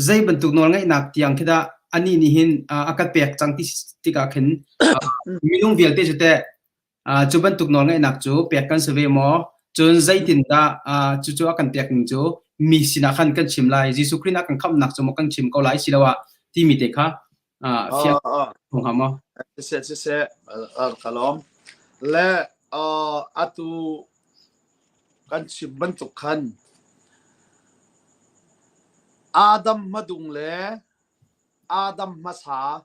zei bantuk nawlngeihnak tiang khi dah anih nih hin a kan pek cang ti tikah khin minung vialte cu teh cu bantuk nawlngeihnak cu pek kan si ve maw? Cun zeitindah cucu a kan pek ning cu mi sinah khan kan chim lai? Jesuh Khrih nih a kan khamhnak cu maw kan chim ko lai siloah timi te kha fiang hnga maw? Siseh siseh ka lawm. Le atu kan chim bantuk khan Adam hmadung le Adam hmasa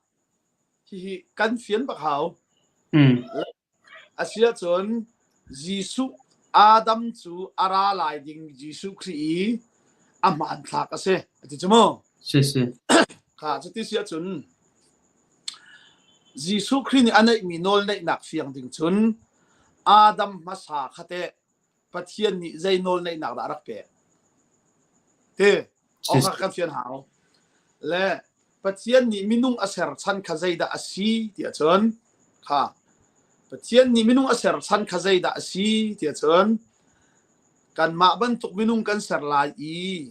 hihi kan fian bak hau. Asiahcun Jesuh Adam cu a ra lai ding Jesuh Khrih i a hmanthlak a si a ti cu mu. Si si. Kha cuti si ahcun Jesuh Khrih nih a neihmi nawl neihnak fiang ding cun Adam hmasa kha teh Pathian nih zei nawl neihnak dah a rak pek? Ti awk kan fian hau. Le Pathian nih minung a ser chan kha zeidah a si ti ahcun kha Pathian nih minung a ser chan kha zeidah a si ti ahcun kanmah bantuk minung kan ser lai i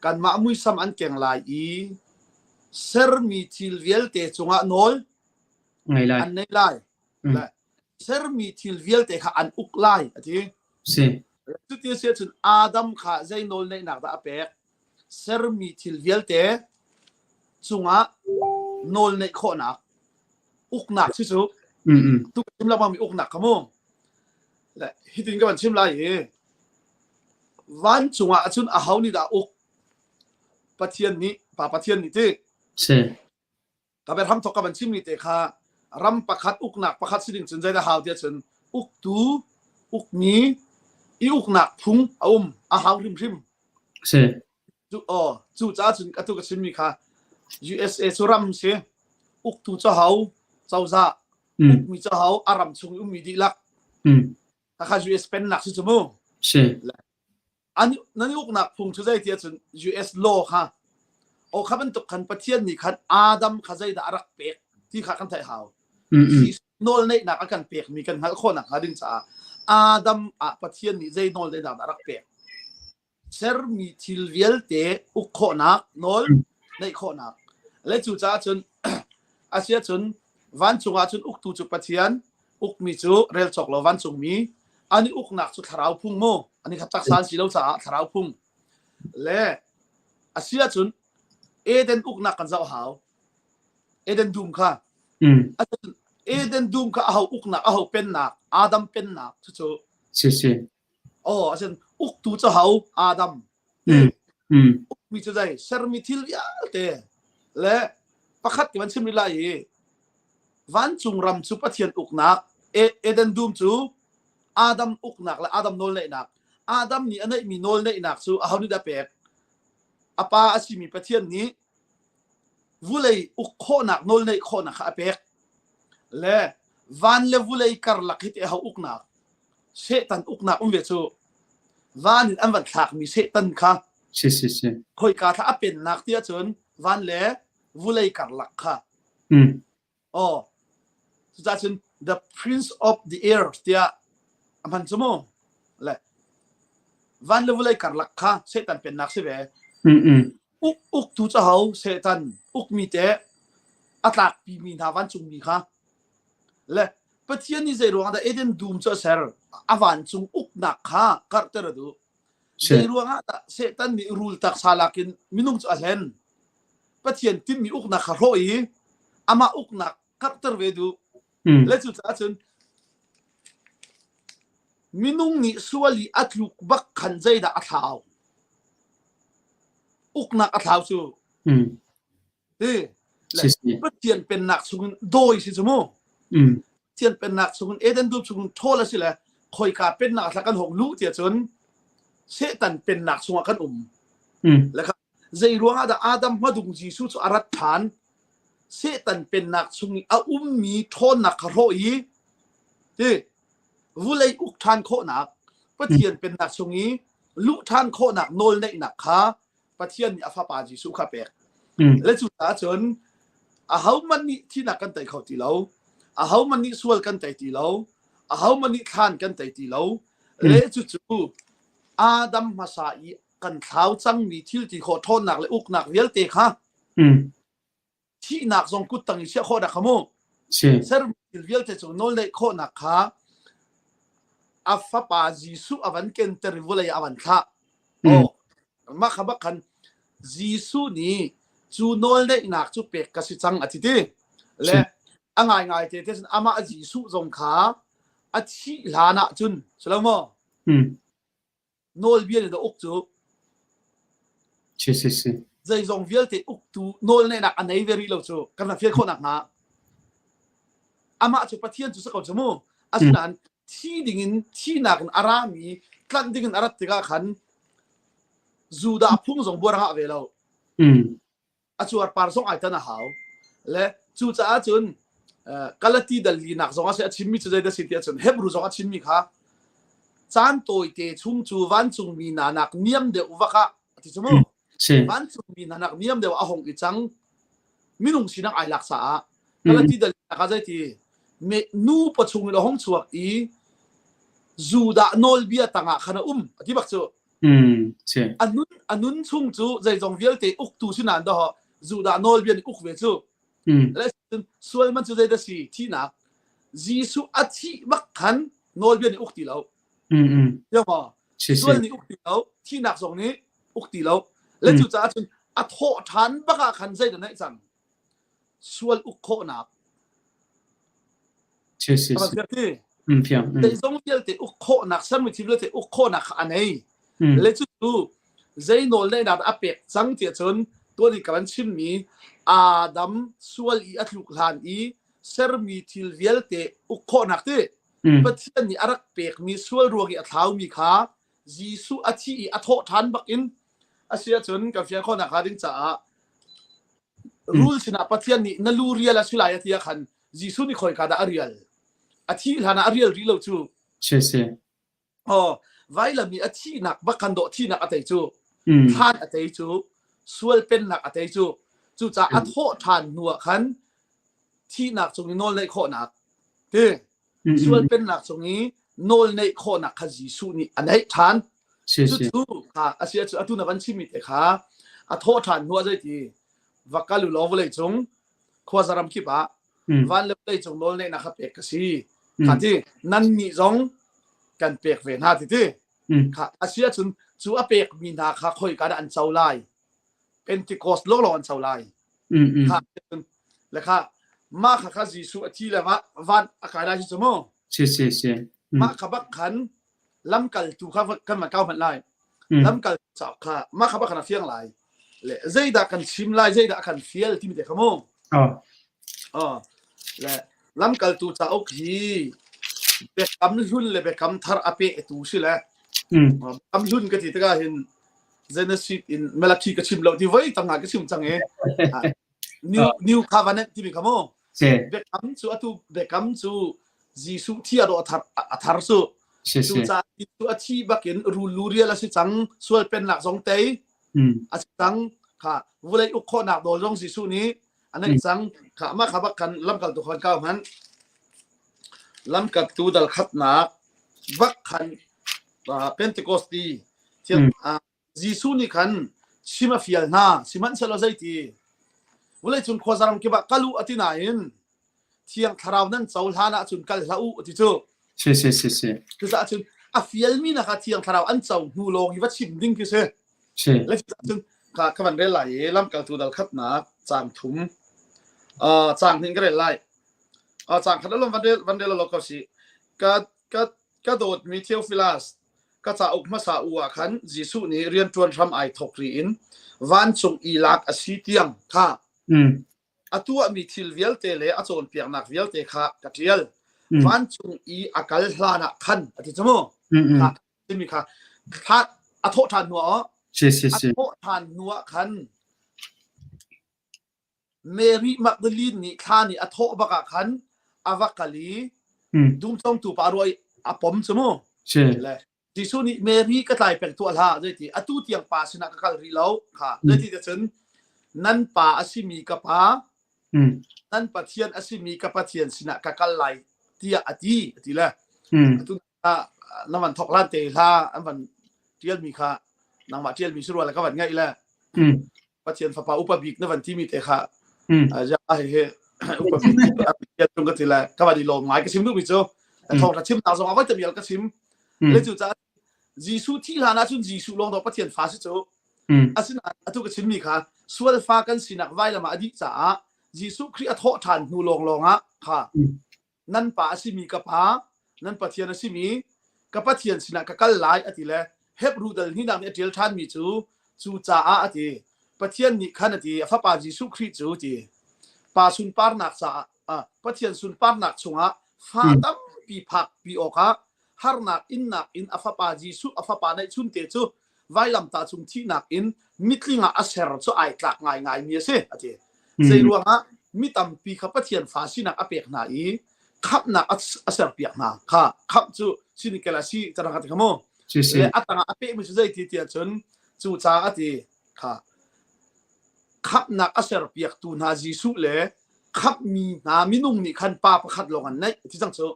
kanmah muisam an keng lai i sermi thil vialte cungah nawl ngei lai an nei lai. Le sermi thil vialte kha an uk lai a ti. Si. Cuti a si ahcun Adam kha zei nawl neihnak dah a pek? Sermi thil vialte cungah nawl neih khawhnak uknak si cu. Tu chim lengmang mi uknak kha mu. Le hitin ka van chim lai i vancung ah cun aho nih dah uk? Pathian nih, Pa Pathian nih ti. Si. Ka biahram thawk ka van chimmi te kha ram pakhat uknak pakhat si ding cun zeidah hau tiah cun uktu ukmi i uknak phung a um a hau hrimhrim. Si. Cu aw cu caah cun atu ka chimmi kha USA cu ram si uktu cu hau cozah ukmi cu hau a ram chung i ummi dihlak. Kha US pennak si cu mu. Si. An nan i uknak phung cu zei ti ahcun US law kha aw kha bantuk khan Pathian nih khan Adam kha zeidah a rak pek ti kha kan theih hau. Nawl neihnak a kan pekmi kan hngalh khawhnak hnga ding caah Adam ah Pathian nih zei nawl neihnak dah a rak pek? Sermi thil vialte uk khawhnak nawl neih khawhnak. Le cu caah cun a si ahcun vancung ah cun uktu cu Pathian ukmi cu rel cawk lo vancungmi an i uknak cu thlarau phung mu an i khat taksa an si lo caah thlarau phung le a si ahcun Eden uknak kan zoh hau Eden dum kha Eden dum kha aho uknak aho pennak Adam pennak cucu si si oh asin uktu cu hau Adam ukmi cu zei sermi thil vialte le pakhat ti van chim rih lai i vancung ram cu Pathian uknak Eden dum cu Adam uknak le Adam nawlneihnak Adam nih a neihmi nawlneihnak cu aho nih dah pek a pa a simi Pathian nih vulei uk khawhnak nawlneih khawhnak kha a pek le van le vulei karlak hi te aho uknak Satan uknak um ve cu van in an van thlakmi Satan kha si si si khoika thla a pennak ti ahcun van le vulei karlak kha oh cucaah cun the prince of the air tiah a hman cu mu le van le vulei karlak kha Satan pennak si ve uk uktu cu ho Satan ukmi te a tlakpi mi hna vancungmi kha Le Pathian nih zei ruangah dah Eden dum cu a ser? A vancung uknak kha karhter a duh. Zei ruangah dah Satan nih rul taksa lakin minung cu a hlen? Pathian timhmi uknak kha hrawh i amah uknak karhter ve duh. Le cucaah cun. Minung nih sual i a tluk bak khan zeidah a thlau? Uknak a thlau cu. Hi le Pathian pennak chungin dawi si cu mu. Pathian pennak chungin Eden dum chungin ṭhawl a si le khoika pennak thla kan hong luh tiah cun Satan pennak chungah kan um. Le kha zei ruangah dah Adam hmadung Jesuh cu a rat ṭhan? Satan pennak chung i a ummi ṭhawnnak kha hrawh i ti vulei uk ṭhan khawhnak Pathian pennak chung i luh ṭhan khawhnak nawl neihnak kha Pathian nih a fapa Jesuh kha pek. Le cu caah cun ahohmanh nih thihnak kan tei kho ti lo. Ahohmanh nih sual kan tei ti lo. Ahohmanh nih thlan kan tei ti lo. Le cucu Adam hmasa i kan thlau cangmi thil ti khawh ṭhawnnak le uknak vialte kha thihnak zong kuttang i chiah khawhnak kha mu sermi thil vialte cu nawl neih khawhnak kha a fapa Jesuh a van kenter i vawlei a van thlah. Oh, mah kha bak khan Jesuh nih cu nawl neihnak cu pek ka si cang a ti ti. Le a ngaingai te te amah Jesuh zong kha a thih hlan ah cun si lo maw? Nawlbia nih uk cu Si si si. Zeizong vialte uktu nawlneihnak a nei ve rih lo cu kan van fial khawh nakhnga amah cu Pathian cu si ko cu mu. Asinain thi dingin thinak in a rami tlanh dingin a rat tikah khan Judah phung zong buar a ngah ve lo. A cuarpar zong ai tan a hau. Le cucaah cun Galati dal linak zong a si a chimmi cu zeidah si tiah cun Hebrew zong a chimmi kha caan tawite chung cu vancungmi hna nak niam deuh vak ah a ti cu mu. Vancungmi hna nak niam deuh a hong i cang minung sinak ai lak caah Galati dal linak ah zeiti nu pachung in a hong chuak i Judah nawlbia tangah khan a um a ti bak cu. Si. A nun chung cu zeizong vialte uktu si nain dah Judah nawlbia nih uk ve cu. Le sual man cu zeidah si? Thihnak. Jesuh a thih bak khan nawlbia nih uk ti lo. Ya maw? Sual nih uk ti lo, thihnak zong nih uk ti lo. Le cucaah cun a thawh ṭhan bak ah khan zeidah neih cang? Sual uk khawhnak. Si si si. Fiang. Zeizong vialte uk khawhnak, sermi thil vialte uk khawhnak kha a nei. Le cu zei nawl neihnak a pek cang tiah cun tuan i ka van chimmi Adam sual i a tluk hlan i sermi thil vialte uk khawhnak ti Pathian nih a rak pekmi sual ruang i a thlaumi kha Jesuh a thi i a thawh ṭhan bak in a si ahcun kan fian khawhnak hnga ding caah rul sinah Pathian nih na lu rial a si lai a ti ah khan Jesuh nih khoika dah a rial? A thih hlan ah a rial rih lo cu. Si si. Oh, vailam i a thihnak bak khan dawh thihnak a tei cu. Thlan a tei cu. Sual pennak a tei cu. Cucaah a thawh ṭhan hnu ah khan thihnak cung i nawl neih khawhnak ti sual pennak cung i nawl neih khawhnak kha Jesuh nih a neih ṭhan. Cucu kha a si ahcun atu na van chimmi te kha a thawh ṭhan hnu ah zeiti va kal u law vawlei cung khuaza ram kip ah van le vawlei cung nawl neihnak kha pek ka si. Kha ti nan nih zong kan pek ve hna ti ti. Kha a si ahcun cu a pekmi hna kha khoika dah an co lai? Pentecost lawnglawng an co lai. Kha le kha mah kha kha Jesuh a thi le van a kai lai cu mu. Si si si. Mah kha bak khan lamkaltu kha kan van kau hmanh lai. Lamkal cauk kha mah kha bak khan a fiang lai. Le zeidah kan chim lai, zeidah kan fial timi te kha mu. Oh. Le lamkaltu cauk hi biakam hlun le biakam thar a pe tu si le. Biakam hlun ka ti tikah hin Genesis in Malachi ka chim lo ti voi tam ka chim cang e. New New Covenant timi kha mu. Biakam cu atu biakam cu Jesuh thi a dawh a thar su. Cu ca Jesuh a thi bakin rul lu rial a si cang sual pennak zong tei a si cang kha vulei uk khawhnak nawl zong Jesuh nih a neih cang kha mah kha bak khan lamkaltu khan kau hman lamkaltu dal khatnak bak khan Pentecost ti Jesuh nih khan chim a fial hna sihmanhsehlaw zeiti vawleicung khuazaram kip ah kal u a ti nain thiang thlarau nan co hlan ahcun kal hlah u a ti cu. Si si si si. Cucaah cun a fialmi na kha thiang thlarau an co hnu lawng hi va chim ding khi si. Si. Le cun ka ka van rel lai i lamkaltu dal khatnak caang thum caang hnih ka rel lai. Caang khat alom van rel van rel lo ko si. Ka ka. Ka dawtmi Theophilus, ka cauk hmasa u ah khan Jesuh nih rianṭuan hram ai thawk ri in vancung i lak a si tiang kha a tuahmi thil vialte le a cawnpiaknak vialte kha ka ṭial. Vancung i a kal hlan ah khan a ti cu mu. Kha timi kha thla a thawh ṭhan hnu ah Si si a si. thawh ṭhan hnu ah khan Mary Magdalene nih thla nih a thawh bak ah khan a va kal i dum congtu pa ruah i a pom cu mu. Si. Le Jesuh nih Mary ka tlai peng tuah hlah zeiti atu tiang pa sinah ka kal rih lo kha zeiti te cun nan pa a simi ka pa nan Pathian a simi ka Pathian sinah ka kal lai tiah a ti a ti le atu na van thok lan te hla an van tialmi kha nangmah tialmi si rua le ka van ngaih le Pathian fapa upa bik na van timi te kha ja he he upa bik tung ka ti le ka van i lawm ngai ka chim duhmi cu thawng tha chim nak zong a voi tam ka chim le cu caah Jesuh thi hlan ah cun Jesuh lawng dawh Pathian fa si cu asinain atu ka chimmi kha sual fa kan sinak vailam ah a dih caah Jesuh Khrih a thawh ṭhan hnu lawnglawng ah kha nan pa a simi ka pa nan Pathian a simi ka Pathian sinah ka kal lai a ti le Hebru dal hnihnak nih a ṭial ṭhanmi cu cu caah a ti Pathian nih khan a ti a fapa Jesuh Khrih cu ti pa sunparnak caah Pathian sunparnak chungah fa tampi phakpi awkah harnak innak in a fapa Jesuh a fapa neihchun te cu vailamtah cung thihnak in mitling ah a ser cu ai tlak ngaingai mi a si a ti. Zei ruangah mi tampi kha Pathian fa sinak a pek hna i khamhnak a serpiak hna kha khamh cu sinikel a si tarang ti kha mu le a tangah a pehmi cu zei ti tiah cun cu ca a ti kha khamhnak a serpiaktu hna Jesuh le khamhmi hna minung nih khan pa pakhat lawng an neih ti cang cu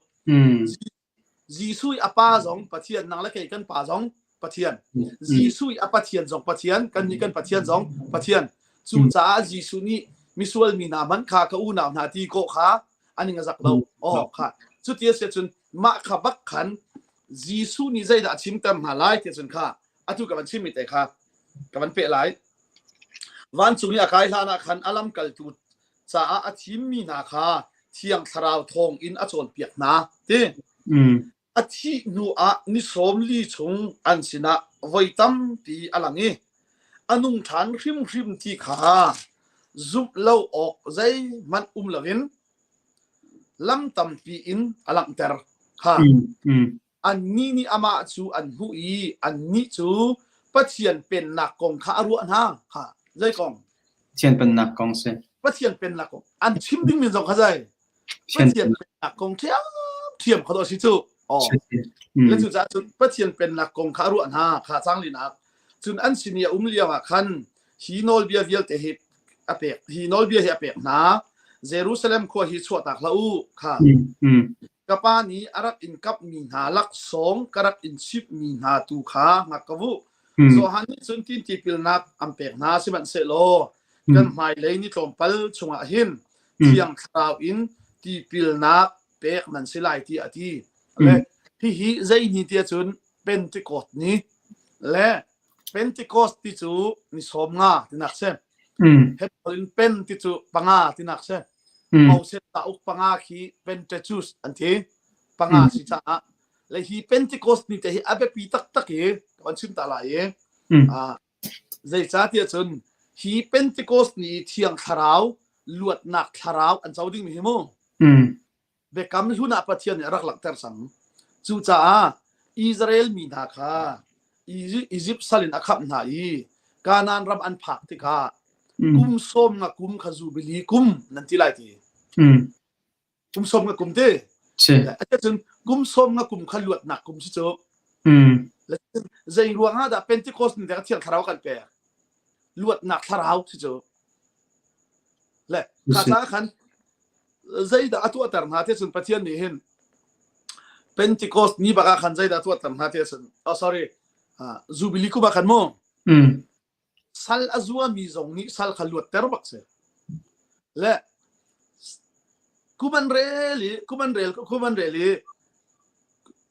Jesuh i a pa zong Pathian, nang le kei kan pa zong Pathian. Jesuh i a Pathian zong Pathian, kannih kan Pathian zong Pathian. Cucaah Jesuh nih misual mi hna hmanh kha ka unau hna ti kawh kha an ing a zak lo. Oh, kha. Cuti a si ahcun mah kha bak khan Jesuh nih zeidah a chimter hna lai ti cun kha atu ka van chimmi te kha ka van peh lai. Vancung i a kai hlan ah khan a lamkaltu caah a thimmi hna kha Thiang Thlarau thawng in a cawnpiak hna ti. A thih hnu ah ni 40 chung an sinah voi tampi a lang i a nung ṭhan hrimhrim ti kha zumh lo awk zeihmanh um loin lam tampi in a langhter kha. Annih nih amah cu an hmuh i annih cu Pathian Pennak kong kha a ruah hna. Kha zei kong? Pathian Pennak kong si. Pathian Pennak kong. An chim dingmi zong kha zei? Pathian Pennak kong ṭhiamṭhiam kha dawh si cu. Oh. Le cu caah cun Pathian Pennak kong kha a ruah hna kha cang linak. Cun an sin i a um lio ah khan hi nawlbia vialte hi a pek hi nawlbia hi a pek hna. Jerusalem khua hi chuahtak hlah u kha. Ka pa nih a rak in kapmi hna laksawng ka rak in chimhmi hna tu kha hngak ka vuh. Johan nih cun tin tipilnak an pek hna sihmanhsehlaw kan hmailei ni tlawmpal chungah hin Thiang Thlarau in tipilnak pek nan si lai tiah a ti. Le hihi zei ni tiah cun Pentecost ni le Pentecost ti cu ni 50 tinak si. Hebrew in pen ti cu panga tinak si. Moses cauk panga khi Pentateuch an ti. Panga si caah le hi Pentecost ni te hi a biapi taktak i ka van chim ta lai i zeicahtiah cun hi Pentecost ni Thiang Thlarau luatnak thlarau an co dingmi hi mu. Biakam hlun ah Pathian nih a rak langhter cang. Cucaah Israel mi hna kha Izipt sal in a khamh hna i Kanaan ram an phak tikah kum sawm nga kum kha Jubilee kum nan ti lai ti. Kum sawm nga kum ti. Cun kum sawm nga kum kha luatnak kum si cu. Zei ruang ah dah Pentecost ni te Thiang Thlarau kan pek? Luatnak thlarau si cu. Le kha ca khan zeidah a tuahter hna ti cun Pathian nih hin Pentecost ni bak ah khan zeidah a tuahter hna ti cun oh sorry uh, Jubilee kum ah khan mu mm. sal a zuami zong nih sal kha luatter bak si le kum an rel i kum an rel kum an rel i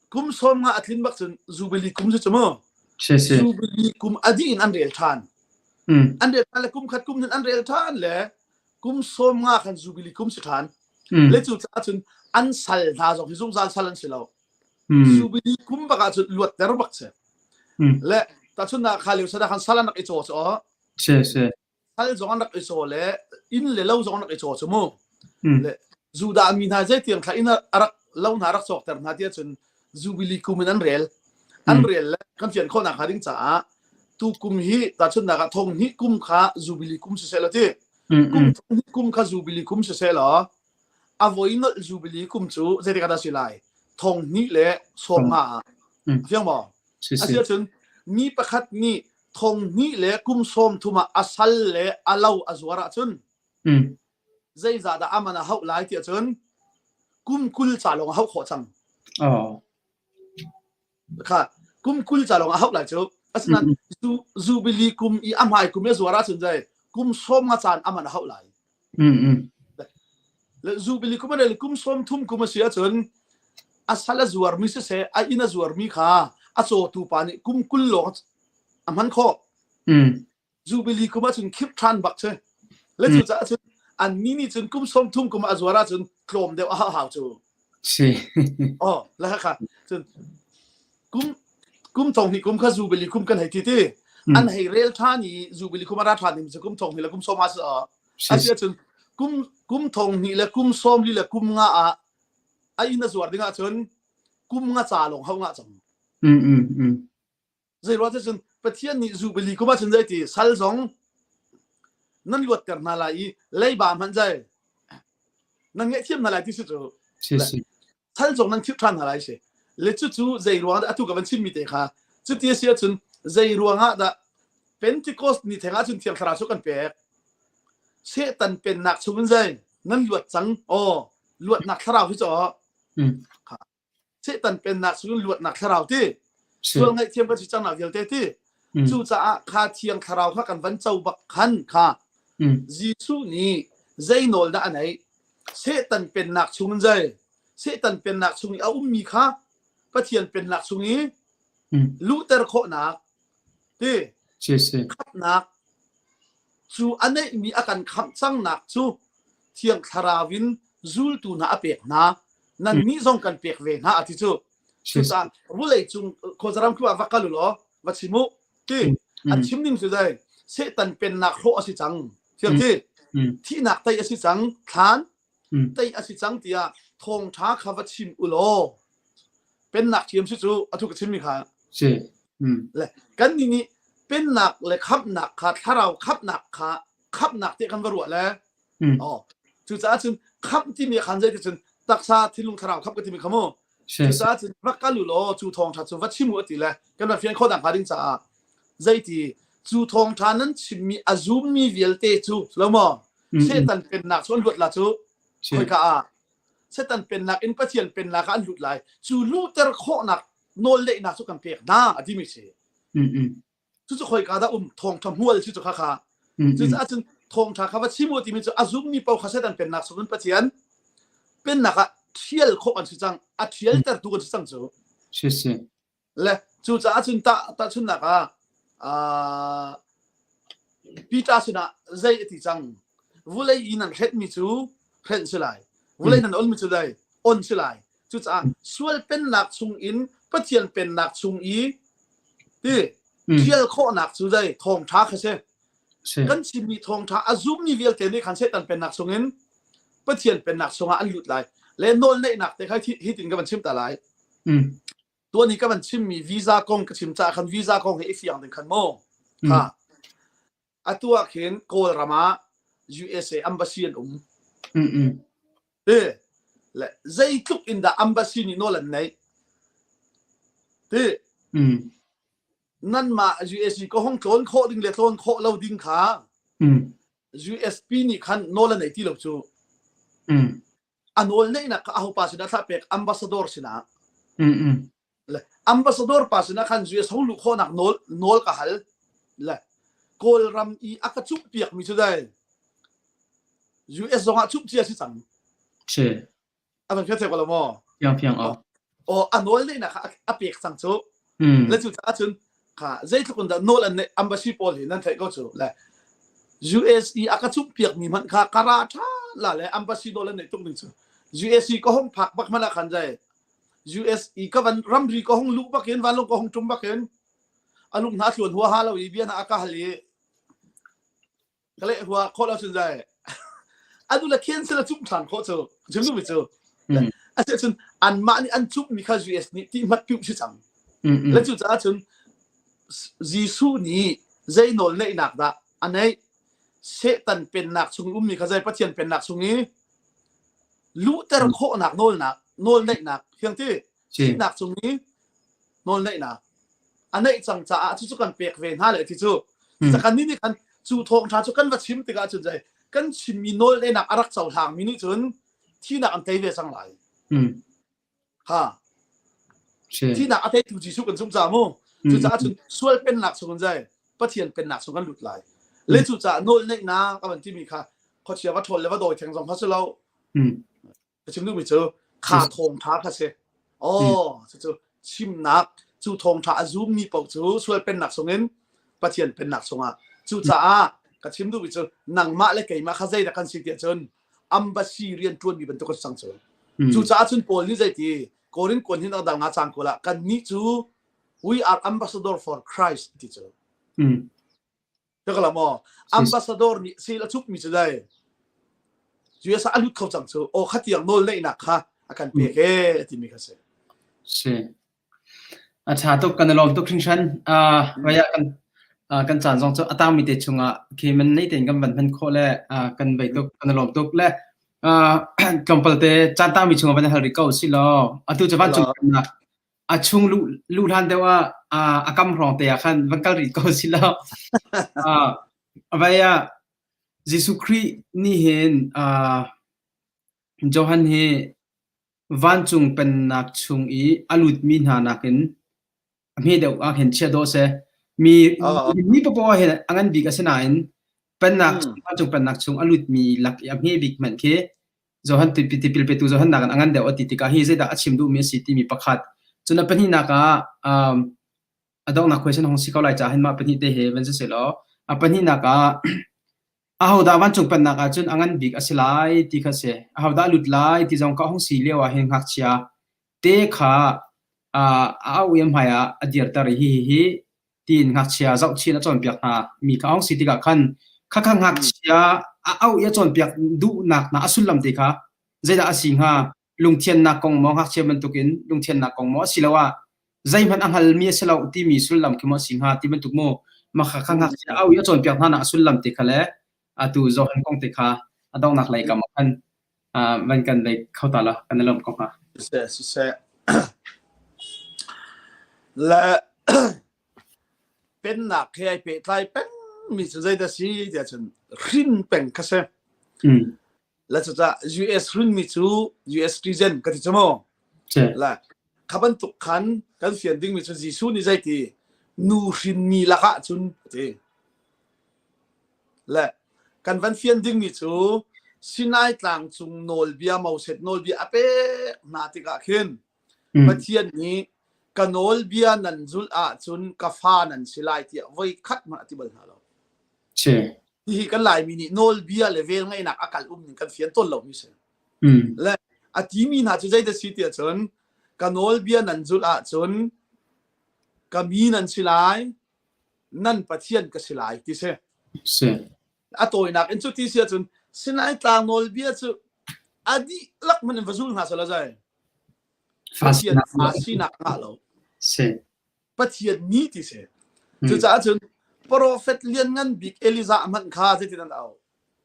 kum sawm nga a tlin bak cun Jubilee kum cu mu Jubilee kum a dih in an rel ṭhan an rel ṭhan le kum khat kum an rel ṭhan le kum sawm nga khan Jubilee kum si ṭhan. Le cu caah cun an sal hna zong hi zungzal sal an si lo. Zubili kum bak ah cun luatter bak si. Le tahchunhnak kha lio sana khan sal an rak i caw cu Si si. Sal zong an rak i caw le inn le lo zong an rak i caw cu mu. Le Judah mi hna zeitiang thla inn a rak lo hna rak cawkter hna tiah cun Zubili kum in an rel. An rel le kan fian khawhnak hnga ding caah tu kum hi tahchunhnak ah thong hnih kum kha Zubili kum siseh law ti. Kum thong hnih kum kha Zubili kum siseh law a voi nolh Zubili kum cu zeitik ah dah si lai? Thong hnih le 50 ah. Fiang maw? Si si. Asiahcun mi pakhat nih thong hnih le kum 30 ah a sal le a lo a zuar ahcun zeizah dah aman a hauh lai tiah cun kum 20 ca lawng a hauh khawh cang. Oh. Kha kum 20 ca lawng a hauh lai cu. Asinain zu zubili kum i a hmai kum i a zuar ahcun zei kum 50 caan aman a hauh lai. Le zubili kum a kum 30 kum a si ahcun a sal a zuarmi siseh a inn a zuarmi kha a cawtu pa nih kum 20 lawng a hman khawh. Zubili kum ahcun khirh ṭhan bak si. Le cucaah cun an mi nih cun kum 30 kum a zuar ahcun tlawm deuh a hau cu. Si. Oh, la kha cun kum kum thong hnih kum kha zubili kum kan hei ti ti. An hei rel ṭhan i zubili kum a ra ṭhan ding cu kum thong hnih le kum sawm ah si a si ahcun kum kum thong hnih le kum sawm li le kum nga ah a inn a zuar ding ahcun kum nga ca lawng hau nga cang. Zei ruah cun Pathian nih zubili kum ahcun zei ti sal zong nan luatter hna lai i leiba hmanh zei nan ngaihthiam hna lai ti si cu. Si si. Sal zong nan khirh ṭhan hna lai si. Le cucu zei ruang dah atu ka van chimmi te kha cuti a si ahcun zei ruang ah dah Pentecost ni theng ahcun Thiang Thlarau cu kan pek. Satan pennak chungin zei nan luat cang. Aw luatnak thlarau hi cu Satan pennak sungin luatnak thlarau ti sual ngaihthiam kan si cangnak vialte ti cucaah kha thiang thlarau kha kan van co bak khan kha Jesuh nih zei nawl dah a neih Satan pennak chungin zei Satan pennak chung i a ummi kha Pathian pennak chung i luhter khawhnak ti khamhnak cu a neihmi a kan khamh cangnak cu Thiang Thlarau in zultu hna a pek hna nannih zong kan pek ve hna a ti cu cucaah vulei cung khuazaram khu ah va kal u law va chim u ti an chim ning cu zei Satan pennak hrawh a si cang thiang thi thihnak tei a si cang thlan tei a si cang tiah thawngṭha kha va chim u law pennak thiam si cu a thu ka chimmi kha si le kan nih nih pennak le khamhnak kha thlarau khamhnak kha khamhnak te kan va ruah le oh cucaah cun khamh timi khan zei ti cun taksa thinlung thlarau khamh ka timi kha mu cucaah cun va kal u law cu thawngṭha cu va chim u a ti le kan va fian khawh hnga ding caah zeiti cu thawngṭha nan chimmi a zummi vialte cu lo maw Satan pennak cu an luat la cu khoika ah Satan pennak in Pathian pennak ah an lut lai cu luhter khawhnak nawl neihnak cu kan pek hna a timi si cucu khoika dah um thawngṭha hmual si cu kha kha cucaah cun thawngṭha kha va chim u timi cu a zummi paoh kha Satan pennak sungin Pathian pennak ah ṭhial khawh an si cang a ṭhialtertu kan si cang cu si si Le cucaah cun tah tahchunhnak ah Peter sinah zei a ti cang vulei i nan hrenhmi cu hrenh si lai vulei nan onmi cu dai on si lai cucaah sual pennak chung in Pathian pennak chung i ti thial khawhnak cu dai thawngtha kha si kan chimmi thawngtha a zummi vialte nih khan Satan pennak chung in Pathian pennak chungah an lut lai le nawl neihnak te kha hi tin ka van chim ta lai tuan i ka van chimmi visa kong ka chim caah khan visa kong he i fiang ding khan mu kha atu ah khin Kawlram ah USA embassy an um ti le zeitluk in dah embassy nih nawl an neih ti nanmah USA ka hong tlawn khawh ding le tlawn khawh lo ding kha USP nih khan nawl an nei ti lo cu a nawl neihnak kha ahopa sinah thlah pek ambassador sinah le ambassador pa sinah khan US hong luh khawhnak nawl nawl ka hal le Kawlram i a ka cuh piak mi cu dai US zong ah cuh cia si cang si a van fiang ko lo maw fiang fiang aw o a nawl neihnak kha a pek cang cu le cu caah cun kha zeitluk in dah nawl an neih embassy pawl hi nan theih ko cu le US i a ka cuh piak mi hmanh kha kara tha la le embassy nawl an neih tuk ning cu US i ka hong phak bak hmanh ah khan zai. US i ka van ramri ka hung luh bakin vanlawng ka hung ṭum bakin a lung hna tluan huaha lo i bia hna a ka hal i ka leh hua khawh lo cun zai anu le cancel a cumh ṭhan khawh cu chim duhmi cu a cun anmah nih an cumhmi kha US nih ti hmat piuh si cang le cu caah cun Jesuh nih zei nawl neihnak dah a neih Satan pennak chung ummi kha zei Pathian pennak chung i luhter khawhnak nawlnak nawl neihnak fiang ti thihnak cung i nawl neihnak a neih cang caah cucu kan pek ve hna le ti cu kan nih nih khan cu thawngṭha cu kan va chim tikah cun zei kan chimmi nawl neihnak a rak cohlang mi nih cun thihnak an tei ve cang lai ha thihnak a teitu Jesuh kan zumh caah mu cucaah cun sual pennak chung in zai Pathian pennak chung kan lut lai le cucaah nawl neihnak a van timi kha khuachia va ṭhawl le va dawi theng zong kha si lo ka chim duhmi cu kha thawngṭha kha si oh cucu chimnak cu thawngṭha a zummi paoh cu sual pennak chungin Pathian pennak chungah cucaah ka chim duhmi cu nangmah le keimah kha zeidah kan si tiah cun embassy rian ṭuanmi bantuk kan si cang cu cucaah cun Paul nih zeiti Korin kuan hin dang nga cang ko la kan nih cu we are ambassador for Christ ti cu Ka maw ambassador nih sil a cukmi cu dai US a lut kho cang cu aw khatiang nawl neihnak kha a kan pek e timi kha si. Si. A ṭha tuk kan i lawm tuk hringhran. Uh, vaya kan uh, kan caan zong cu a tangmi te chungah khi man nei tein kan van hman khawh le uh, kan bei tuk kan i lawm tuk le uh, tlawmpal te caan tangmi chungah van hal rih ko si law atu cu vancung pennak a chung luh luh hlan deuh ah a kam hrawng te ah khan van kal rih ko si lo. Vai ah Jesuh Khrih nih hin Johan hi vancung pennak chung i a lutmi hna nakin a hme deuh ah khin chia dawh seh. Mi mi paoh hin a ngan bik a si nain pennak vancung pennak chung a lutmi lak i a hme bik hmanh khi Johan tipil petu Johan nakin a ngan deuh a ti tikah hi zeidah a chim duhmi a si timi pakhat. Cun a pahnihnak ah um, a donghnak question hong si ko lai caah hin mah pahnih te he van si selaw a pahnihnak ah ahodah vancung pennak ah cun a ngan bik a si lai ti kha si. Ahodah lut lai ti zong ka hong si lio ah hin ngakchia te kha a au i a hmai ah a dirter i hihi hi tiin ngakchia zohchih a cawnpiak hna mi kha a hung si tikah khan khakha ngakchia a auh i a cawnpiak duhnak hna a sullam te kha zeidah a si hnga lungthiannak kong maw ngakchia bantukin lungthiannak kong maw asiloah zeihmanh a hngalmi a si lo timi sullam khi maw a si hnga ti bantuk mu mah kha ngakchia auh i a cawnpiak hna nak a sullam te kha le atu Johan kong te kha a donghnak lei kam ah khan van kan lei kho ta la kan i lawmh ko hnga. Siseh, siseh. Le pennak he ai pehtlai peng mi cu zeidah si tiah cun hrin peng kha si. La cucaah US hrin mi cu US citizen ka ti cu mu. La kha bantuk khan kan fian ding mi cu Jesuh nih zeiti nu hrin mi lakah cun a ti. Le kan van fian dingmi cu Sinai tlang cung nawlbia Moses nawlbia a pek hna tikah khin Pathian nih ka nawlbia nan zulh ahcun ka fa nan si lai tiah voi khat hmanh a ti bal hna lo. Hihi kan Laimi nih nawlbia le velngeihnak a kal um ning kan fian tawn lomi si. Le a timi hna cu zeidah si tiah cun ka nawlbia nan zulh ahcun ka mi nan si lai, nan Pathian ka si lai ti si. Si. A tawinak in cu ti si ahcun Sinai tlang nawlbia cu a dihlak hmanh in va zul hna selaw zai. Pathian fa sinak ngah lo. Si. Pathian mi ti si. Cucaah cun prophet lianngan bik Elijah hmanh kha zeitin an au?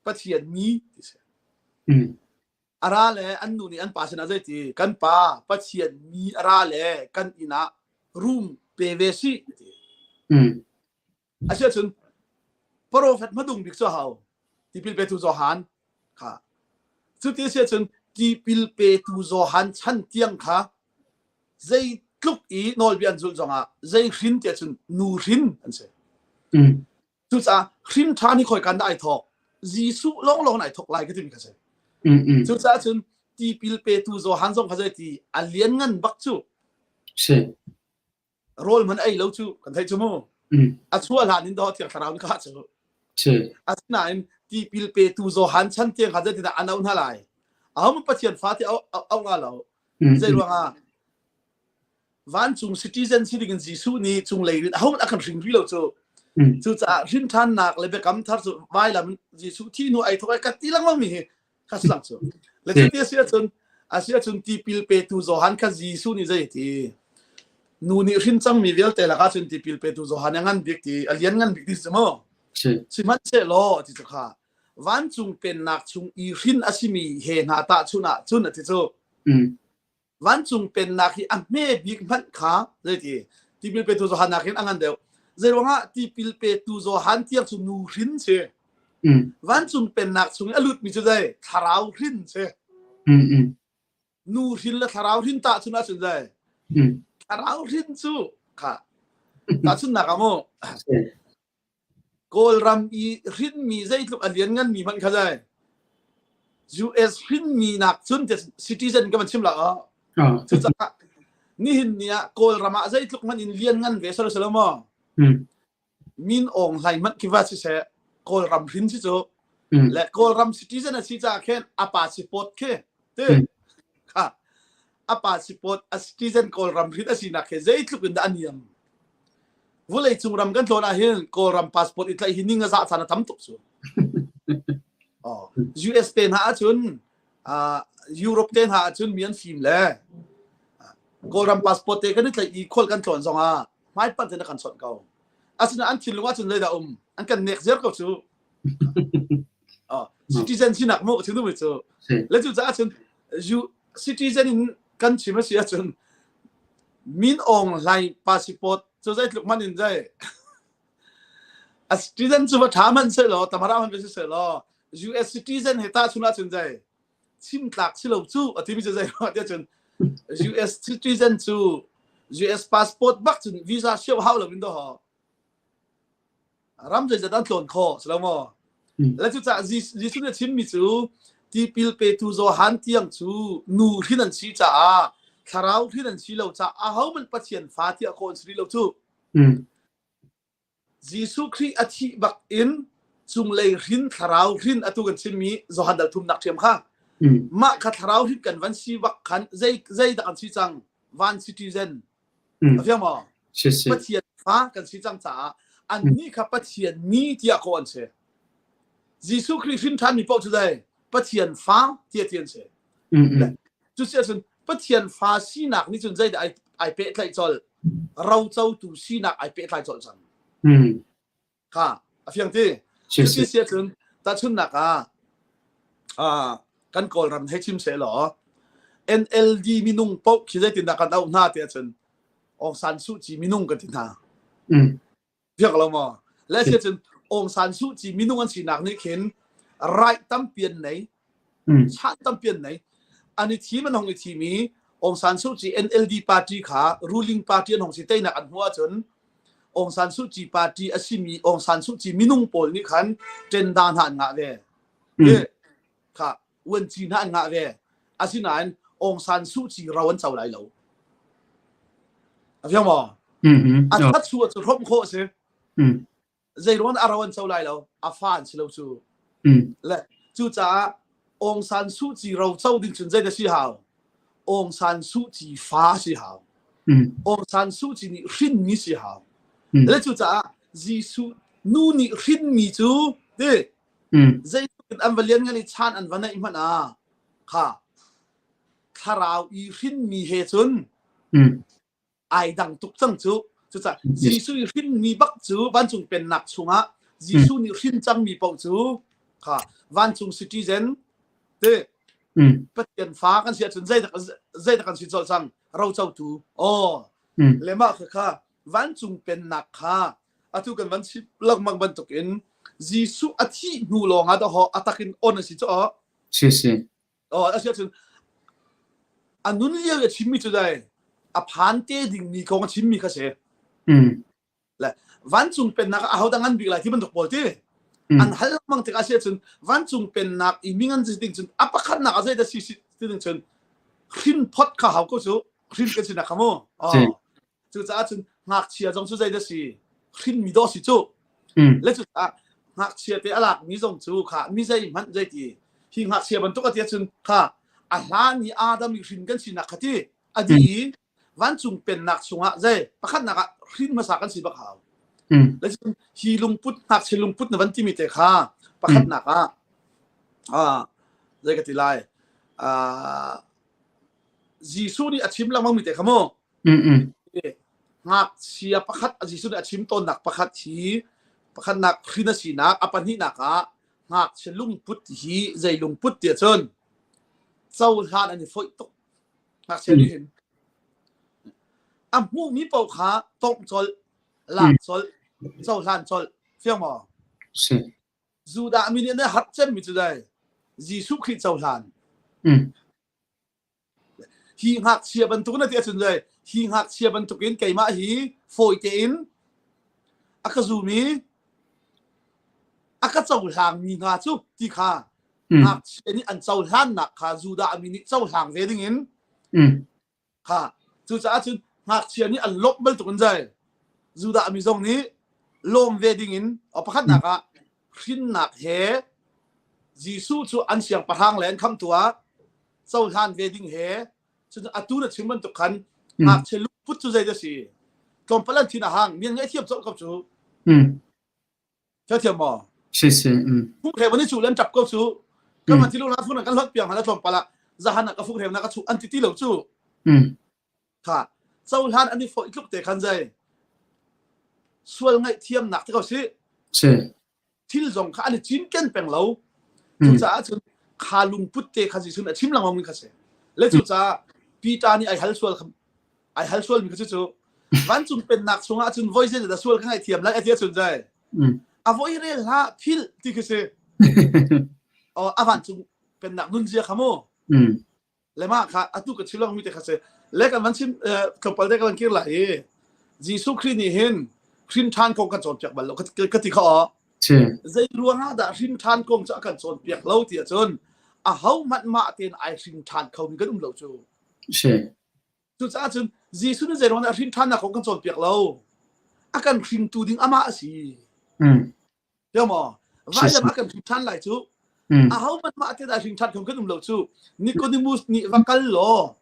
Pathian mi ti si. A ra le an nu nih an pa sinah zeiti kan pa Pathian mi a ra le kan inn ah room pe ve sih ti. Asiahcun profet hmadung bik cu hau tipil petu Johan kha cuti asiahcun tipil petu Johan chan tiang kha zeitluk i nawlbia an zulh zongah zei hrin tiah cun nu hrin an si. Cucaah hrin ṭhan hi khoikan dah ai thawk? Jesuh lawnglawng in ai thawk lai ka timi kha si. Cucaah cun tipil petu Johan zong kha zeiti a lianngan bak cu. Si. Rawl hmanh ei lo cu kan theih cu mu. A chuah hlan in dawh thiang thlarau nih kha cu. Si. Asinain tipil petu Johan chan tiang kha zeitindah an auh hna lai? Aho Pathian fa ti au nga lo. Zei ruangah? Vancung citizen si ding in Jesuh nih cunglei in ahohmanh a kan hring rih lo cu. Cucaah hrin ṭhannak le biakam thar cu vailam Jesuh thi hnu ai thawk ai ka ti lengmang mi hi kha si lang cu. Le cuti a si ahcun a si ahcun tipil petu Johan kha Jesuh nih zei ti nu nih hrin cangmi vialte lakah cun tipil petu Johan a ngan bik ti a lian ngan bik ti si mu. Sihmanhsehlaw ti cu kha vancung pennak chung i hrin a simi he hna tahchunh ah cun a ti cu. Vancung pennak hi a hme bik hmanh kha zeiti tipil petu Johan nakin a ngan deuh. Zeiruangah tipil petu Johan tiang cu nu hrin si. Vancung pennak chung i a lutmi cu zei thlarau hrin si. Nu hrin le thlarau hrin tahchun ahcun zei thlarau hrin cu kha tahchunnak ah mu Kawlram i hrinmi zeitluk a liannganmi hmanh kha zei US hrinmi nak cun citizen ka van chim la ah cucaah nihin ni ah Kawlram ah zeitluk hmanh in lianngan ve sal sal maw Min Aung Hlaing hmanh khi va siseh Kawlram hrin si cu le Kawlram citizen a si caah khin a passport khi ti kha a passport a citizen Kawlram hrin a sinak khi zeitluk in dah a niam Vawleicung ram kan tlawn ahhin Kawlram passport i tlaih hi ning a zah caan a tam tuk cu. Oh, US te hna ahcun uh, Europe te hna ahcun mi an fim le Kawlram passport te kan i tlaih i khual kan tlawn zong ah hmaipanh tein a kan chawnh ko. Asinain an thinlung ahcun zeidah um? An kan nek ziar ko cu. Oh, citizen sinak mu chim duhmi cu. Le cu caah cun citizen in kan chim a si ahcun Min Aung Hlaing passport cu zeitluk hmanh in zei a citizen cu va ṭha hmanh sehlaw tamara hmanh va si sehlaw US citizen he tahchun ahcun zei chim tlak si lo cu a timi cu zei tiah cun US citizen cu US passport bak cun visa siau hau lo in do Ram zeizat an tlawn khawh si lo maw? Le cucaah Jesuh nih a chimmi cu tipil petu Johan tiang cu nu hrin an si caah thlarau hrin an si lo caah ahohmanh Pathian fa tiah kawh an si rih lo cu. Jesuh Khrih a thih bak in cunglei hrin thlarau hrin atu kan chimmi Johan dal thumnak ṭhiam kha mah kha thlarau hrin kan van si bak khan zei zei dah kan si cang van citizen A fiang maw? Pathian fa kan si cang caah annih kha Pathian mi tiah kawh an si. Jesuh Khrih hrin ṭhanmi paoh cu dai Pathian fa tiah ti an si. Cusiahcun Pathian fa sinak nih cun zeidah ai, ai pehtlaih colh? Rocotu sinak ai pehtlai colh cang. Kha a fiang ti. Cuti si ahcun tahchunhnak ah ah kan Kawlram hei chim seh law NLD minung paoh khi zeitindah kan auh hna ti ahcun Aung San Suu Kyi minung kan ti hna. Fiang lo maw? Le si ahcun Aung San Suu Kyi minung an sinak nih khin right tampi an nei, chan tampi an nei. An i thim an hong i thim i Aung San Suu Kyi NLD party kha ruling party an hong si teinak an hmuh ahcun Aung San Suu Kyi party a simi Aung San Suu Kyi minung pawl nih khan tenda hna an ngah ve. Kha uanci hna an ngah ve. Asinain Aung San Suu Kyi ro an co lai lo. A fiang maw? A that su cu hrawmh khawh a si. Zeiruang a ro an co lai lo a fa an si lo cu le cucaah Aung San Suu Kyi ro co ding cun zei dah si hau Aung San Suu Kyi fa si hau Aung San Suu Kyi nih hrinmi si hau le cucaah Jesuh nu nih hrinmi cu ti zeitluk in an va lian ngan i chan an va neih hmanh ah kha thlarau i hrinmi he cun ai dang tuk cang cu. Cucaah Jesuh i hrinmi bak cu vancung pennak chungah Jesuh nih hrin cangmi paoh cu kha vancung citizen te Pathian fa kan si ahcun zeidah zeidah kan si colh cang rocotu aw le mah kha kha vancung pennak kha atu kan van chim lengmang bantukin Jesuh a thih hnu lawng ah dahawh a takin on a si cu aw Si si. Oh, a si ahcun a nun lio i a chimmi cu dai a phan te dingmi kong a chimmi kha si. Le vancung pennak ah ahodah ngan bik lai ti bantuk pawl ti. An hal lengmang tikah si ahcun vancung pennak i mi ngan ding cun a pakhatnak ah zeidah si si ti ding cun hrin phot kha hau ko cu hrin kan sinak kha mu. Oh. Cucaah cun ngakchia zong cu zeidah si hrinmi dawh si cu. Le cucaah ngakchia te a lakmi zong cu kha mi zeihmanh zeiti hi ngakchia bantuk a ti ahcun kha a hlan i Adam i hrin kan sinak kha ti a di i. Vancung pennak chungah zei pakhatnak ah hrin hmasa kan si bak hau. Le cun hi lungput ngakchia lungput na van timi te kha pakhatnak ah ah zei ka ti lai ah Jesuh nih a chim lengmang mi te kha mu. Ngakchia pakhat Jesuh nih a chim tawnnak pakhat hi pakhatnak hrin a sinak a pahnihnak ah ngakchia lungput hi zei lungput tiah cun cohlan an i foih tuk. Ngakchia nih hin a hmuhmi paoh kha tongh colh, lak colh, cohlan colh, fiang maw? Si. Judah mi nih an harh cemmi cu dai Jesuh Khrih cohlan. Hi ngakchia bantuk na ti ahcun dai hi ngakchia bantukin keimah hi fawi tein a ka zumi a ka cohlangmi hna cu ti kha ngakchia nih an cohlannak kha Judah mi nih cohlang ve dingin kha cucaah cun ngakchia nih an lawmh bantuk in zai Judah mi zong nih lawm ve dingin pakhatnak ah hrinnak he Jesuh cu an siangpahrang le an khamtu ah cohlan ve ding he cun atu na chim bantuk khan ngakchia lungput cu zei dah si tlawmpal an thin a hang mian ngaihthiam colh ko cu Thiam maw? Si si. Funghreu an i chuh le an ṭap ko cu. Kan man tilu na fung kan hlot piang hna tlawmpal ah zahan ah ka funghreu na ka chuh an ti ti lo cu. Kha cohlan an i foih tluk te khan zai sual ngaihthiamnak te ko si. Si. Thil zong kha an i cinken peng lo. Cucaah cun kha lungput te kha Jesuh nih a chim lengmang mi kha si. Le cucaah Peter nih ai hal sual ai hal sual mi kha cu vancung pennak chungah cun voi zei dah sual ka ngaihthiam lai a ti ahcun zai a voi rel hlah philh ti khi si a vancung pennak nun zia kha mu le mah kha atu ka chilong mi te kha si le kan van chim tlawmpal te kan kir lai i Jesuh Khrih nih hin hrin ṭhan kong kan cawnpiak bal lo ka ti kha aw zei ruangah dah hrin ṭhan kong cu a kan cawnpiak lo ti ahcun a ho hmanh mah tein ai hrin ṭhan kho mi kan um lo cu Cucaah cun Jesuh nih zeiruang dah hrin ṭhannak kong kan cawnpiak lo? A kan hringtu ding amah a si. Tiang maw? Vailam a kan hring ṭhan lai cu. Aho hmanh mah te dah hring ṭhan kho kan um lo cu. Nicodemus nih va kal law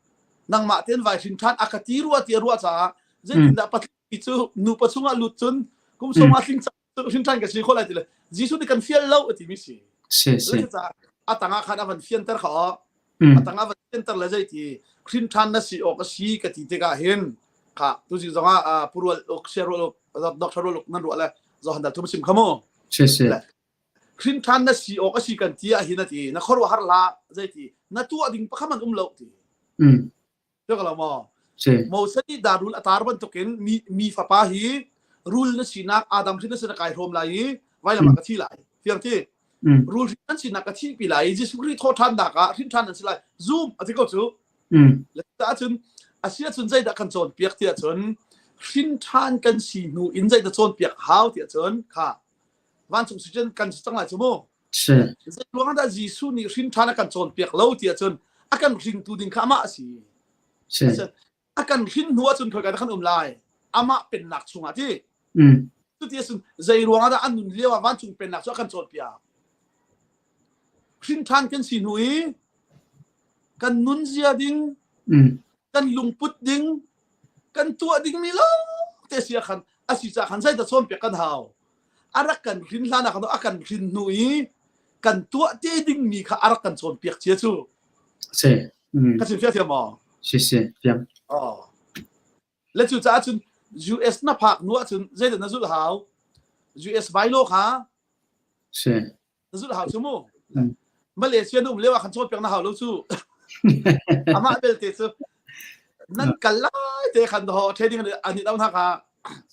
nangmah tein vai hring ṭhan a ka ti rua ti a ruah caah zeitindah patling cu nupa chungah lut cun kum sawm a tling hrin ṭhan ka si kho lai ti le Jesuh nih kan fial lo a timi si. Si si. Caah a tangah khan a van fianter kha aw. A tangah van fianter le zeiti hrin ṭhan na si awk a si ka ti tikah hin kha tuzing zongah purual uk siarual uk doctor rual uk nan ruah le zohan dal thum sim kha mu. Si si. Hrin ṭhan na si awk a si kan ti ah hin a ti na khuaruah har hlah zeiti na tuah ding pakhat man um lo ti. Tuk lo maw? Moses nih dah rul a tar bantukin mi, mi fapa hi rul na sinak Adam hrin na sin a kai hrawm lai i vailam ah ka thi lai. Fiang ti? Rul hrin an sinak ka thih pi lai i Jesuh Khrih thawh ṭhannak ah hrin ṭhan an si lai. Zoom a ti ko cu. Le ahcun a si ahcun zeidah kan cawnpiak ti ahcun hrin ṭhan kan si hnu in zeidah cawnpiak hau ti ahcun kha vancung si cun kan si cang lai cu mu. Si. Zei ruang dah Jesuh nih hrin ṭhan a kan cawnpiak lo ti ahcun a kan hringtu ding kha amah a si. Si. A kan hrin hnu ahcun khoika dah kan um lai? Amah pennak chungah ti. Cuti ahcun zei ruang dah an nun lio ah vancung pennak cu a kan cawnpiak? Hrin ṭhan kan si hnu i kan nunzia ding, kan lungput ding, kan tuah dingmi lawng te si ah khan a si caah khan zeidah cawnpiak kan hau? A rak kan hrin hlan ah khan a kan hrin hnu i kan tuah te dingmi kha a rak kan cawnpiak cia cu. Si. Ka chim fiang thiam maw? Si si fiang. Oh. Le cu caah cun US na phak hnu ahcun zeidah na zulh hau? US bylaw kha Si. Na zulh hau cu mu. Malaysia na um lio ah khan cawnpiak na hau lo cu. Amah belte cu nan kal lai te khan ho training an i do hna kha.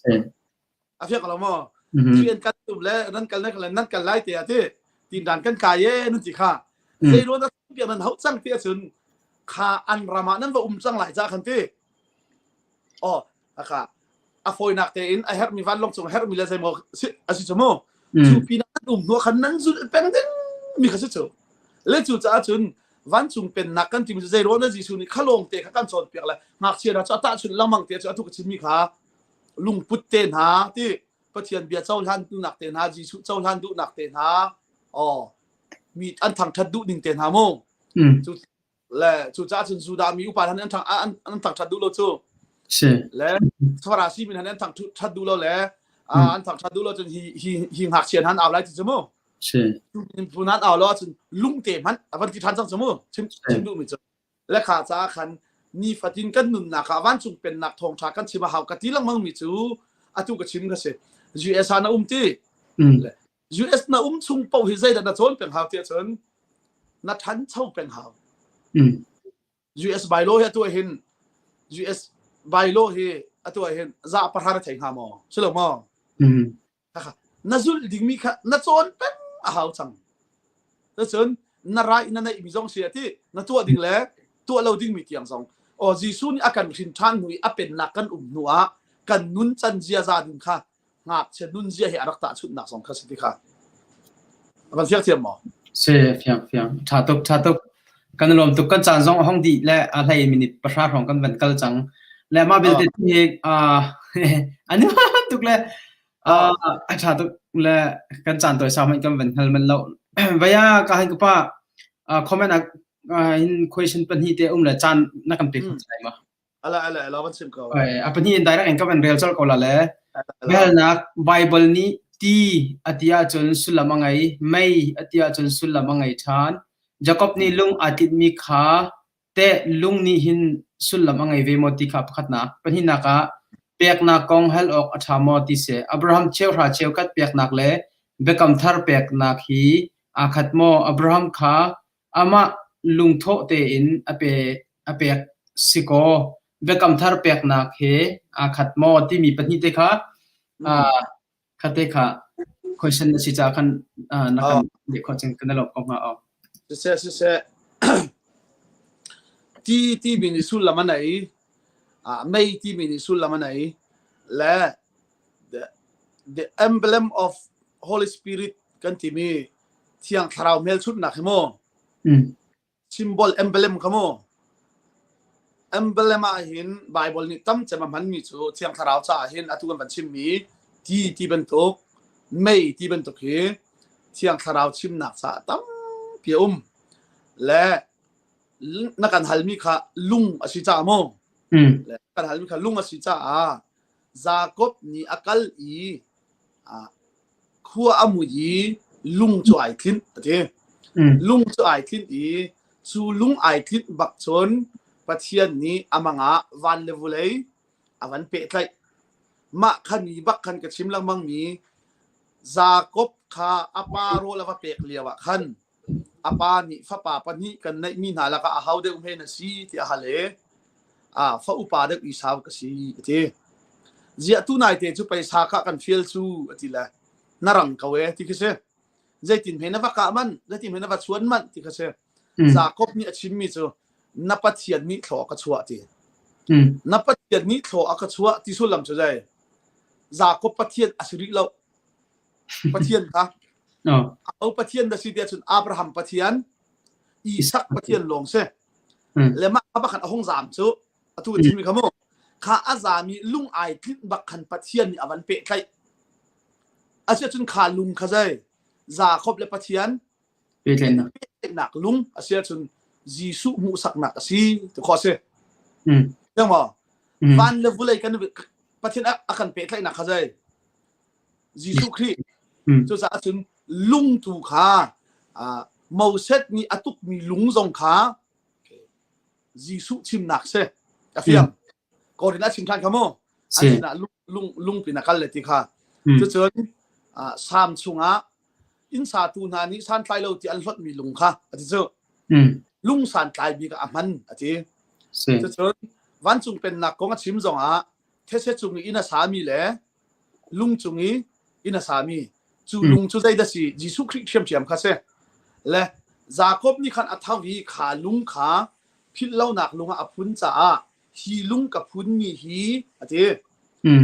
Si. A fiak lo maw? Rian kan tum le nan kal le nan kal lai te a ti. Tin dan kan kai e nan ti kha. Zei ruang dah piak nan hauh cang ti ahcun kha an ram ah nan va um cang lai ca khan ti. Oh, aka a fawinak tein a herhmi vanlawng cung a herhmi le zeimaw a si cu mu. Cu pinah an um hnu khan nan zulh peng ding mi kha si cu. Le cu caah cun vancung pennak kan timi cu zei ruang dah Jesuh nih khalawng te kha kan cawnpiak le ngakchia hna cu a tahchunh lengmang te cu atu ka chimmi kha lungput te hna ti Pathian bia cohlan duhnak te hna Jesuh cohlan duhnak te hna oh mi an thangthat duh ning te hna mu cu le cu caah cun Judah mi upa hna nih an thang an thangthat duh lo cu. Si. Le Farasi min han an thang that duh lo le an thang that duh lo cun hi hi hi ngakchia han au lai ti cu mu. Si. Phun han au lo cun lungte hmanh a van ti than cang cu mu. Chim chim duh mi cu. Le kha ca khan nifatin kan nunnak ah vancung pennak thawngṭha kan chim a hau ka ti lengmang mi cu atu ka chim ka si. US ah na um ti. US na um chung paoh hi zeidah na cawn peng hau tiah cun na ṭhancho peng hau. US bylaw hi atu hin US bylaw hi atu hin za pahra na thei hnga maw? Si lo maw? Na zulh dingmi kha na cawn peng a hau cang. Cun na rai na neihmi zong si ati na tuah ding le tuah lo dingmi tiang zong. Aw Jesuh nih a kan hrin ṭhan hnu i a pennak kan um hnu ah kan nun can ziaza ding kha ngakchia nunzia hi a rak tahchunhnak zong kha si ti kha a kan fiang thiam maw? Si fiang fiang ṭha tuk ṭha tuk kan lawm tuk kan caan zong a hong dih le a hlei minute pahra hrawng kan van kal cang le mah belte hi an tuk le a ṭha tuk le kan caan tawi sau hmanh kan van hngal man lo vaya ka han ka pa comment in question pahnih te um le caan na kan pe kho lai ma Ala ala ala van sim ko. A pahnih in direct in ka van rel colh ko la le. Biahalnak Bible nih ti a ti ahcun sullam a ngei, mei a ti ahcun sullam a ngei ṭhan. Jakob nih lung aa tinhmi kha teh lung nih hin sullam a ngei ve maw ti kha pakhatnak. Pahnihnak ah peknak kong hal awk a ṭha maw ti si. Abraham cheuhra cheukhat peknak le biakam thar peknak hi aa khat maw? Abraham kha Amah lungthawh tein a pe a pek si kaw biakam thar peknak he aa khat maw timi pahnih te kha kha te kha question na si caah khan na kan leh khawh cang kan lawm ko hnga aw. Siseh siseh ti timi nih sullam a nei mei timi nih sullam a nei le the, the emblem of Holy Spirit kan timi Thiang Thlarau hmelchunhnak hi mu symbol emblem kha mu emblem ah hin Bible nih tam cem a hmanmi cu Thiang Thlarau caah hin atu kan van chimmi ti ti bantuk mei ti bantuk hi Thiang Thlarau chimnak caah tampi a um le na kan halmi kha lung a si caah mu le kan halmi kha lung a si caah Jakob nih a kal i khua a mui i lung cu ai tlinh a ti. Lung cu ai tlinh i cu lung ai tlinh bak cun Pathian nih a mang ah van le vulei a van pehtlaih. Mah kha ni bak khan ka chim lengmang mi Jakob kha a pa rawl a va pek lio ah khan A pa nih fapa pahnih kan neihmi hna lakah aho deuh hme na si tiah a hal i fa upa deuh Esau ka si a ti. Ziah tu naite cu peisa kha kan fial cu a ti le na rang ko e ti khi si. Zeitin hme na va kah manh, zeitin hme na va chuan manh ti kha si. Jakob nih a chimmi cu na Pathian nih thlaw a ka chuah ti. Na Pathian nih thlaw a ka chuah ti sullam cu zei? Jakob Pathian a si rih lo. Pathian kha Aho Pathian na si tiah cun Abraham Pathian, Isak Pathian lawng si. Le mah kha bakhan a hung zaam cu atu kan chimmi kha mu. Kha a zaam i lung ai tlinh bak khan Pathian nih a van pehtlaih. Asiahcun kha lung kha zei Jakob le Pathian pehtlaihnak lung asiahcun Jesuh hmuhsaknak a si ti khawh a si. Fiang maw? Van le vulei kan Pathian a kan pehtlaihnak kha zei Jesuh Khrih. Cucaah cun lung tu kha Moses nih a tukmi lung zong kha Jesuh chimnak si. A fiang. Korin a chim ṭhan kha mu. A sinah lung lung pin a kal le ti kha. Cucun Salm chungah inn satu hna nih santlai lo ti an hlotmi lung kha a ti cu. Lung santlai bik ah a hman a ti. Cucun vancung pennak kong a chim zongah thetse cung i inn a sami le lung cung i inn a sami cu lung cu zeidah si Jesuh Khrih ṭhiamṭhiam kha si le Jakob nih khan a tho i kha lung kha philh lonak lung ah a phun caah hi lung ka phunmi hi a ti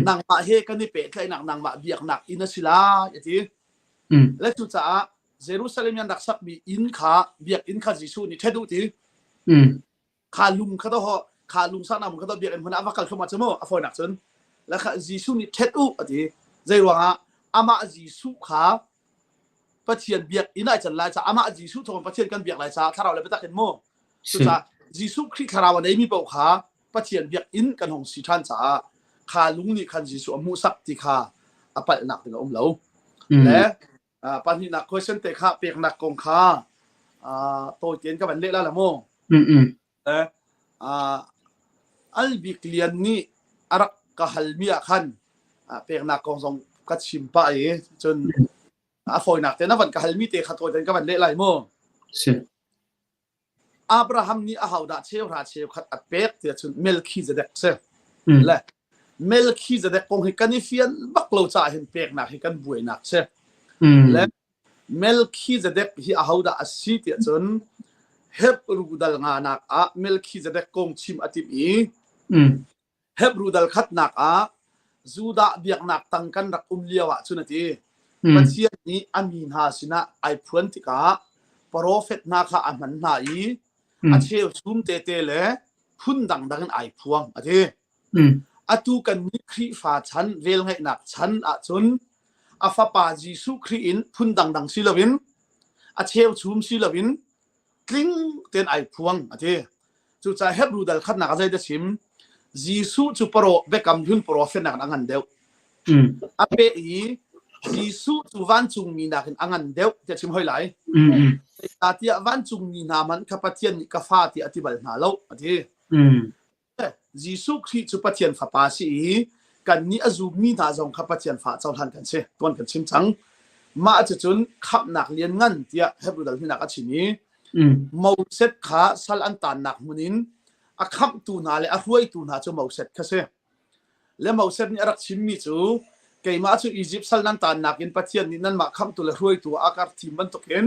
nangmah he kan i pehtlaihnak nangmah biaknak inn a si lai a ti le cucaah Jerusalem i an rak sakmi inn kha biakinn kha Jesuh nih ṭhet u ti Kha lung kha to kha lung saknak hmun kha to biakinn hmun ah va kal thluahmah cu mu a fawinak cun le kha Jesuh nih ṭhet u a ti zei ruangah amah Jesuh kha Pathian biakinn ai can lai caah amah Jesuh thawng Pathian kan biak lai caah thlarau le biatak in mu cucaah Jesuh Khrih thlarau a neimi paoh kha. Pathian biakinn kan hong si ṭhan caah kha lung nih khan Jesuh a hmuhsak ti kha a palhnak ding a um lo. Le pahnihnak question te kha peknak kong kha tawi tein ka van leh la la mu. Le Al Bik Lian nih a rak ka halmi ah khan peknak kong zong ka chim pah i cun a fawinak te na van ka halmi te kha tawi tein ka van leh lai mu. Si. Abraham nih ahodah cheuhra cheukhat a pek tiah cun Melchizedek si. Le Melchizedek kong hi kan i fian bak lo caah hin peknak hi kan buainak si. Le Melchizedek hi ahodah a si tiah cun Hebru dal nganak ah Melchizedek kong chim a timh i Hebru dal khatnak ah Judah biaknak tang kan rak um lio ah cun a ti. Pathian nih a mi hna sinah ai phuan tikah profet hna kha a hman hna i a cheuchum tete le phun dangdang in ai phuang a ti. Atu kannih Khrihfa chan velngeihnak chan ahcun a fapa Jesuh Khrih in phun dangdang si loin a cheuchum si loin tling tein ai phuang a ti. Cucaah Hebru dal khatnak ah zeidah chim? Jesuh cu paro biakam hlun profet nakin a ngan deuh. A peh i Jesuh cu vancungmi nakin a ngan deuh tiah chim hoi lai. Zeicahtiah vancungmi hna hmanh kha Pathian nih ka fa tiah a ti bal hna lo a ti. Jesuh Khrih cu Pathian Fapa a si i kannih a zummi hna zong kha Pathian fa cohlan kan si. Tuan kan chim cang. Mah cucun khamhnak lianngan tiah Hebru dal hminak a chim i Moses kha sal an tannak hmun in a khamhtu hna le a hruaitu hna cu Moses kha si. Le Moses nih a rak chimmi cu keimah cu Izipt sal nan tannak in Pathian nih nanmah khamhtu le hruaitu ah a ka thim bantukin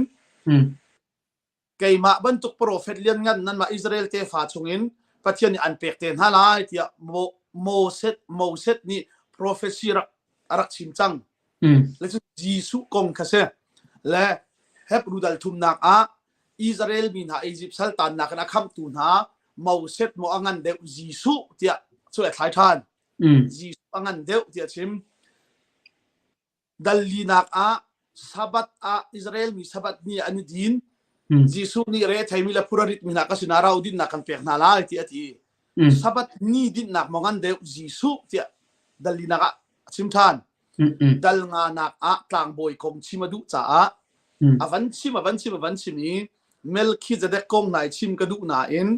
keimah bantuk profet lianngan nanmah Israel tefa chungin Pathian nih an pek te hna lai tiah Moses Moses nih prophecy rak a rak chim cang. Le cu Jesuh kong kha si. Le Hebrew dal thumnak ah Israel mi hna Egypt sal tannak in a khamhtu hna Moses maw a ngan deuh Jesuh tiah cu a thlai ṭhan. Jesuh a ngan deuh tiah a chim. Dal linak ah Sabbath ah Israel mi Sabbath ni ah an i din. Jesuh nih re theimi le phurarit mi hna ka sinah rau dinnak kan pek hna lai tiah a ti. Sabbath ni dinhnak maw ngan deuh Jesuh tiah dal linak ah a chim ṭhan. Dal nganak ah tlangbawi kong chim a duh caah a van chim a van chim a van chim i Melchizedek kong nai chim ka duh nain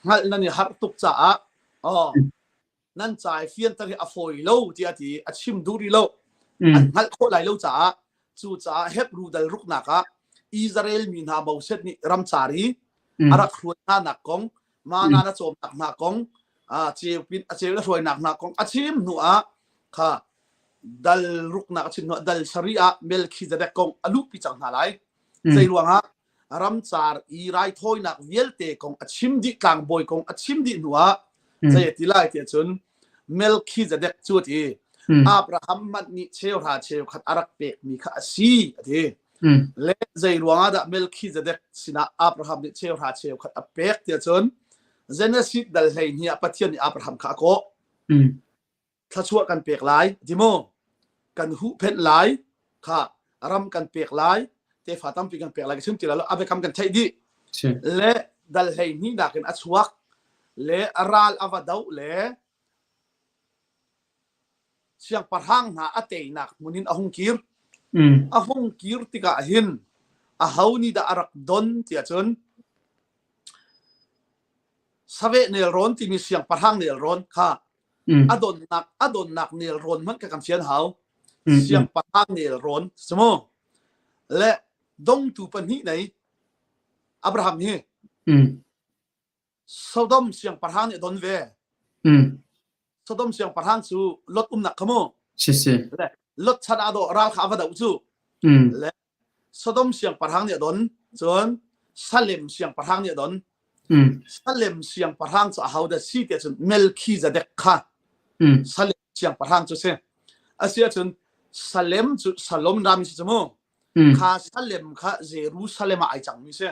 hngalh nan i harh tuk caah oh nan ca i fianter hi a fawi lo tiah a ti a chim duh rih lo an hngalh khawh lai lo caah cucaah Hebru dal ruknak ah Israel mi hna Moses nih ramcar i a rak hruai hna nak kong mana na cawmnak hna kong a ceu na hruainak hna kong a chim hnu ah kha dal ruknak a chim hnu ah dal sari ah Melchizedek kong a luhpi cang hna lai zei ruangah ramcar i raithawinak vialte kong a chim dih tlangbawi kong a chim dih hnuah zei a ti lai tiah cun Melchizedek cu a ti Abraham hmanh nih cheuhra cheukhat a rak pekmi kha a si a ti le zei ruangah dah Melchizedek sinah Abraham nih cheuhra cheukhat a pek tiah cun Genesis dal 12 ah Pathian nih Abraham kha a kawh thluachuah kan pek lai ti mu kan huhphenh lai kha ram kan pek lai tefa tampi kan pek lai ka chim ti lai lo a biakam kan theih dih le dal hlei hnih nakin a chuak le a ral a va doh le siangpahrang hna a teinak hmun in a hung kir a hung kir tikah hin a ho nih dah a rak don tiah cun Saveh nelrawn timi siangpahrang nelrawn kha a donnak a donnak nelrawn hmanh kha kan fian hau. Siangpahrang nelrawn si mu. Le dongtu pahnih nei Abraham hi Sodom siangpahrang nih a don ve. Sodom siangpahrang cu Lot umnak kha mu. Si si. Le Lot chan ah dawh ral kha a va doh cu. Le Sodom siangpahrang nih a don cun Salem siangpahrang nih a don Salem siangpahrang cu ahodah si tiah cun Melchizedek kha Salem siangpahrang cu si asi ahcun Salem cu Salom rami si cu mu kha Salem kha Jerusalem ah ai cangmi si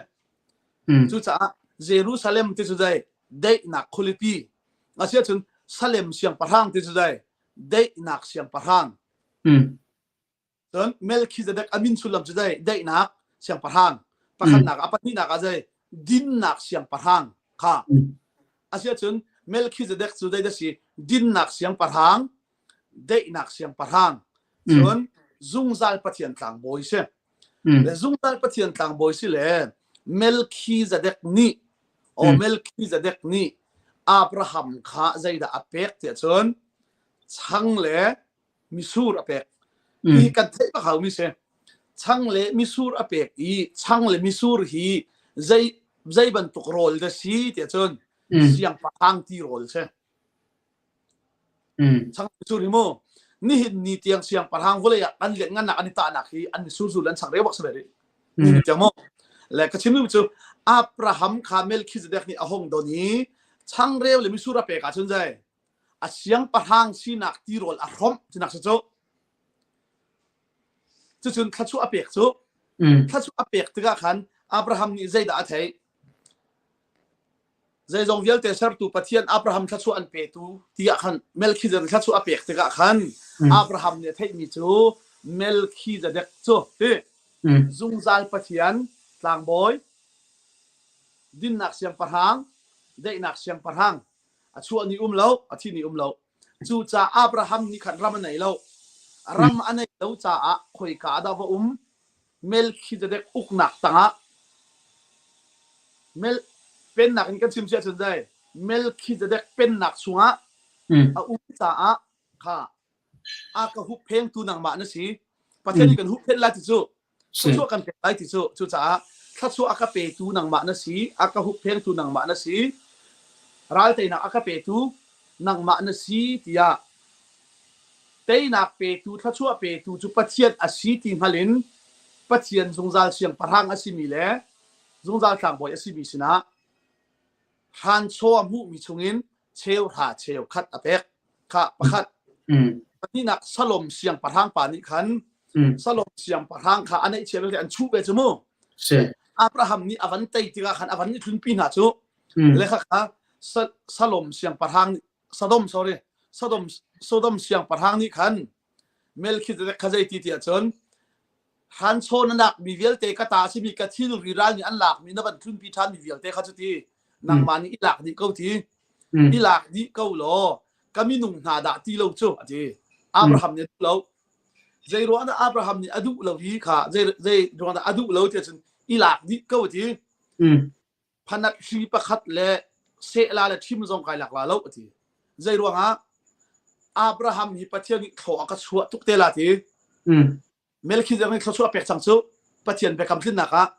cucaah Jerusalem ti cu dai daihnak khualipi asi ahcun Salem siangpahrang ti cu dai daihnak siangpahrang Cun Melchizedek a min sullam cu zei? Daihnak siangpahrang. Pakhatnak ah pahnihnak ah zei? Dinnak siangpahrang kha. Asiahcun. Melchizedek cu zei dah si? Dinnak siangpahrang, daihnak siangpahrang, cun zungzal Pathian tlangbawi si. Le zungzal Pathian tlangbawi si le Melchizedek nih o Melchizedek nih Abraham kha zeidah a pek tiah cun chang le misur a pek. Hi kan theih bak haumi si. Chang le misur a pek i chang le misur hi zei zei bantuk rawl dah si tiah cun siangpahrang ti rawl si. Chang misur hi mu nihin ni tiang siangpahrang vawlei ah an lian ngannak an i tahnak hi an misur zul an chang reu bak si ve rih. Ni tiang mu. Le ka chim cu Abraham kha Melchizedek nih a hong don i changreu le misur a pek ahcun zei a siangpahrang sinak tirawl a hrawmh tinak si cu. Cucun thluachuah a pek cu. Thluachuah a pek tikah khan Abraham nih zeidah a theih? Zeizong vialte sertu Pathian Abraham thluachuah an petu tiah khan Melchizedek thluachuah a pek tikah khan Abraham nih a theihmi cu Melchizedek cu hi zungzal Pathian tlangbawi dinnak siangpahrang daihnak siangpahrang a chuah ni um lo a thi ni um lo cucaah Abraham nih khan ram a nei lo ram a nei lo caah khoika dah va um Melchizedek uknak tangah Mel pennak in kan chim si ahcun zei Melchizedek pennak chungah a um caah kha a ka hupphengtu nangmah na si Pathian nih kan hupphen lai ti cu thluachuah kan pek lai ti cu cucaah thluachuah a ka petu nangmah na si a ka hupphengtu nangmah na si ral teinak a ka petu nangmah na si tiah teinak petu thluachuah petu cu Pathian a si ti hngal in Pathian zungzal siangpahrang a simi le zungzal tlangbawi a simi sinah hranchaw a hmuhmi chungin cheu hra cheu khat a pek kha pakhat pahnihnak Salom siangpahrang pa nih khan Salom siangpahrang kha a neihchia vialte an chuh ve cu mu Abraham nih a van tei tikah khan a van i tlunpi hna cu le kha kha Salom siangpahrang Sodom sorry Sodom Sodom siangpahrang nih khan Melchizedek kha zei ti tiah cun Hranchaw na lakmi vialte ka ta a simi ka thilri ral nih an lakmi na van tlunpi ṭhanmi vialte kha cu ti nangmah nih i lak dih ko ti. I lak dih ko law ka minung hna dah ti lo cu a ti. Abraham nih a duh lo. Zei ruang dah Abraham nih a duh lo hi kha zei zei ruang dah a duh lo tiah cun i lak dih ko a ti. Phanat hri pakhat le sehla le ṭhim zong kai lak la lo a ti. Zei ruangah Abraham hi Pathian nih thlaw a ka chuah tuk te la ti. Melchizedek nih thluachuah a pek cang cu Pathian biakam tlinnak ah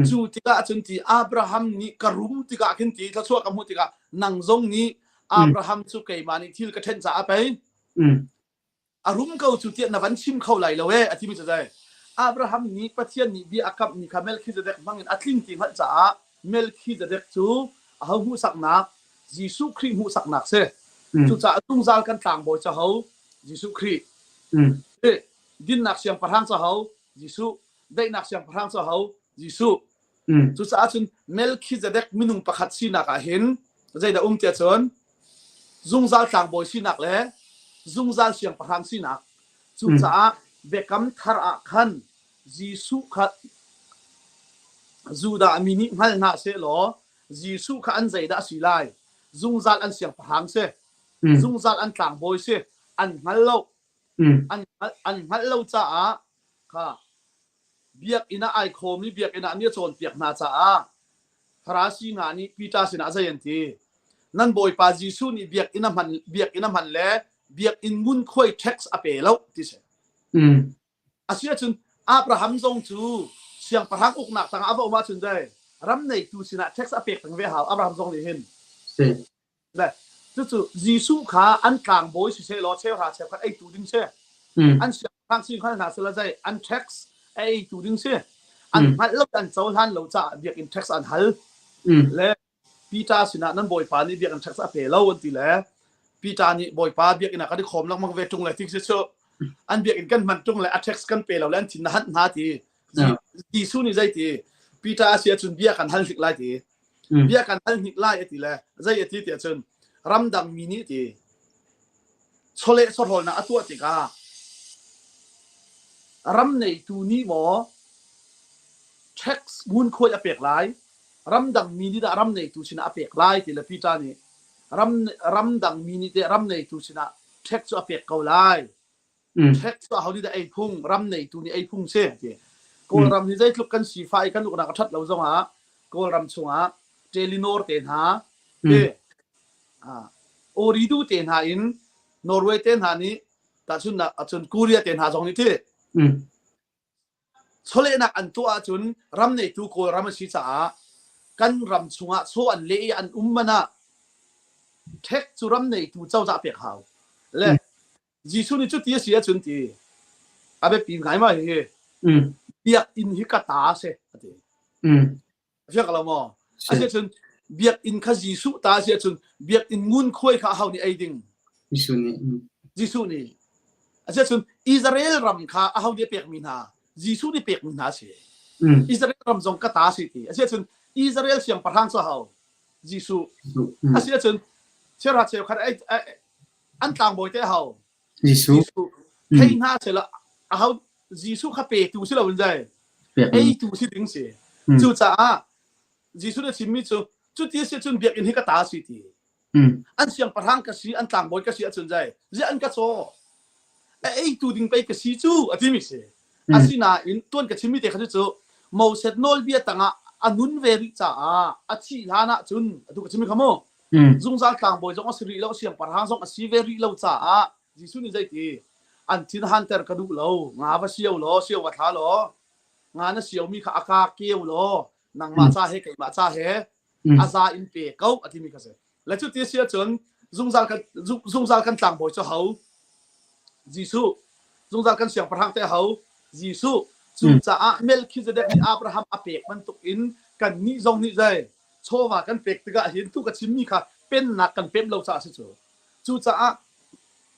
cu tikah cun ti Abraham nih ka rum tikah khin ti thluachuah ka hmuh tikah nang zong nih Abraham cu keimah nih thil ka ṭhenh caah pei a rum ko cu tiah na van chim kho lai lo e a timi cu zei Abraham nih Pathian nih bia a kamhmi kha Melchizedek hmangin a tling ti hngalh caah Melchizedek cu aho hmuhsaknak Jesuh Khrih hmuhsaknak si cucaah zungzal kan tlangbawi cu ho Jesuh Khrih dinnak siangpahrang cu ho Jesuh daihnak siangpahrang cu ho Jesuh cucaah cun Melchizedek minung pakhat sinak ah hin zeidah um tiah cun zungzal tlangbawi sinak le zungzal siangpahrang sinak cucaah biakam thar ah khan Jesuh kha Judah mi nih hngal hna sehlaw Jesuh kha an zeidah a si lai zungzal an siangpahrang si zungzal an tlangbawi si an hngal lo An hngalh lo caah kha biakinn ah ai khawm i biakinn ah mi a cawnpiak hna caah Farasi hna nih Peter sinah zei an ti? Nan Bawipa Jesuh nih biakinn a hman biakinn a hman le biakinn ngunkhuai tax a pe lo ti si. Asiahcun Abraham zong cu siangpahrang uknak tangah a va um ahcun zei ram neitu sinah tax a pek peng ve hau Abraham zong nih hin. Le cucu Jesuh kha an tlangbawi siseh law cheuhra cheukhat eitu ding si. An siangpahrang si hngal hna seh zei an tax a eitu ding si. An hngalh lo an cohlan lo caah biakinn tax an hal. Le Peter sinah nan bawipa nih biakinn tax a pe lo an ti le Peter nih bawipa biakinn ah kan i khawm lengmang ve ṭung le ti si cu an biakinn kan hman ṭung le a tax kan pe lo le an thin na hanh hna ti. Jesuh nih zei ti Peter a si ahcun bia kan hal hnik lai ti. Bia kan hal hnik lai a ti le zei a ti tiah cun ramdang mi nih ti chawleh chawhrawlnak a tuah tikah ram neitu nih maw tax ngunkhuai a pek lai ramdang mi nih dah ram neitu sinah a pek lai ti le Peter nih. Ram ramdang mi nih teh ram neitu sinah tax cu a pek ko lai. Tax cu aho nih dah ei phung? Ram neitu nih ei phung si ti. Kawlram hi zeitluk kan sifah i kan uknak a ṭhat lo zongah Kawlram chungah Telenor te hna ti Ooredoo te hna in Norway te hna nih tahchunhnak ahcun Korea te hna zong nih ti Chawlehnak an tuah ahcun ram neitu Kawlram a si caah kan ram chungah chaw an leh i an um man ah ṭhek cu ram neitu cozah pek hau. Le Jesuh nih cuti a si ahcun ti a biapi ngai ma hihi biakinn hi ka ta a si a ti. Fiak lo maw? Asiahcun biakinn kha Jesuh ta a si ahcun biakinn ngunkhuai kha aho nih ei ding? Jesuh nih. Jesuh nih. Asiahcun Israel ram kha aho nih a pekmi hna? Jesuh nih pekmi hna a si. Israel ram zong ka ta a si ti. Asiahcun Israel siangpahrang cu aho? Jesuh. Asiahcun cheuhra cheukhat an tlangbawi te aho? Jesuh. Thei hna sehla aho Jesuh kha petu si loin zai eitu si ding si. Cucaah Jesuh nih a chimmi cu cuti a si ahcun biakinn hi ka ta a si ti. An siangpahrang ka si, an tlangbawi ka si ahcun zai ziah an ka caw. A eitu ding pei ka si cu a timi si. Asinain tuan ka chimmi te kha cu Moses nawlbia tangah a nun ve rih caah a thih hlan ah cun atu ka chimmi kha mu zungzal tlangbawi zong a si rih lo siangpahrang zong a si ve rih lo caah Jesuh nih zeiti an thin hanter ka duh lo nga va sio law sio va thla law nga na siomi kha a ka keu law nangmah ca he keimah ca he a za in pe ko a timi kha si le cu ti si ahcun zungzal kan zungzal kan tlangbawi cu ho Jesuh zungzal kan siangpahrang te ho Jesuh cucaah Melchizedek nih Abraham a pek bantuk in kan nih zong nih zei chawva kan pek tikah hin tu ka chimmi kha pennak kan pem lo caah a si cu. Cucaah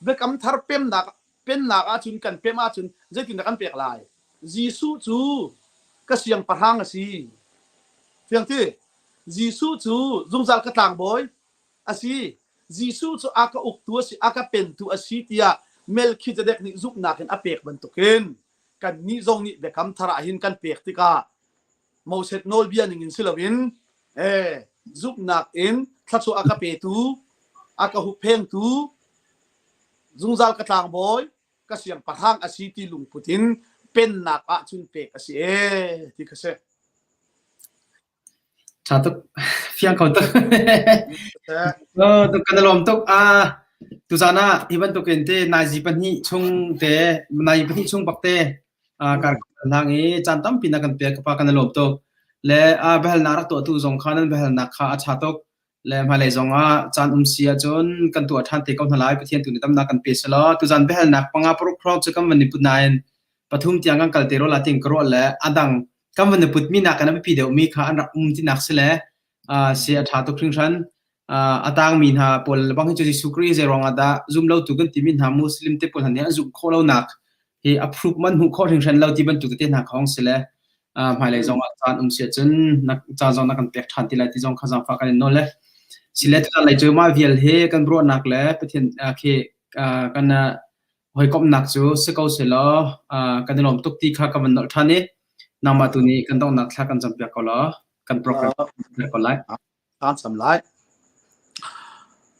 biakam thar pemnak pennak ahcun kan pem ahcun zeitindah kan pek lai? Jesuh cu ka siangpahrang a si. Fiang ti? Jesuh cu zungzal ka tlangbawi a si. Jesuh cu a ka uktu a si, a ka pentu a si tiah Melchizedek nih zumhnak in a pek bantukin kannih zong nih biakam thar ah hin kan pek tikah Moses nawlbia ning in si loin zumhnak in thluachuah a ka petu, a ka hupphengtu, zungzal ka tlangbawi, ka siangpahrang a si ti lungput in pennak ah cun pek a si ee ti kha si. Ṭha tuk. Fiang kho tuk. Kan i lawm tuk. Tuzaan ah hi bantukin te naizi pahnih chung te naizi pahnih chung bak te kar hlang i caan tampi na kan pek ka pa kan i lawm tuk. Le biahalnak rak tuahtu zong kha nan biahalnak kha a ṭha tuk. Le hmailei zong ah caan um si ahcun kan tuah ṭhan te ko hna lai. Pathian tu nih damnak kan pe selaw tuzaan biahalnak panga paruk hrawng cu kan van i put nain pathum tiang kan kal te rua la ting ka ruah le a dang kan van i putmi nakin a biapi deuhmi kha an rak um tinak si le si a ṭha tuk hringhran. A tangmi hna pawl bang hi cu Jesuh Khrih zei ruangah dah zum lo tu kan timi hna Muslim te pawl hna nih an zumh khawh lonak hi a proof man hmuh khawh hringhran lo ti bantuk tete hna kha hong si le hmailei zong ah caan um si ahcun caan zong na kan pek ṭhan ti lai ti zong kha zaangfah kan in nawl le si le lei cu mah vial hi kan ruahnak le Pathian khi kan hawikomhnak cu si ko selaw kan i lawm tuk ti kha ka van nolh ṭhan i nangmah tu nih kan donghnak thla kan campiak ko law kan program ko lai. Kan cam lai.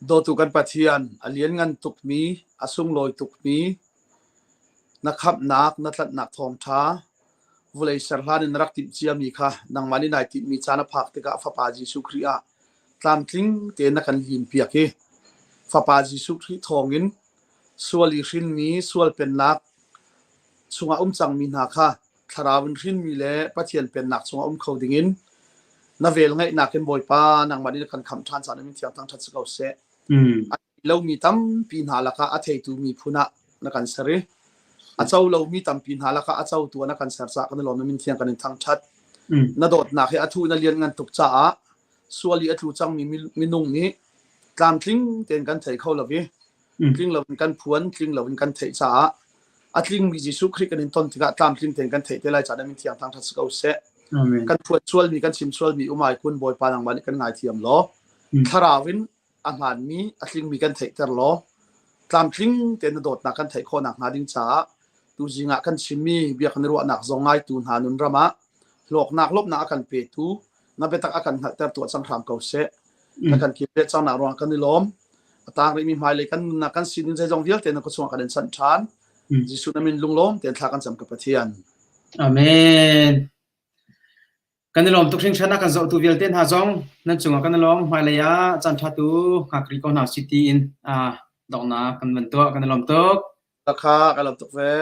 Dawtu kan Pathian, a lianngan tukmi, a sunglawi tukmi, na khamhnak, na tlanhnak thawngṭha, vawlei ser hlan in na rak timh ciami kha nangmah nih nai timhmi caan a phak tikah Fapa Jesuh Khrih ah tlamtling tein na kan limpiak i Fapa Jesuh Khrih thawngin Sual i hrinmi sual pennak chungah um cangmi hna kha thlarau in hrinmi le Pathian pennak chungah um kho dingin na velngeihnak in Bawipa nangmah nih na kan khamh ṭhan caah na min thiang thangṭhat si ko seh. A thei lomi tampi hna lakah a theitu miphun ah na kan ser i a co lomi tampi hna lakah a cotu ah na kan ser caah kan i lawm na min thiang kan in thangṭhat. Na dawtnak hi a thu in a lianngan tuk caah sual i a tlu cangmi minung nih tlamtling tein kan thei kho lo i tling loin kan phuan, tling loin kan theih caah a tlingmi Jesuh Khrih kan in ton tikah tlamtling tein kan theih te lai caah na min thiang thangṭhat si ko seh. Kan phuan sualmi, kan chim sualmi umai kun Bawipa nangmah nih kan ngaithiam law thlarau in a hmaanmi, a tlingmi kan theihter law tlamtling tein na dawtnak kan theih khawh nakhnga ding caah tuzing ah kan chimmi bia kan i ruahnak zong ngaitu hna nun ram ah hlawknak lawmhnak a kan petu na biatak a kan hngalhter tuah cang hram ko seh. Na kan kilve cangnak ruangah kan i lawm. A tang rihmi hmailei kan nunnak kan sining zeizong vialte na kut chungah kan in sanh ṭhan. Jesuh na min lunglawm tein thla kan cam ka Pathian. Amen. Kan i lawm tuk hringhran a kan zohtu vialte hna zong nan cungah kan i lawm. Hmailei ah caan ṭha tu hngak rih ko hna si tiin donghnak kan van tuah. Kan i lawm tuk. Takha, ka lawm tuk ve.